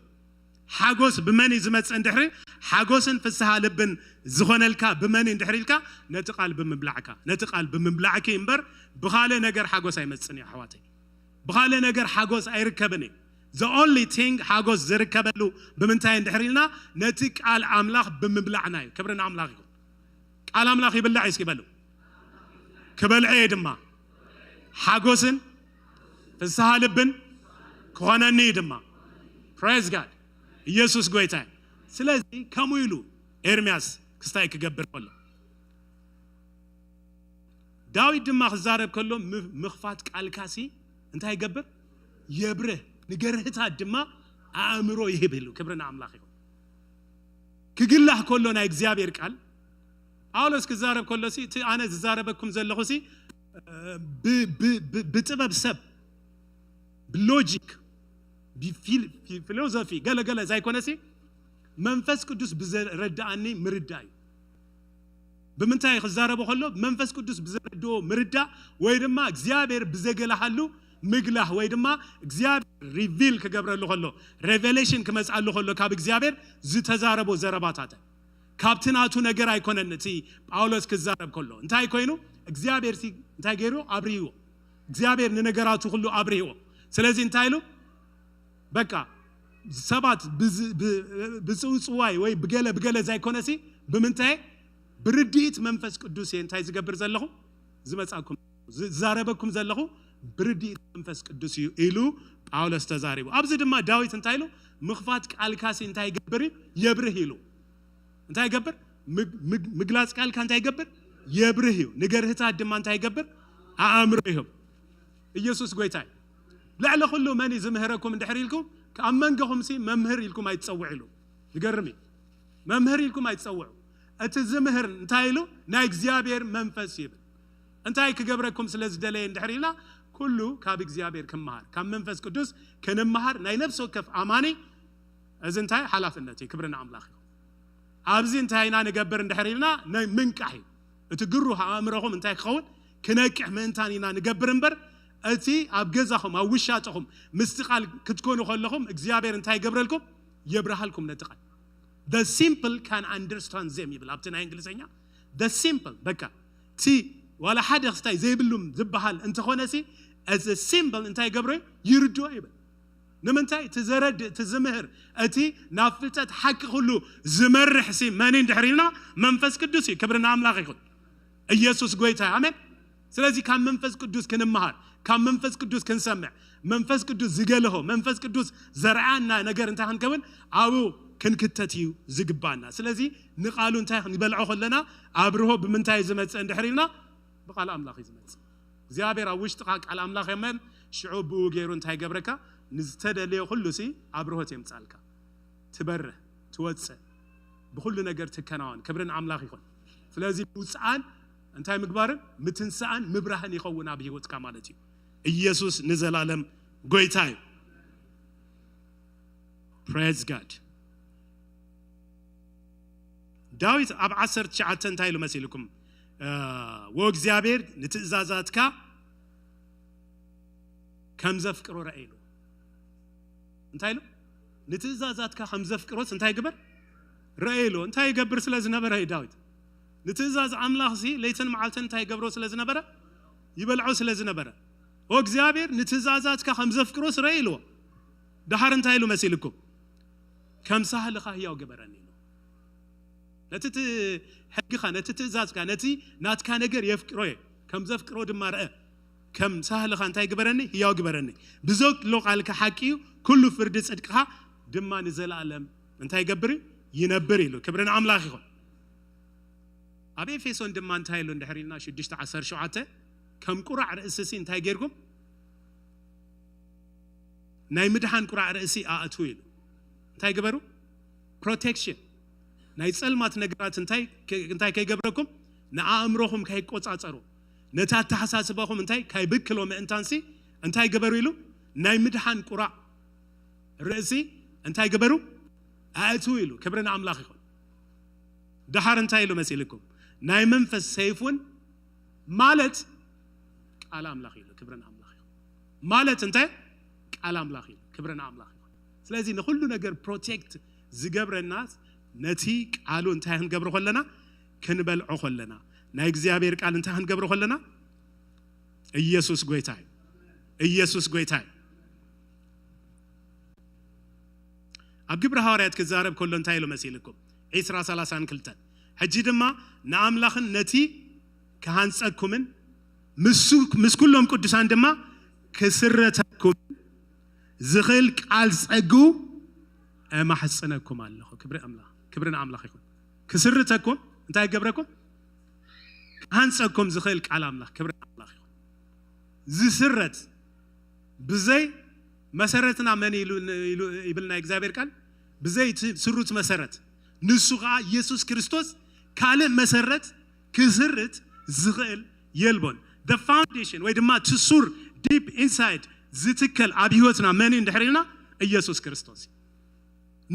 ሓጎስ ብመን እዩ ዝመጽእ እንድሕሪ ሓጎስን ፍስሃ ልብን ዝኾነልካ ብመን እዩ እንድሕር ኢልካ ነቲ ቃል ብምብላዕካ ነቲ ቃል ብምብላዕኪ እምበር ብኻልእ ነገር ሓጎስ ኣይመጽን እዩ ኣሕዋተይ። ብኻልእ ነገር ሓጎስ ኣይርከብን እዩ። The only thing ሓጎስ ዝርከበሉ ብምንታይ እንድሕር ኢልና ነቲ ቃል ኣምላኽ ብምብላዕና እዩ። ክብሪ ንኣምላኽ ይኹን። ቃል ኣምላኽ ይብላዕ እዩ እስኪ በሉ። ክበልዐ እየ ድማ ሓጎስን ፍስሃ ልብን ክኾነኒ እዩ ድማ። Praise God። ኢየሱስ ጎይታ እዩ። ስለዚ ከምኡ ኢሉ ኤርምያስ ክስታይ ክገብር ከሎ፣ ዳዊት ድማ ክዛረብ ከሎ ም- ምኽፋት ቃልካሲ እንታይ ይገብር? የብርህ፣ ንገርህታት ድማ ኣእምሮ ይህብ ኢሉ። ክብሪ ንኣምላኽ ይኹን። ክግላህ ከሎ ናይ እግዚኣብሔር ቃል፣ ጳውሎስ ክዛረብ ከሎ ሲ እቲ ኣነ ዝዛረበኩም ዘለኹ ሲ ብ- ብ- ብ- ብጥበብ ሰብ፣ ብሎጂክ፣ ብፊል- ፊ- ፊሎዞፊ ገለገለ ዘይኮነ ሲ መንፈስ ቅዱስ ብዘረድኣኒ ምርዳእ እዩ። ብምንታይ ክዛረቦ ከሎ መንፈስ ቅዱስ ብዘረድኦ ምርዳእ ወይ ድማ እግዚኣብሔር ብዘገላሃሉ ምግላህ ወይ ድማ እግዚኣብሔር ሪቪል ክገብረሉ ከሎ፣ ሬቨሌሽን ክመፅኣሉ ከሎ ካብ እግዚኣብሔር ዝተዛረቦ ዘረባታት፣ ካብቲ ናቱ ነገር ኣይኮነን። እቲ ጳውሎስ ክዛረብ ከሎ እንታይ ኮይኑ እግዚኣብሔር ሲ እንታይ ገይሩ ኣብርህዎ። እግዚኣብሔር ንነገራቱ ኩሉ ኣብርህዎ። ስለዚ እንታይ ኢሉ? በቃ ሰባት ብዝ- ብ- ብፅውፅዋይ ወይ ብገለ ብገለ ዘይኮነሲ ብምንታይ? ብርድኢት መንፈስ ቅዱስ እየ እንታይ ዝገብር ዘለኹ? ዝመፃኩም፣ ዝዛረበኩም ዘለኹ ብርድኢት መንፈስ ቅዱስ እዩ ኢሉ ጳውሎስ ተዛሪቡ። ኣብዚ ድማ ዳዊት እንታይ ኢሉ? ምኽፋት ቃልካሲ እንታይ ይገብር እዩ? የብርህ ኢሉ። እንታይ ይገብር? ምግላፅ ቃልካ እንታይ ይገብር? የብርህ እዩ። ንገርህታት ድማ እንታይ ይገብር? ኣእምሮ ይህብ። ኢየሱስ ጎይታ እዩ። ልዕሊ ኩሉ መን እዩ ዝምህረኩም እንድሕር ኢልኩም፣ ኣብ መንጎኹም ሲ መምህር ኢልኩም ኣይትፀውዕ ኢሉ። ዝገርም እዩ። መምህር ኢልኩም ኣይትፀውዑ። እቲ ዝምህር እንታይ ኢሉ? ናይ እግዚኣብሔር መንፈስ ይብል። እንታይ ክገብረኩም ስለ ዝደለየ እንድሕር ኢልና፣ ኩሉ ካብ እግዚኣብሔር ክመሃር፣ ካብ መንፈስ ቅዱስ ክንመሃር ናይ ነፍሲ ወከፍ ኣማኒ እዚ እንታይ ሓላፍነት እዩ። ክብሪ ንኣምላኽ እዩ። ኣብዚ እንታይ ኢና ንገብር እንድሕር ኢልና ናይ ምንቃሕ እዩ። እቲ ግሩህ ኣእምሮኹም እንታይ ክኸውን? ክነቅሕ ምእንታን ኢና ንገብር እምበር፣ እቲ ኣብ ገዛኹም ኣብ ውሻጥኹም ምስቲ ቃል ክትኮኑ ከለኹም እግዚኣብሔር እንታይ ይገብረልኩም? የብርሃልኩም ነቲ ቃል። The simple can understand them ይብል ኣብቲ ናይ እንግሊዝኛ። The simple በቃ እቲ ዋላ ሓደ ክስታይ ዘይብሉም ዝበሃል እንተኾነ ሲ እዚ ሲምፕል እንታይ ይገብሮ? ይርድኦ ይብል። ንምንታይ? እቲ ዘረድእ እቲ ዝምህር እቲ ናብ ፍልጠት ሓቂ ኩሉ ዝመርሕ ሲ መን እንድሕር ኢልና መንፈስ ቅዱስ እዩ። ክብሪ ንኣምላኽ ይኹን። ኢየሱስ ጎይታ እዩ። ኣሜን። ስለዚ ካብ መንፈስ ቅዱስ ክንመሃር፣ ካብ መንፈስ ቅዱስ ክንሰምዕ፣ መንፈስ ቅዱስ ዝገለሆ መንፈስ ቅዱስ ዘርኣና ነገር እንታይ ክንከውን ኣብኡ ክንክተት እዩ ዝግባና። ስለዚ ንቃሉ እንታይ ክንበልዖ ከለና ኣብርሆ ብምንታይ ዝመፅእ እንድሕር ኢልና ብቃል ኣምላኽ እዩ ዝመፅእ። እግዚኣብሔር ኣብ ውሽጥኻ ቃል ኣምላኽ የመን ሽዑ ብኡ ገይሩ እንታይ ገብረካ? ንዝተደለየ ኩሉ ሲ ኣብርሆት የምፃልካ። ትበርህ፣ ትወፅእ፣ ብኩሉ ነገር ትከናወን። ክብርን ኣምላኽ ይኹን። ስለዚ ምውፅኣን እንታይ ምግባርን ምትንስኣን ምብራህን ይኸውን ኣብ ህይወትካ ማለት እዩ። ኢየሱስ ንዘላለም ጎይታ እዩ። Praise God። ዳዊት ኣብ ዓሰርተ ትሽዓተ እንታይ ኢሉ መሲልኩም? ወእግዚኣብሔር ንትእዛዛትካ ከም ዘፍቅሮ ረአ ኢሉ። እንታይ ኢሉ? ንትእዛዛትካ ከም ዘፍቅሮስ እንታይ ግበር? ረአ ኢሉ። እንታይ ይገብር ስለ ዝነበረ እዩ ዳዊት? ንትእዛዝ ኣምላኽ ሲ ለይትን መዓልትን እንታይ ይገብሮ ስለ ዝነበረ? ይበልዖ ስለ ዝነበረ። ወእግዚኣብሔር ንትእዛዛትካ ከም ዘፍቅሮስ ረአ ኢልዎ። ደሓር እንታይ ኢሉ መሲልኩም? ከም ሳህልኻ ህያው ግበረኒ ኢሉ። ነቲ ት- ሕግኻ፣ ነቲ ትእዛዝካ፣ ነቲ ናትካ ነገር የፍቅሮ እየ። ከም ዘፍቅሮ ድማ ረአ። ከም ሳህልኻ እንታይ ግበረኒ? ህያው ግበረኒ። ብዘሎ ቃልካ ሓቂ እዩ፣ ኩሉ ፍርዲ ጽድቅኻ ድማ ንዘለኣለም እንታይ ይገብር እዩ? ይነብር ኢሉ። ክብሪ ንኣምላኽ ይኹን። ኣብ ኤፌሶን ድማ እንታይ ኢሉ እንድሕር ኢልና ሽዱሽተ ዓሰርተ ሸውዓተ ከም ቁራዕ ርእሲ ሲ እንታይ ጌርኩም? ናይ ምድሓን ቁራዕ ርእሲ ኣእትዉ ኢሉ። እንታይ ግበሩ? ፕሮቴክሽን ናይ ጸልማት ነገራት እንታይ እንታይ ከይገብረኩም? ንኣእምሮኹም ከይቆጻጸሩ፣ ነቲ ኣተሓሳስባኹም እንታይ ከይብክሎ ምእንታንሲ እንታይ ግበሩ ኢሉ? ናይ ምድሓን ቁራዕ ርእሲ እንታይ ግበሩ? ኣእትዉ ኢሉ። ክብሪ ንኣምላኽ ይኹን። ደሓር እንታይ ኢሉ መሲልኩም? ናይ መንፈስ ሰይፍ እውን ማለት ቃል ኣምላኽ ኢሉ። ክብሪ ንኣምላኽ ይኹን። ማለት እንታይ? ቃል ኣምላኽ ኢሉ። ክብሪ ንኣምላኽ ይኹን። ስለዚ ንኹሉ ነገር ፕሮቴክት ዝገብረና ነቲ ቃሉ እንታይ ክንገብሮ ከለና? ክንበልዖ ከለና። ናይ እግዚኣብሔር ቃል እንታይ ክንገብሮ ከለና? ኢየሱስ ጎይታ እዩ። ኢየሱስ ጎይታ እዩ። ኣብ ግብሪ ሃዋርያት ክዛረብ ከሎ እንታይ ኢሉ መሲልኩም? ዒስራ ሰላሳን ክልተን። ሕጂ ድማ ንኣምላኽን ነቲ ክሃንጸኩምን ምስ ምስ ኩሎም ቅዱሳን ድማ ክስረተኩምን ዝኽእል ቃል ጸጉ እማሕጽነኩም ኣለኹ። ክብሪ ኣምላኽ፣ ክብሪ ንኣምላኽ ይኹን። ክስርተኩም እንታይ ይገብረኩም? ክሃንጸኩም ዝኽእል ቃል ኣምላኽ፣ ክብሪ ንኣምላኽ ይኹን። ዝስረት ብዘይ መሰረትና መን ኢሉ፣ ኢሉ ይብል ናይ እግዚኣብሔር ቃል፣ ብዘይ እቲ ስሩት መሰረት፣ ንሱ ኸዓ ኢየሱስ ክርስቶስ፣ ካልእ መሰረት ክስርት ዝኽእል የልቦን። The foundation ወይ ድማ እቲ ሱር፣ deep inside ዝትከል ኣብ ህይወትና መን እዩ እንድሕር ኢልና? ኢየሱስ ክርስቶስ እዩ።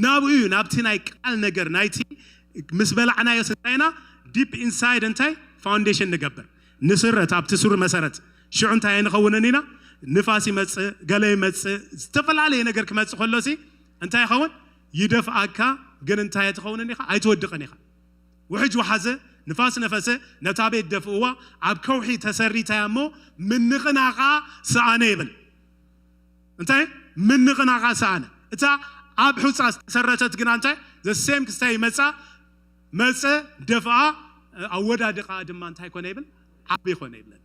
ናብኡ እዩ፣ ናብቲ ናይ ቃል ነገር ናይቲ ምስ በላዕናዮ ስንታይና deep inside እንታይ foundation ንገብር፣ ንስረት ኣብቲ ሱር መሰረት። ሽዑ እንታይ ኣይንኸውንን ኢና? ንፋስ ይመጽእ፣ ገለ ይመጽእ፣ ዝተፈላለየ ነገር ክመጽእ ከሎ ሲ እንታይ ይኸውን? ይደፍኣካ። ግን እንታይ ትኸውን ኢኻ? ኣይትወድቕን ኢኻ። ውሕጅ ወሓዘ፣ ንፋስ ነፈሰ፣ ነታ ቤት ደፍእዋ፣ ኣብ ከውሒ ተሰሪታ እያ እሞ ምንቕናቓ ሰኣነ ይብል። እንታይ? ምንቕናቓ ሰኣነ። እታ ኣብ ሑጻ ዝተሰረተት ግና እንታይ? The same ክስታይ መጻ፣ መጸ፣ ደፍኣ፣ ኣወዳድቓ ድማ እንታይ ኮነ ይብል? ዓቢ ኮነ ይብለና።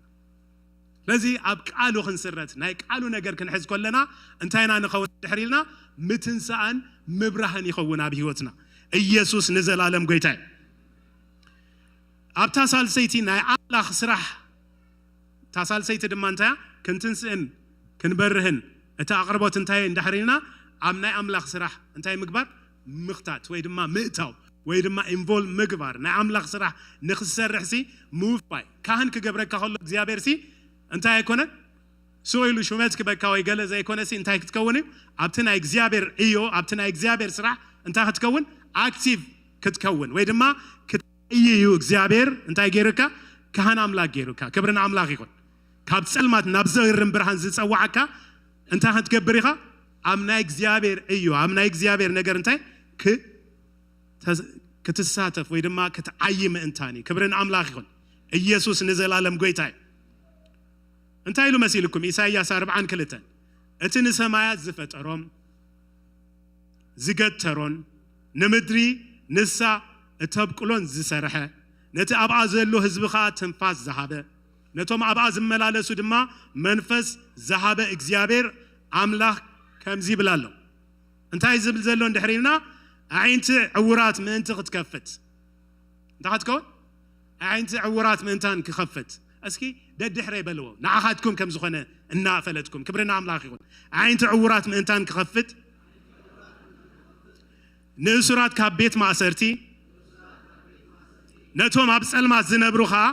ስለዚ ኣብ ቃሉ ክንስረት፣ ናይ ቃሉ ነገር ክንሕዝ ከለና እንታይ ኢና ንኸውን ድሕር ኢልና? ምትንሳእን ምብራህን ይኸውን ኣብ ህይወትና። ኢየሱስ ንዘላለም ጎይታ እዩ። ኣብታ ሳልሰይቲ ናይ ኣምላኽ ስራሕ፣ እታ ሳልሰይቲ ድማ እንታይ እያ? ክንትንስእን ክንበርህን። እቲ ኣቕርቦት እንታይ እንድሕር ኢልና? ኣብ ናይ ኣምላኽ ስራሕ እንታይ ምግባር? ምኽታት ወይ ድማ ምእታው ወይ ድማ ኢንቮልቭ ምግባር። ናይ ኣምላኽ ስራሕ ንክሰርሕ ሲ ምውፋይ። ካህን ክገብረካ ከሎ እግዚኣብሔር ሲ እንታይ ኣይኮነን? ስቕ ኢሉ ሹመት ክበካ ወይ ገለ ዘይኮነ ሲ እንታይ ክትከውን እዩ? ኣብቲ ናይ እግዚኣብሔር ዕዮ፣ ኣብቲ ናይ እግዚኣብሔር ስራሕ እንታይ ክትከውን? ኣክቲቭ ክትከውን ወይ ድማ ክት-፣ እዩ እግዚኣብሔር እንታይ ገይሩካ? ካህን ኣምላኽ ገይሩካ። ክብሪ ንኣምላኽ ይኹን። ካብ ጸልማት ናብ ዘገርም ብርሃን ዝጸዋዓካ እንታይ ክትገብር ኢኻ? ኣብ ናይ እግዚኣብሔር ዕዮ፣ ኣብ ናይ እግዚኣብሔር ነገር እንታይ ክ-፣ ተስ-፣ ክትሳተፍ ወይ ድማ ክትዓዪ ምእንታን እዩ። ክብሪ ንኣምላኽ ይኹን። ኢየሱስ ንዘላለም ጎይታ እዩ። እንታይ ኢሉ መሲልኩም? ኢሳይያስ ኣርብዓን ክልተን፣ እቲ ንሰማያት ዝፈጠሮም ዝገተሮን ንምድሪ ንሳ እተብቅሎን ዝሰርሐ፣ ነቲ ኣብኣ ዘሎ ህዝቢ ኸኣ ትንፋስ ዝሃበ፣ ነቶም ኣብኣ ዝመላለሱ ድማ መንፈስ ዝሃበ እግዚኣብሔር ኣምላኽ ከምዚ ይብል ኣሎ። እንታይ ዝብል ዘሎ እንድሕር ኢልና፣ ኣዒንቲ ዕውራት ምእንቲ ክትከፍት፣ እንታይ ክትከውን? ኣዒንቲ ዕውራት ምእንታን ክኸፍት። እስኪ ደድሕረይ በልዎ፣ ንዓኻትኩም ከም ዝኾነ እናፈለጥኩም። ክብሪ ንኣምላኽ ይኹን። ኣዒንቲ ዕውራት ምእንታን ክኸፍት፣ ንእሱራት ካብ ቤት ማእሰርቲ፣ ነቶም ኣብ ጸልማት ዝነብሩ ኸኣ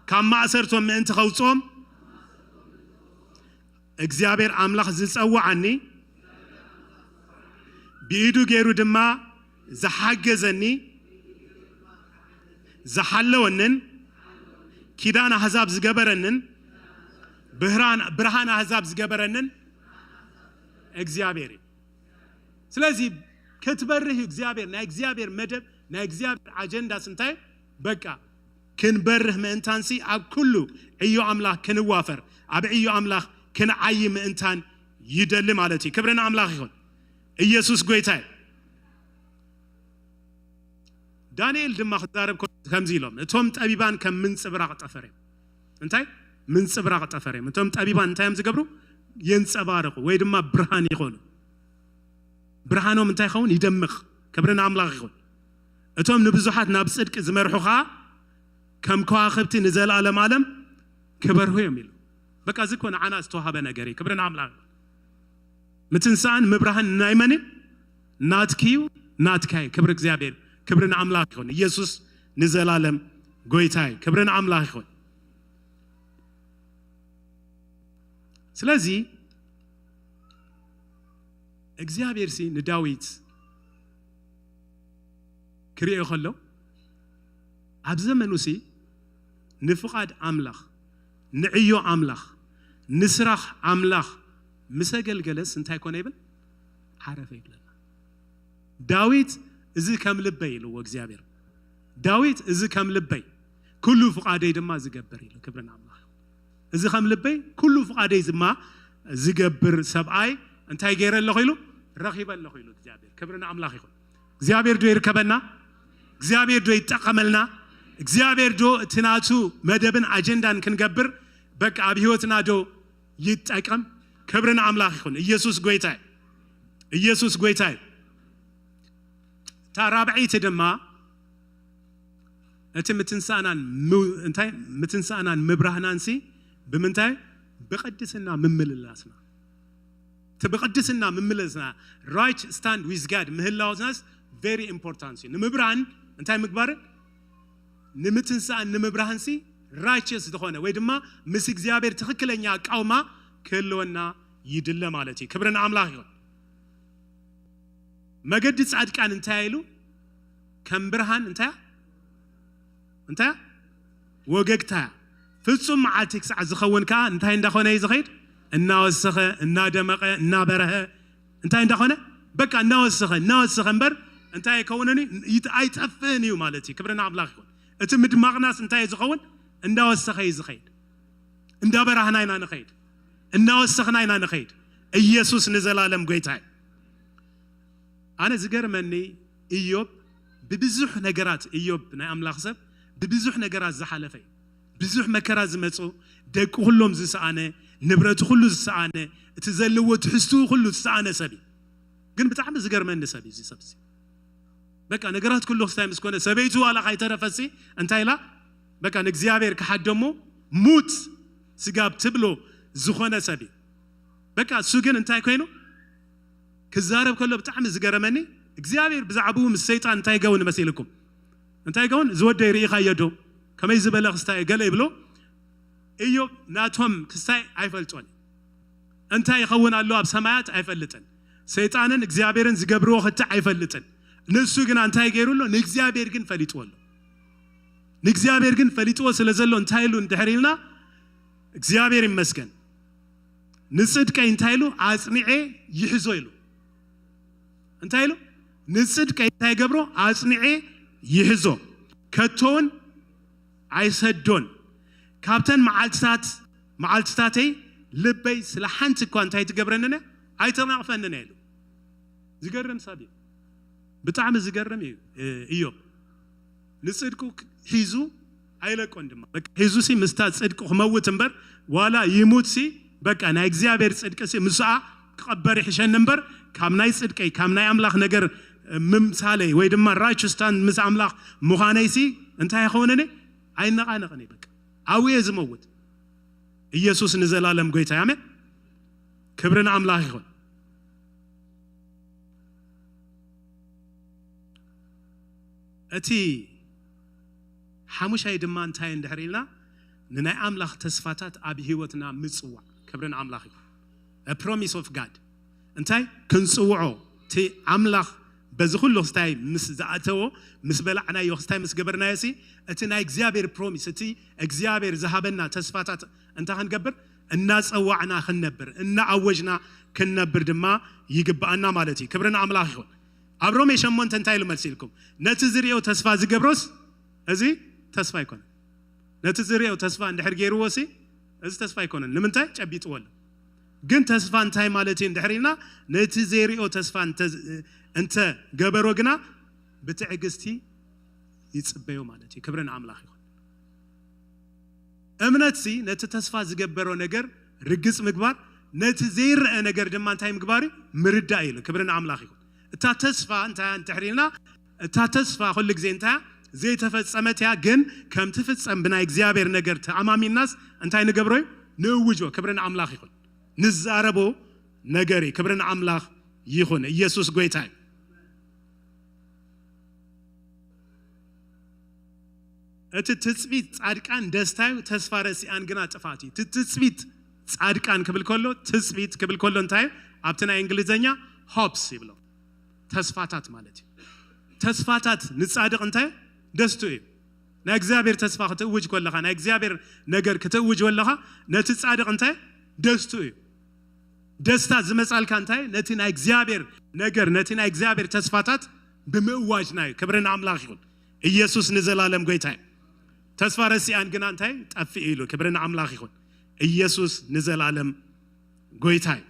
ካብ ማእሰርቶም ምእንቲ ኸውጽኦም፣ እግዚኣብሔር ኣምላኽ ዝጸውዓኒ፣ ብኢዱ ገይሩ ድማ ዝሓገዘኒ፣ ዝሓለወንን፣ ኪዳን ኣህዛብ ዝገበረንን፣ ብርሃን፣ ብርሃን ኣህዛብ ዝገበረንን እግዚኣብሔር እዩ። ስለዚ ክትበርህ እዩ እግዚኣብሔር፣ ናይ እግዚኣብሔር መደብ፣ ናይ እግዚኣብሔር ኣጀንዳስ እንታይ? በቃ ክንበርህ ምእንታንሲ ኣብ ኩሉ ዕዮ ኣምላኽ ክንዋፈር፣ ኣብ ዕዮ ኣምላኽ ክንዓዪ ምእንታን ይደሊ ማለት እዩ። ክብሪ ንኣምላኽ ይኹን። ኢየሱስ ጎይታ እዩ። ዳንኤል ድማ ክዛረብ ከሎ ከምዚ ኢሎም፣ እቶም ጠቢባን ከም ምንጽብራቕ ጠፈር እዮም። እንታይ? ምንጽብራቕ ጠፈር እዮም። እቶም ጠቢባን እንታይ እዮም ዝገብሩ? የንጸባርቑ ወይ ድማ ብርሃን ይኾኑ። ብርሃኖም እንታይ ይኸውን? ይደምቕ። ክብሪ ንኣምላኽ ይኹን። እቶም ንብዙሓት ናብ ጽድቂ ዝመርሑ ኸኣ ከም ከዋኽብቲ ንዘለኣለም ዓለም ክበርሁ እዮም ኢሉ። በቃ እዚ እኮ ንዓና ዝተዋህበ ነገር እዩ። ክብሪ ንኣምላኽ። ምትንሳእን ምብራህን ናይ መን እዩ? ናትኪ እዩ፣ ናትካ እዩ። ክብሪ እግዚኣብሔር፣ ክብሪ ንኣምላኽ ይኹን። ኢየሱስ ንዘላለም ጎይታ እዩ። ክብሪ ንኣምላኽ ይኹን። ስለዚ እግዚኣብሔር ሲ ንዳዊት ክርእዮ ከሎ ኣብ ዘመኑ ሲ ንፍቓድ ኣምላኽ፣ ንዕዮ ኣምላኽ፣ ንስራሕ ኣምላኽ ምስ ኣገልገለስ እንታይ ኮነ ይብል? ዓረፈ ይብለና። ዳዊት እዚ ከም ልበይ ኢልዎ እግዚኣብሔር። ዳዊት እዚ ከም ልበይ፣ ኩሉ ፍቓደይ ድማ ዝገብር ኢሉ። ክብሪ ንኣምላኽ። እዚ ከም ልበይ ኩሉ ፍቓደይ ድማ ዝገብር ሰብኣይ እንታይ ገይረ ኣለኹ ኢሉ? ረኺበ ኣለኹ ኢሉ እግዚኣብሔር። ክብሪ ንኣምላኽ ይኹን። እግዚኣብሔር ዶ ይርከበና? እግዚኣብሔር ዶ ይጠቐመልና? እግዚኣብሔር ዶ እቲ ናቱ መደብን ኣጀንዳን ክንገብር በቃ ኣብ ህይወትና ዶ ይጠቀም? ክብሪ ንኣምላኽ ይኹን። ኢየሱስ ጎይታ እዩ። ኢየሱስ ጎይታ እዩ። እታ ራብዐይቲ ድማ እቲ ምትንሳእናን ም- እንታይ ምትንሳእናን ምብራህናንሲ ብምንታይ? ብቅድስና ምምልላስና። እቲ ብቅድስና ምምልላስና፣ right stand with God ምህላውናስ very important እዩ። ንምብራህን እንታይ ምግባርን ንምትንሳእን ንምብራህንሲ righteous ዝኾነ ወይ ድማ ምስ እግዚኣብሔር ትኽክለኛ ኣቃውማ ክህልወና ይድለ ማለት እዩ። ክብሪ ንኣምላኽ ይኹን። መገዲ ጻድቃን እንታይ ኢሉ? ከም ብርሃን እንታይ እንታይ ወገግታ፣ ፍጹም መዓልቲ ክሳዕ ዝኸውን ከኣ እንታይ እንዳኾነ እዩ ዝኸይድ? እናወሰኸ፣ እናደመቐ፣ እናበረሀ፣ እንታይ እንዳኾነ? በቃ እናወሰኸ እናወሰኸ እምበር እንታይ ኣይከውንን እዩ? ይጥ- ኣይጠፍእን እዩ ማለት እዩ። ክብሪ ንኣምላኽ ይኹን። እቲ ምድማቕናስ እንታይ እዩ ዝኸውን? እንዳወሰኸ እዩ ዝኸይድ። እንዳበራህና ኢና ንኸይድ። እናወሰኽና ኢና ንኸይድ። ኢየሱስ ንዘላለም ጎይታ እዩ። ኣነ ዝገርመኒ፣ ኢዮብ ብብዙሕ ነገራት፣ ኢዮብ ናይ ኣምላኽ ሰብ ብብዙሕ ነገራት ዝሓለፈ እዩ። ብዙሕ መከራ ዝመጾ፣ ደቂ ኩሎም ዝሰኣነ፣ ንብረቱ ኩሉ ዝሰኣነ፣ እቲ ዘለዎ ትሕዝትኡ ኩሉ ዝሰኣነ ሰብ እዩ። ግን ብጣዕሚ ዝገርመኒ ሰብ እዩ እዚ ሰብ እዚ። በቃ ነገራት ኩሉ ክስታይ ምስ ኮነ፣ ሰበይቱ ዋላ ካይተረፈሲ እንታይ ኢላ? በቃ ንእግዚኣብሔር ክሓደሞ፣ ሙት ስጋብ ትብሎ ዝኾነ ሰብ እዩ። በቃ እሱ ግን እንታይ ኮይኑ ክዛረብ ከሎ ብጣዕሚ ዝገረመኒ፣ እግዚኣብሔር ብዛዕባኡ ምስ ሰይጣን እንታይ ይገውን መሲልኩም? እንታይ ይገውን? ዝወደይ ርኢኻዮ ዶ? ከመይ ዝበለ ክስታይ ገለ ይብሎ። ኢዮብ ናቶም ክስታይ ኣይፈልጦን። እንታይ ይኸውን ኣሎ ኣብ ሰማያት ኣይፈልጥን። ሰይጣንን እግዚኣብሔርን ዝገብርዎ ክትዕ ኣይፈልጥን። ንሱ ግና እንታይ ገይሩ ኣሎ? ንእግዚኣብሔር ግን ፈሊጥዎ ኣሎ። ንእግዚኣብሔር ግን ፈሊጥዎ ስለ ዘሎ እንታይ ኢሉ እንድሕር ኢልና፣ እግዚኣብሔር ይመስገን፣ ንጽድቀይ እንታይ ኢሉ? ኣጽኒዔ ይሕዞ ኢሉ። እንታይ ኢሉ? ንጽድቀይ እንታይ ገብሮ? ኣጽኒዔ ይሕዞ፣ ከቶውን ኣይሰዶን። ካብተን መዓልትታት መዓልትታተይ ልበይ ስለ ሓንቲ እኳ እንታይ ትገብረንን እያ? ኣይተናቕፈንን እያ ኢሉ። ዝገርም ሰብ እዩ። ብጣዕሚ ዝገርም እዩ። እ፣ ኢዮብ ንጽድቁ ክ- ሒዙ ኣይለቆን ድማ። በቃ ሒዙ ሲ ምስታ ጽድቁ ክመውት እምበር፣ ዋላ ይሙት ሲ፣ በቃ ናይ እግዚኣብሔር ጽድቂ ሲ ምስኣ ክቐበር ይሕሸኒ እምበር፣ ካብ ናይ ጽድቀይ፣ ካብ ናይ ኣምላኽ ነገር፣ እ፣ ምምሳለይ ወይ ድማ ራይቸስታን ምስ ኣምላኽ ምዃነይ ሲ እንታይ ይኸውንኒ? ኣይነቓነቕን እዩ። በቃ ኣብኡ እየ ዝመውት። ኢየሱስ ንዘላለም ጎይታ እዩ። ኣሜን። ክብሪ ንኣምላኽ ይኹን። እቲ ሓሙሻይ ድማ እንታይ እንድሕር ኢልና፣ ንናይ ኣምላኽ ተስፋታት ኣብ ህይወትና ምጽዋዕ። ክብሪ ንኣምላኽ ይኹን። A promise of God እንታይ ክንጽውዖ? እቲ ኣምላኽ በዚ ኩሉ ክስታይ ምስ ዝኣተዎ፣ ምስ በላዕናዮ፣ ክስታይ ምስ ገበርናዮ ሲ፣ እቲ ናይ እግዚኣብሔር ፕሮሚስ፣ እቲ እግዚኣብሔር ዝሃበና ተስፋታት እንታይ ክንገብር? እናጸዋዕና ክንነብር፣ እናኣወጅና ክንነብር ድማ ይግብኣና ማለት እዩ። ክብሪ ንኣምላኽ ይኹን። ኣብ ሮሜ ሸሞንተ እንታይ ኢሉ መልሲ ኢልኩም? ነቲ ዝርእዮ ተስፋ ዝገብሮስ እዚ ተስፋ ኣይኮነን። ነቲ ዝርእዮ ተስፋ እንድሕር ገይርዎ ሲ፣ እዚ ተስፋ ኣይኮነን። ንምንታይ? ጨቢጥዎ ኣሎ። ግን ተስፋ እንታይ ማለት እዩ እንድሕር ኢልና፣ ነቲ ዘይርእዮ ተስፋ እንተ እንተ ገበሮ ግና ብትዕግስቲ ይጽበዮ ማለት እዩ። ክብሪ ንኣምላኽ ይኹን። እምነት ሲ ነቲ ተስፋ ዝገበሮ ነገር ርግጽ ምግባር፣ ነቲ ዘይረአ ነገር ድማ እንታይ ምግባር እዩ? ምርዳእ እዩ። ክብሪ ንኣምላኽ ይኹን። እታ ተስፋ እንታይ እንድሕር ኢልና፣ እታ ተስፋ ኩሉ ግዜ እንታይ ዘይተፈጸመት እያ፣ ግን ከም ትፍጸም ብናይ እግዚኣብሔር ነገር ተኣማሚናስ እንታይ ንገብሮ እዩ? ንእውጆ። ክብሪ ንኣምላኽ ይኹን። ንዛረቦ ነገር እዩ። ክብሪ ንኣምላኽ ይኹን። ኢየሱስ ጎይታ እዩ። እቲ ትጽቢት ጻድቃን ደስታ እዩ፣ ተስፋ ረሲኣን ግና ጥፋት እዩ። እቲ ትጽቢት ጻድቃን ክብል ከሎ፣ ትጽቢት ክብል ከሎ እንታይ እዩ? ኣብቲ ናይ እንግሊዘኛ ሆፕስ ይብሎ። ተስፋታት ማለት እዩ። ተስፋታት ንጻድቕ እንታይ እዩ? ደስቱ እዩ። ናይ እግዚኣብሔር ተስፋ ክትእውጅ ከለኻ፣ ናይ እግዚኣብሔር ነገር ክትእውጅ ከለኻ፣ ነቲ ጻድቕ እንታይ እዩ? ደስቱ እዩ። ደስታ ዝመጻልካ እንታይ? ነቲ ናይ እግዚኣብሔር ነገር፣ ነቲ ናይ እግዚኣብሔር ተስፋታት ብምእዋጅና እዩ። ክብሪ ንኣምላኽ ይኹን። ኢየሱስ ንዘላለም ጎይታ እዩ። ተስፋ ረሲኣን ግና እንታይ? ጠፍእ ኢሉ። ክብሪ ንኣምላኽ ይኹን። ኢየሱስ ንዘላለም ጎይታ እዩ።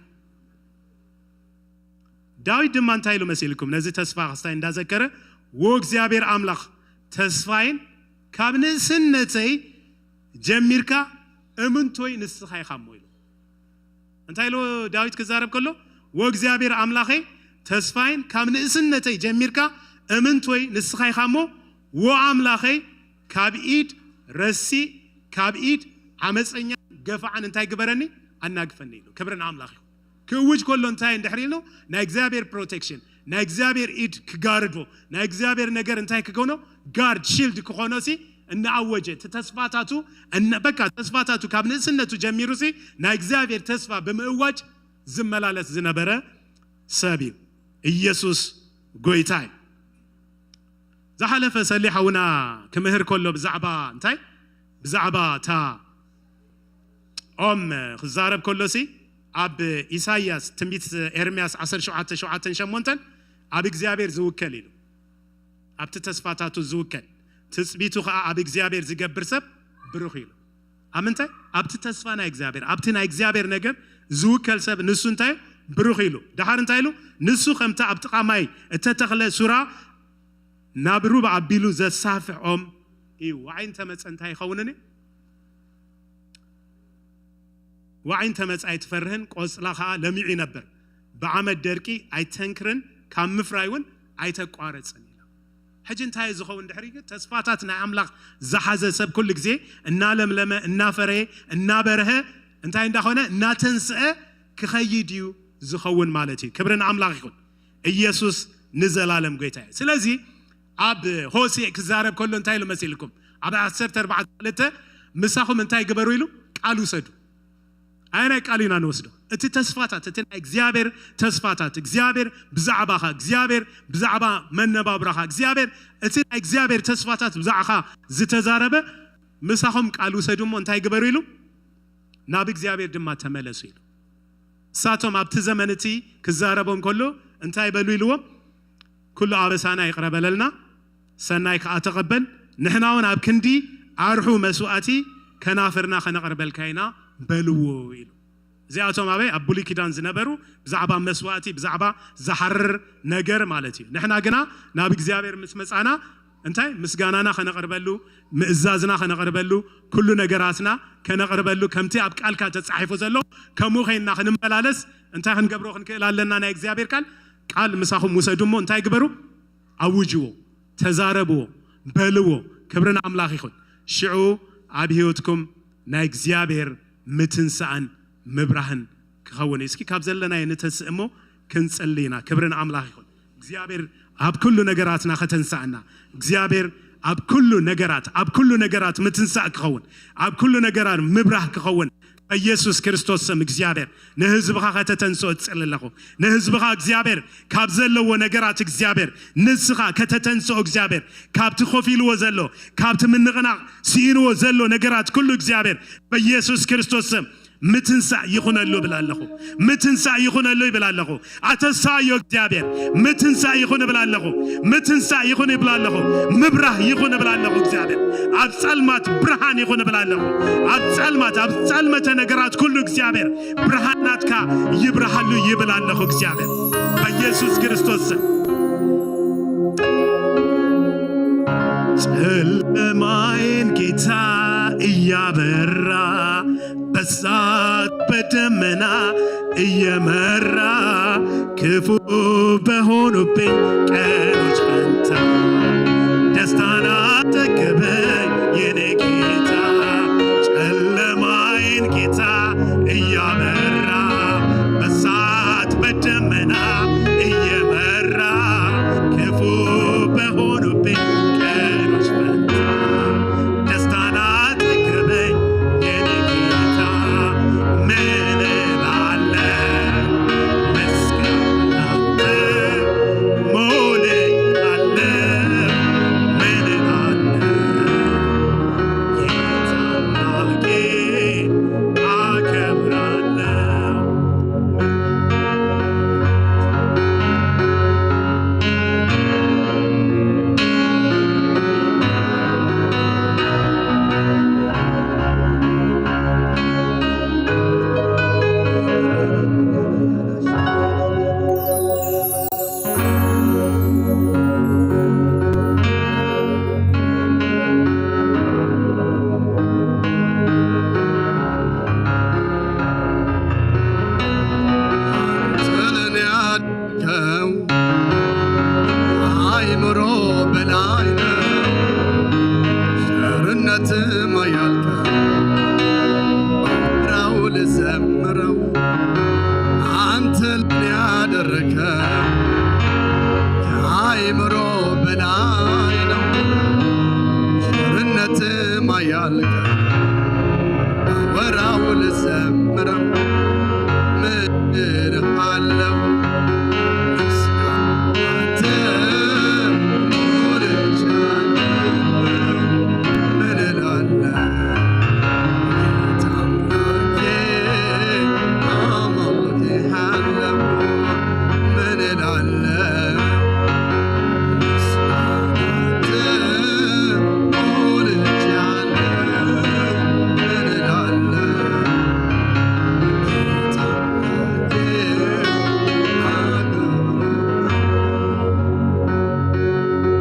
ዳዊት ድማ እንታይ ኢሉ መሲልኩም? ነዚ ተስፋ ክስታይ እንዳዘከረ፣ "ዎ እግዚኣብሔር ኣምላኽ ተስፋይን ካብ ንእስነተይ ጀሚርካ እምንቶይ ንስኻ ኢኻ እሞ" ኢሉ። እንታይ ኢሉ ዳዊት ክዛረብ ከሎ? "ወእግዚኣብሔር ኣምላኸይ ተስፋይን ካብ ንእስነተይ ጀሚርካ እምንቶይ ንስኻ ኢኻ እሞ፣ ወኣምላኸይ ካብ ኢድ ረሲእ፣ ካብ ኢድ ዓመፀኛ ገፋዓን እንታይ ግበረኒ? ኣናግፈኒ" ኢሉ። ክብሪ ንኣምላኽ ይኹን። ክእውጅ ከሎ እንታይ እንድሕር ኢሉ? ናይ እግዚኣብሔር ፕሮቴክሽን፣ ናይ እግዚኣብሔር ኢድ ክጋርዶ፣ ናይ እግዚኣብሔር ነገር እንታይ ክኾኖ? ጋርድ ሺልድ ክኾኖ ሲ እናኣወጀ፣ እቲ ተስፋታቱ እነ-፣ በቃ ተስፋታቱ ካብ ንእስነቱ ጀሚሩ ሲ ናይ እግዚኣብሔር ተስፋ ብምእዋጅ ዝመላለስ ዝነበረ ሰብ እዩ። ኢየሱስ ጎይታ እዩ። ዝሓለፈ ሰሊ ሓውና ክምህር ከሎ ብዛዕባ እንታይ? ብዛዕባ እታ ኦም ክዛረብ ከሎ ሲ ኣብ ኢሳይያስ ትንቢት ኤርምያስ ዓሰርተ ሸውዓተ ሸውዓተ ሸሞንተ ኣብ እግዚኣብሔር ዝውከል ኢሉ። ኣብቲ ተስፋታቱ ዝውከል፣ ትጽቢቱ ኸኣ ኣብ እግዚኣብሔር ዝገብር ሰብ ብሩኽ ኢሉ። ኣብ ምንታይ? ኣብቲ ተስፋ ናይ እግዚኣብሔር፣ ኣብቲ ናይ እግዚኣብሔር ነገር ዝውከል ሰብ ንሱ እንታይ? ብሩኽ ኢሉ። ደሓር እንታይ ኢሉ? ንሱ ከምቲ ኣብ ጥቓ ማይ እተተኽለ ሱራ ናብ ሩባ ኣቢሉ ዘሳፍሕ ኦም እዩ። ዋዒ እንተመጸ እንታይ ይኸውንን እዩ? ዋዒ እንተመጸ ኣይትፈርህን፣ ቆጽላ ኸኣ ለሚዑ ይነብር። ብዓመት ደርቂ ኣይተንክርን፣ ካብ ምፍራይ እውን ኣይተቋረጽን ኢሉ። ሕጂ እንታይ እዩ ዝኸውን ድሕሪ? ተስፋታት ናይ ኣምላኽ ዝሓዘ ሰብ ኩሉ ግዜ እናለምለመ፣ እናፈረየ፣ እናበርሀ፣ እንታይ እንዳኾነ? እናተንስአ ክኸይድ እዩ ዝኸውን ማለት እዩ። ክብሪ ንኣምላኽ ይኹን። ኢየሱስ ንዘላለም ጎይታ እዩ። ስለዚ ኣብ ሆሴዕ ክዛረብ ከሎ እንታይ ኢሉ መሲልኩም? ኣብ ዓሰርተ ኣርባዕተ ክልተ "ምሳኹም እንታይ ግበሩ?" ኢሉ ቃል ውሰዱ። ኣየናይ ቃል ኢና ንወስዶ? እቲ ተስፋታት፣ እቲ ናይ እግዚኣብሔር ተስፋታት፣ እግዚኣብሔር ብዛዕባኻ፣ እግዚኣብሔር ብዛዕባ መነባብራኻ፣ እግዚኣብሔር፣ እቲ ናይ እግዚኣብሔር ተስፋታት ብዛዕኻ ዝተዛረበ "ምሳኹም ቃል ውሰዱ እሞ እንታይ ግበሩ?" ኢሉ "ናብ እግዚኣብሔር ድማ ተመለሱ" ኢሉ። እሳቶም ኣብቲ ዘመን እቲ ክዛረቦም ከሎ እንታይ በሉ ኢልዎም? "ኩሉ ኣበሳና ይቕረ በለልና፣ ሰናይ ከኣ ተቐበል፣ ንሕና እውን ኣብ ክንዲ ኣርሑ መስዋእቲ ከናፍርና ከነቕርበልካ ኢና" በልዎ ኢሉ። እዚኣቶም ኣበይ? ኣብ ብሉይ ኪዳን ዝነበሩ ብዛዕባ መስዋእቲ፣ ብዛዕባ ዝሓርር ነገር ማለት እዩ። ንሕና ግና ናብ እግዚኣብሔር ምስ መጻና እንታይ? ምስጋናና ከነቕርበሉ፣ ምእዛዝና ከነቕርበሉ፣ ኩሉ ነገራትና ከነቕርበሉ፣ ከምቲ ኣብ ቃልካ ተጻሒፉ ዘሎ ከምኡ ኸይንና ክንመላለስ እንታይ ክንገብሮ ክንክእል ኣለና? ናይ እግዚኣብሔር ቃል፣ "ቃል ምሳኹም ውሰዱ እሞ እንታይ ግበሩ? ኣውጅዎ፣ ተዛረብዎ፣ በልዎ።" ክብሪ ንኣምላኽ ይኹን። ሽዑ ኣብ ህይወትኩም ናይ እግዚኣብሔር ምትንሳእን ምብራህን ክኸውን እዩ። እስኪ ካብ ዘለናዮ ንተስእ እሞ ክንጽሊ ኢና። ክብሪ ንኣምላኽ ይኹን። እግዚኣብሔር ኣብ ኩሉ ነገራትና ከተንሳእና፣ እግዚኣብሔር ኣብ ኩሉ ነገራት፣ ኣብ ኩሉ ነገራት ምትንሳእ ክኸውን፣ ኣብ ኩሉ ነገራት ምብራህ ክኸውን በኢየሱስ ክርስቶስ ስም እግዚኣብሔር ንህዝብኻ ከተተንስኦ እጽሊ ኣለኹ። ንህዝብኻ እግዚኣብሔር ካብ ዘለዎ ነገራት እግዚኣብሔር ንስኻ ከተተንስኦ እግዚኣብሔር ካብቲ ኮፍ ኢልዎ ዘሎ፣ ካብቲ ምንቕናቕ ስኢንዎ ዘሎ ነገራት ኩሉ እግዚኣብሔር በኢየሱስ ክርስቶስ ስም ምትንሳእ ይኹነሉ እብል ኣለኹ። ምትንሳእ ይኹነሉ ይብል ኣለኹ። ኣተሳዮ እግዚኣብሔር ምትንሳእ ይኹን እብል ኣለኹ። ምትንሳእ ይኹን ይብል ኣለኹ። ምብራህ ይኹን እብል ኣለኹ። እግዚኣብሔር ኣብ ጸልማት ብርሃን ይኹን እብል ኣለኹ። ኣብ ጸልማት፣ ኣብ ጸልመተ ነገራት ኩሉ እግዚኣብሔር ብርሃን ናትካ ይብርሃሉ ይብል ኣለኹ። እግዚኣብሔር በኢየሱስ ክርስቶስ ስም ጨለማዬን ጌታ እያበራ በሳት በደመና እየመራ ክፉ በሆኑብኝ ቀኖች ፈንታ ደስታን አጠገበኝ የኔ ጌታ። ጨለማዬን ጌታ እያበራ በሳት በደመና እየመራ ክፉ በሆኑብኝ ቀኖች ፈንታ ደስታን አጠገበኝ የኔ ጌታ። ምን እላለሁ ምስጋና ላንተ፣ ሞልቻለሁ። ምን እላለሁ ጌታ አምላኬ አከብራለሁ። ወራው ልዘምር ምድር ኣለው።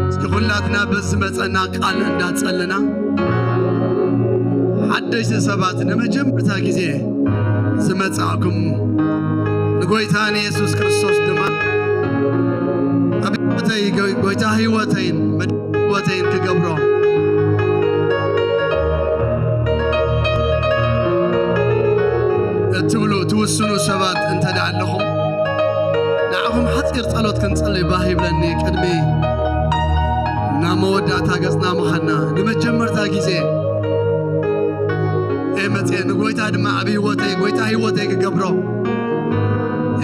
እስኪ ኩላትና በዚ መጸና ቃል እንዳጸለና ሓደሽቲ ሰባት ንመጀመርታ ግዜ ዝመጻእኩም ንጎይታ ንየሱስ ክርስቶስ ድማ ኣብ ህይወተይ ጎ-፣ ጎይታ ህይወተይን መድሓኒ ህይወተይን ክገብሮ እትብሉ ትውስኑ ሰባት እንተ ደኣ ኣለኹም ንዓኹም ሓጺር ጸሎት ክንጽልይ ባህ ይብለኒ። ቅድሚ ናብ መወዳእታ ገጽና ምኻድና ንመጀመርታ ግዜ እየ መጽየ ንጎይታ ድማ ኣብ ህይወተይ ጎይታ ህይወተይ ክገብሮ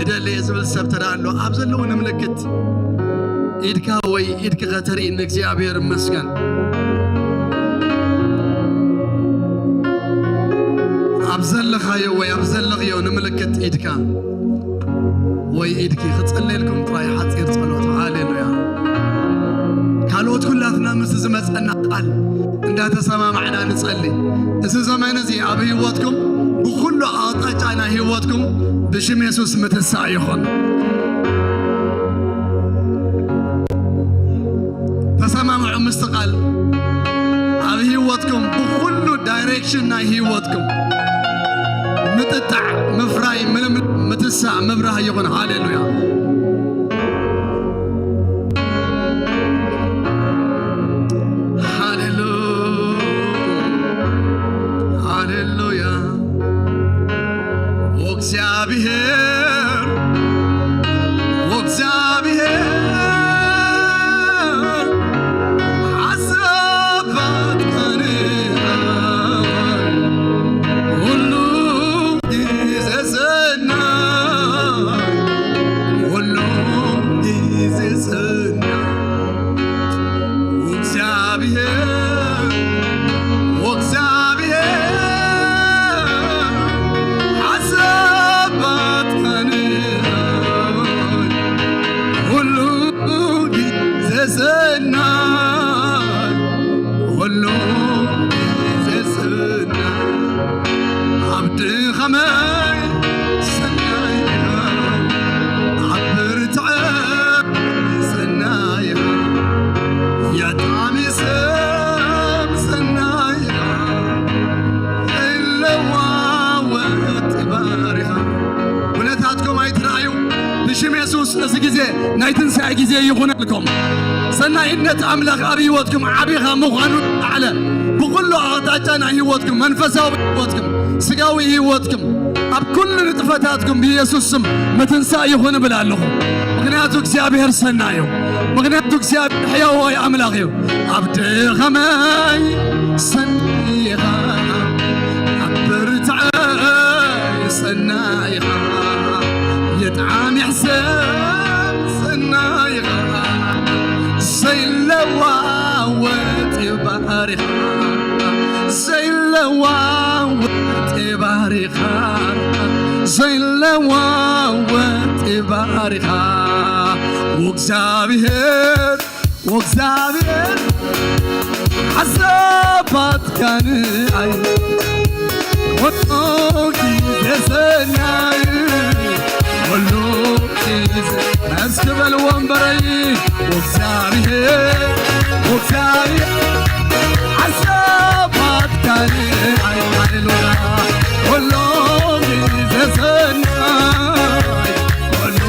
እደሊ እየ ዝብል ሰብ ተዳ ኣሎ ኣብ ዘለዉ ንምልክት ኢድካ ወይ ኢድኪ ከተርኢ ንእግዚኣብሔር ይመስገን። ኣብ ዘለኻዮ ወይ ኣብ ዘለኽዮ ንምልክት ኢድካ ወይ ኢድኪ ክጽለየልኩም ጥራይ ሓጺር ጸሎት። ሃሌሉያ። ካልኦት ኩላትና ምስ ዝመጸና ቃል እንዳተሰማማዕና ንጸሊ። እዚ ዘመን እዚ ኣብ ህይወትኩም ብኹሉ ኣቕጣጫ ናይ ህይወትኩም ብሽም የሱስ ምትሳእ ይኹን። ተሰማምዑ ምስቲ ቃል። ኣብ ህይወትኩም ብኹሉ ዳይሬክሽን ናይ ህይወትኩም ምጥጣዕ፣ ምፍራይ፣ ምልምል፣ ምትሳእ፣ ምብራህ ይኹን። ሃሌሉያ። ሃሌሉ-፣ ሃሌሉያ። ወእግዚኣብሔር፣ ወእግዚኣብሔር ሓሳባትካ ንዓይ ኩሉ ግዜ ሰናይ፣ ኩሉ ግዜ ሰናይ። ወእግዚኣብሔር፣ ወእግዚኣብሔር ሓሳባትካ ንዓይ ኩሉ ግዜ ሰናይ፣ ኩሉ ግዜ ሰናይ። ኣብ ድኻመይ ሰናይ ኢኻ፣ ኣብ ብርትዐይ ሰናይ ኢኻ፣ የጣሚ ሰብ ሰናይ ኢኻ፣ ዘይለዋወጥ ባሪኻ። ኩነታትኩም ኣይትረኣዩ። ብሽም የሱስ እዚ ግዜ ናይ ትንሳኤ ግዜ ይኹነልኩም። ሰናይነት ኣምላኽ ኣብ ህይወትኩም ዓቢኻ ምዃኑ ኣዕለ። ብኹሉ ኣቕጣጫ ናይ ህይወትኩም፣ መንፈሳዊ ህይወትኩም፣ ስጋዊ ህይወትኩም፣ ኣብ ኩሉ ንጥፈታትኩም ብየሱስ ስም ምትንሳእ ይኹን እብል ኣለኹ። ምኽንያቱ እግዚኣብሔር ሰናይ እዩ። ምኽንያቱ እግዚኣብሔር ሕያዋይ ኣምላኽ እዩ። ኣብ ድኻመይ ሰናይ ኢኻ፣ ኣብ ብርትዐይ ሰናይ ኢኻ፣ የጥዓም ይሕሰብ ሰናይ ኢኻ፣ ዘይለዋወጥ እዩ ባሪኻ፣ ዘይለዋወጥ እዩ ባሪኻ፣ ዘይለዋወጥ እዩ ባሪኻ። ወእግዚኣብሔር፣ ወእግዚኣብሔር ሓሳባትካ ንዓይ ኩሉ ግዜ ሰናይ፣ ኩሉ ግዜ እስኪ በል ወንበረይ። ወእግዚኣብሔር፣ ወእግዚኣብሔር ሓሳባትካ ንዓይ፣ ሃሌሉያ፣ ኩሉ ግዜ ሰናይ፣ ኩሉ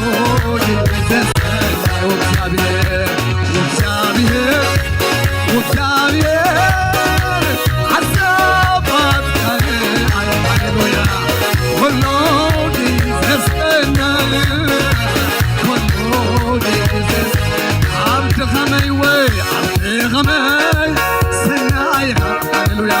ግዜ ሰናይ። ወእግዚኣብሔር፣ ወእግዚኣብሔር፣ ወእግዚኣብሔር ሓሳባትካ ንዓይ፣ ሃሌሉያ፣ ኩሉ ግዜ ሰናይ፣ ኩሉ ግዜ ኣብ ድኻመይ ወይ ኣብ ድኻመይ ሰናይ ኢኻ፣ ሃሌሉያ፣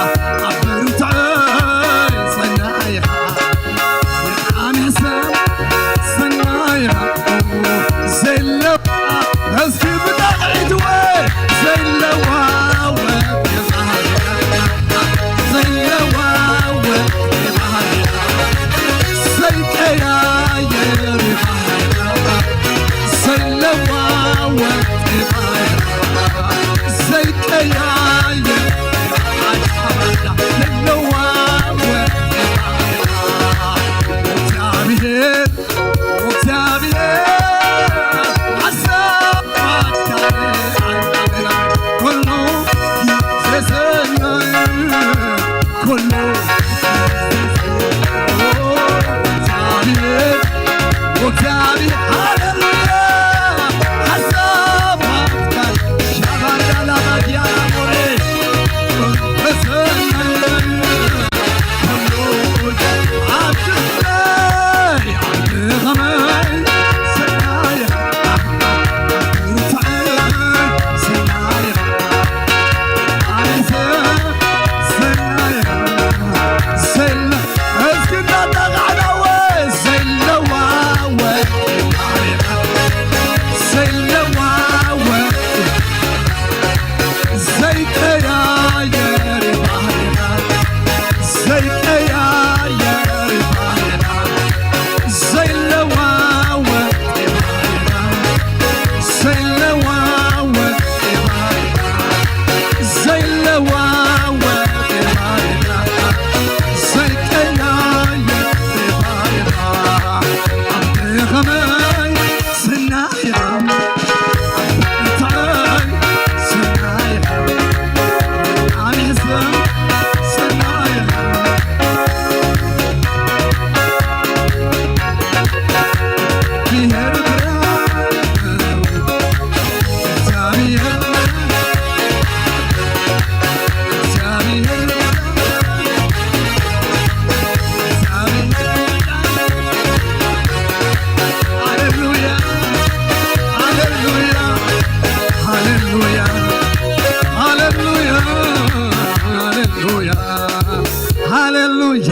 ሃሌሉያ፣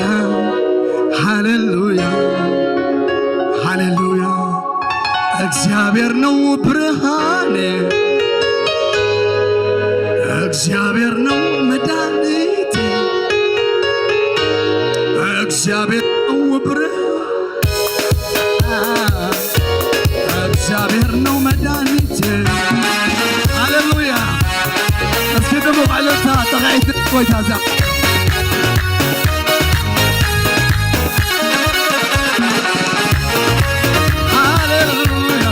ሃሌሉያ፣ ሃሌሉያ። እግዚአብሔር ነው ብርሃኔ፣ እግዚአብሔር ነው መድኃኒቴ፣ እግዚአብሔር ነው ብርሃኔ፣ እግዚአብሔር ነው መድኃኒቴ። ሃሌሉያ። እስኪ ድሙቕ ዕልልታ፣ ጥቕዒት ጎይታ እዛ። ሃሌሉያ።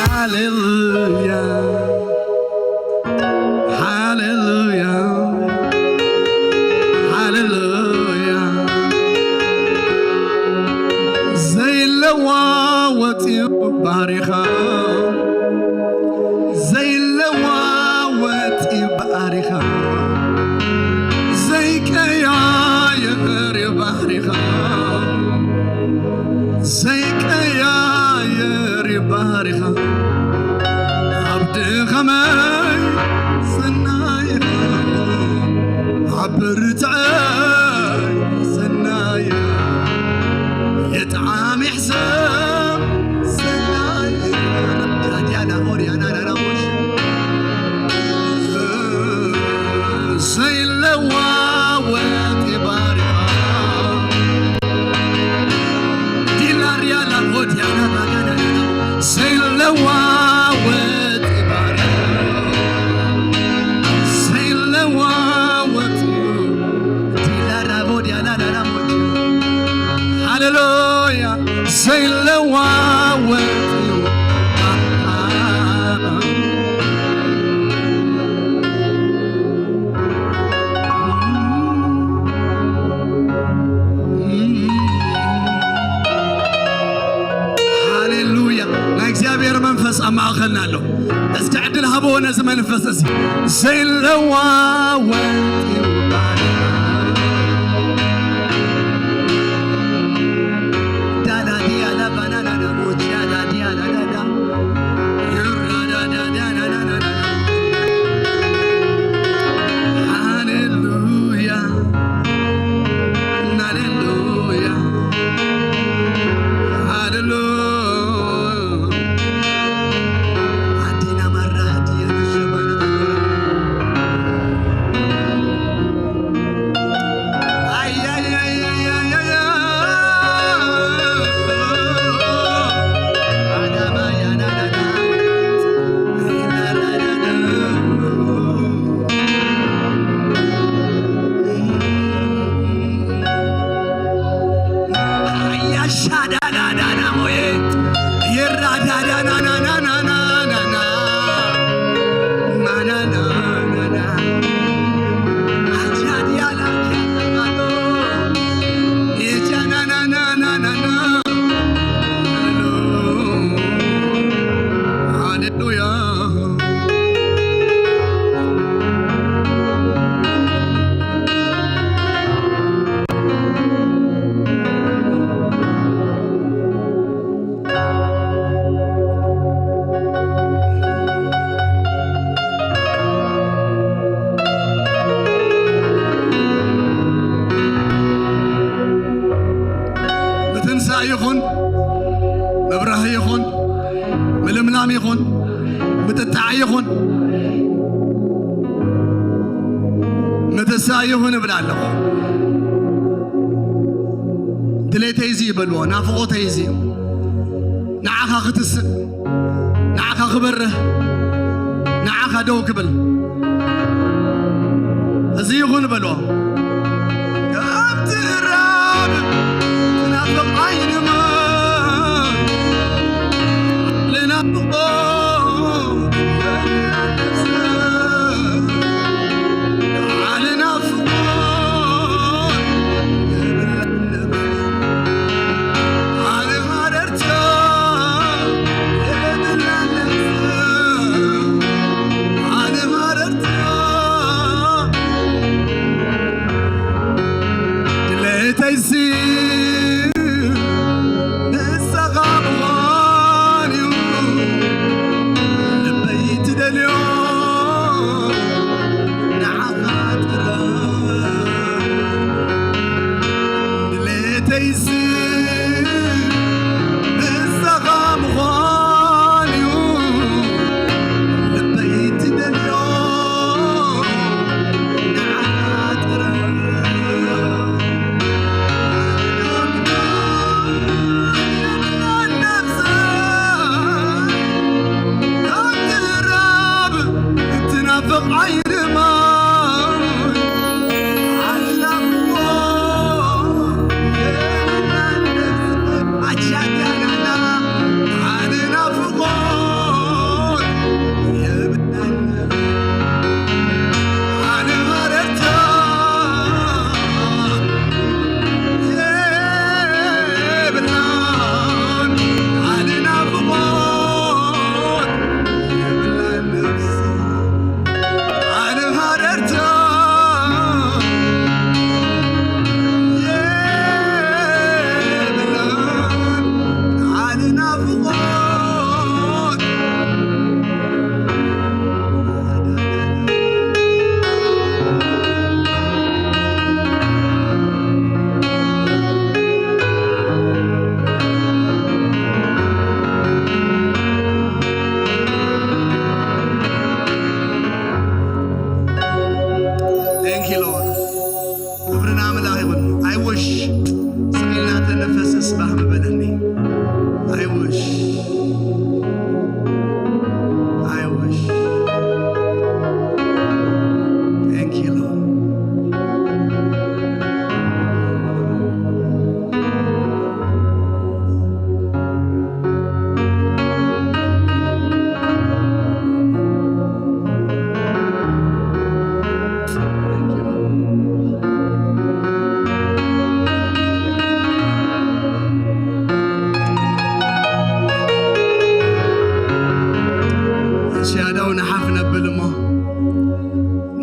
ሃሌሉያ። ሃሌሉያ፣ ሃሌሉያ። ዘይለዋወጥ እዩ ባህሪኻ፣ ዘይለዋወጥ እዩ ባህሪኻ፣ ዘይቀያየር እዩ ባህሪኻ፣ ዘይቀያየር እዩ ባህሪኻ። ኣብ ድኸመይ ሰናይኻ፣ ኣብ ብርትዐይ ሰናይኻ፣ የጥዓም ይሕሰብ ሰናይኻ። ዳዲያና ኦሪያና ናናሞሽ ዘይለዋወጥ ባሪያ ዲላሪያ ላቦቲያና ባጋና ዘይለዋወጥ ባሪያ ዘይለዋወጥ ዲላራ ቦዲያና ናናሞች ሃሌሉያ ዘይለዋወጥ ሃሌሉያ። ናይ እግዚኣብሔር መንፈስ ኣብ ማእኸልና ኣሎ። እስኪ ዕድል ሃብዎ ነዚ መንፈስ እዚ። ዘይለዋወጥ እዩ ባሪኻ። ዳዳዲያ ላባናናና ቦቺያ ዳዲያ ዳዳዳ። ሃሌሉያ፣ ሃሌሉያ፣ ሃሌሉያ። አዲና ማራ አዲያ ነሸባና ሻዳዳዳና ሞዬ የራዳዳናናናናናና ማናናናና አቻዲያላ ኪያማዶ የጃናናናናናና ሃሌሉያ። ምትንሳእ ይኹን፣ ምብራህ ይኹን፣ ምልምላም ይኹን፣ ምጥጣዕ ይኹን፣ ምትሳእ ይኹን እብል ኣለኹ። ድሌተይ እዚ በልዎ፣ ናፍቖተይ እዚ እዩ። ንዓኻ ክትስእ፣ ንዓኻ ክበርህ፣ ንዓኻ ደው ክብል። እዚ ይኹን በልዎ። ካብ ትራብ ትናፍቕ ዓይንማ ልናፍቖ ድሌተይሲ ንስኻ ምዃን እዩ፣ ልበይ ትደልዮ ንዓኻ ጥራይ። ድሌተይሲ ንስኻ ምዃን እዩ፣ ልበይ ትደልዮ ንዓኻ ጥራይ። Thank you, Lord. ክብሪ ንኣምላኽ ይኹን። I wish ስቕ ኢልና ተነፈስስ ባህ ምበለኒ። I wish. I wish. Thank you, Lord. እሺ፣ ኣዳው ንሓፍ ነብል እሞ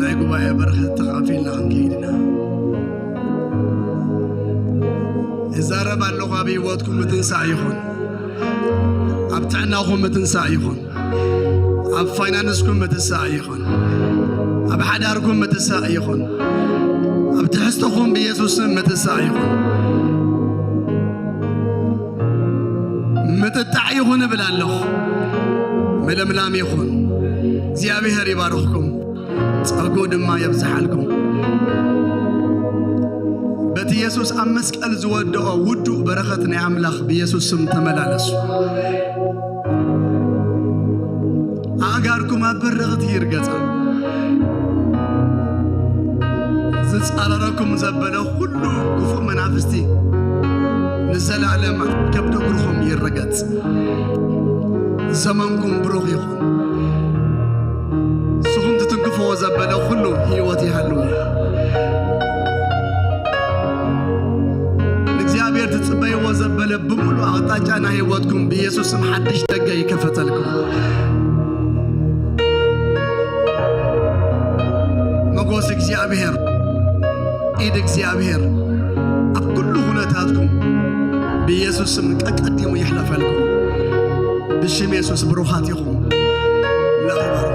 ናይ ጉባኤ በረኸት ተኻፊልና ክንከይድ ኢና። ይዛረብ ኣለኹ፣ ኣብ ህይወትኩም ምትንሳእ ይኹን፣ ኣብ ጥዕናኹም ምትንሳእ ይኹን፣ ኣብ ፋይናንስኩም ምትሳእ ይኹን፣ ኣብ ሓዳርኩም ምትሳእ ይኹን፣ ኣብ ትሕዝቶኹም ብኢየሱስ ስም ምትሳእ ይኹን። ምጥጣዕ ይኹን እብል ኣለኹ። ምልምላም ይኹን። እግዚኣብሔር ይባርኽኩም፣ ጸጉኡ ድማ የብዝሓልኩም። በቲ የሱስ ኣብ መስቀል ዝወደኦ ውዱእ በረኸት ናይ ኣምላኽ ብየሱስ ስም ተመላለሱ። ኣእጋርኩም ኣብ በረኽቲ ይርገጻ። ዝጻረረኩም ዘበለ ኩሉ ክፉእ መናፍስቲ ንዘለኣለም ዓለም ከብዲ እግርኹም ይረገጽ። ዘመንኩም ብሩኽ ይኹን። ንስኹም ትትንክፍዎ ዘበለ ኩሉ ህይወት ይሃልዎ። ንእግዚኣብሔር ትጽበይዎ ዘበለ ብምሉእ ኣቕጣጫ ናይ ህይወትኩም ብኢየሱስ ስም ሓድሽ ደገ ይከፈተልኩም። መጎስ እግዚኣብሔር፣ ኢድ እግዚኣብሔር ኣብ ኩሉ ኩነታትኩም ብኢየሱስ ስም ቀቀዲሙ ይሕለፈልኩም። ብሽም የሱስ ብሩኻት ኢኹም። ኣምላኽ ይባርክ።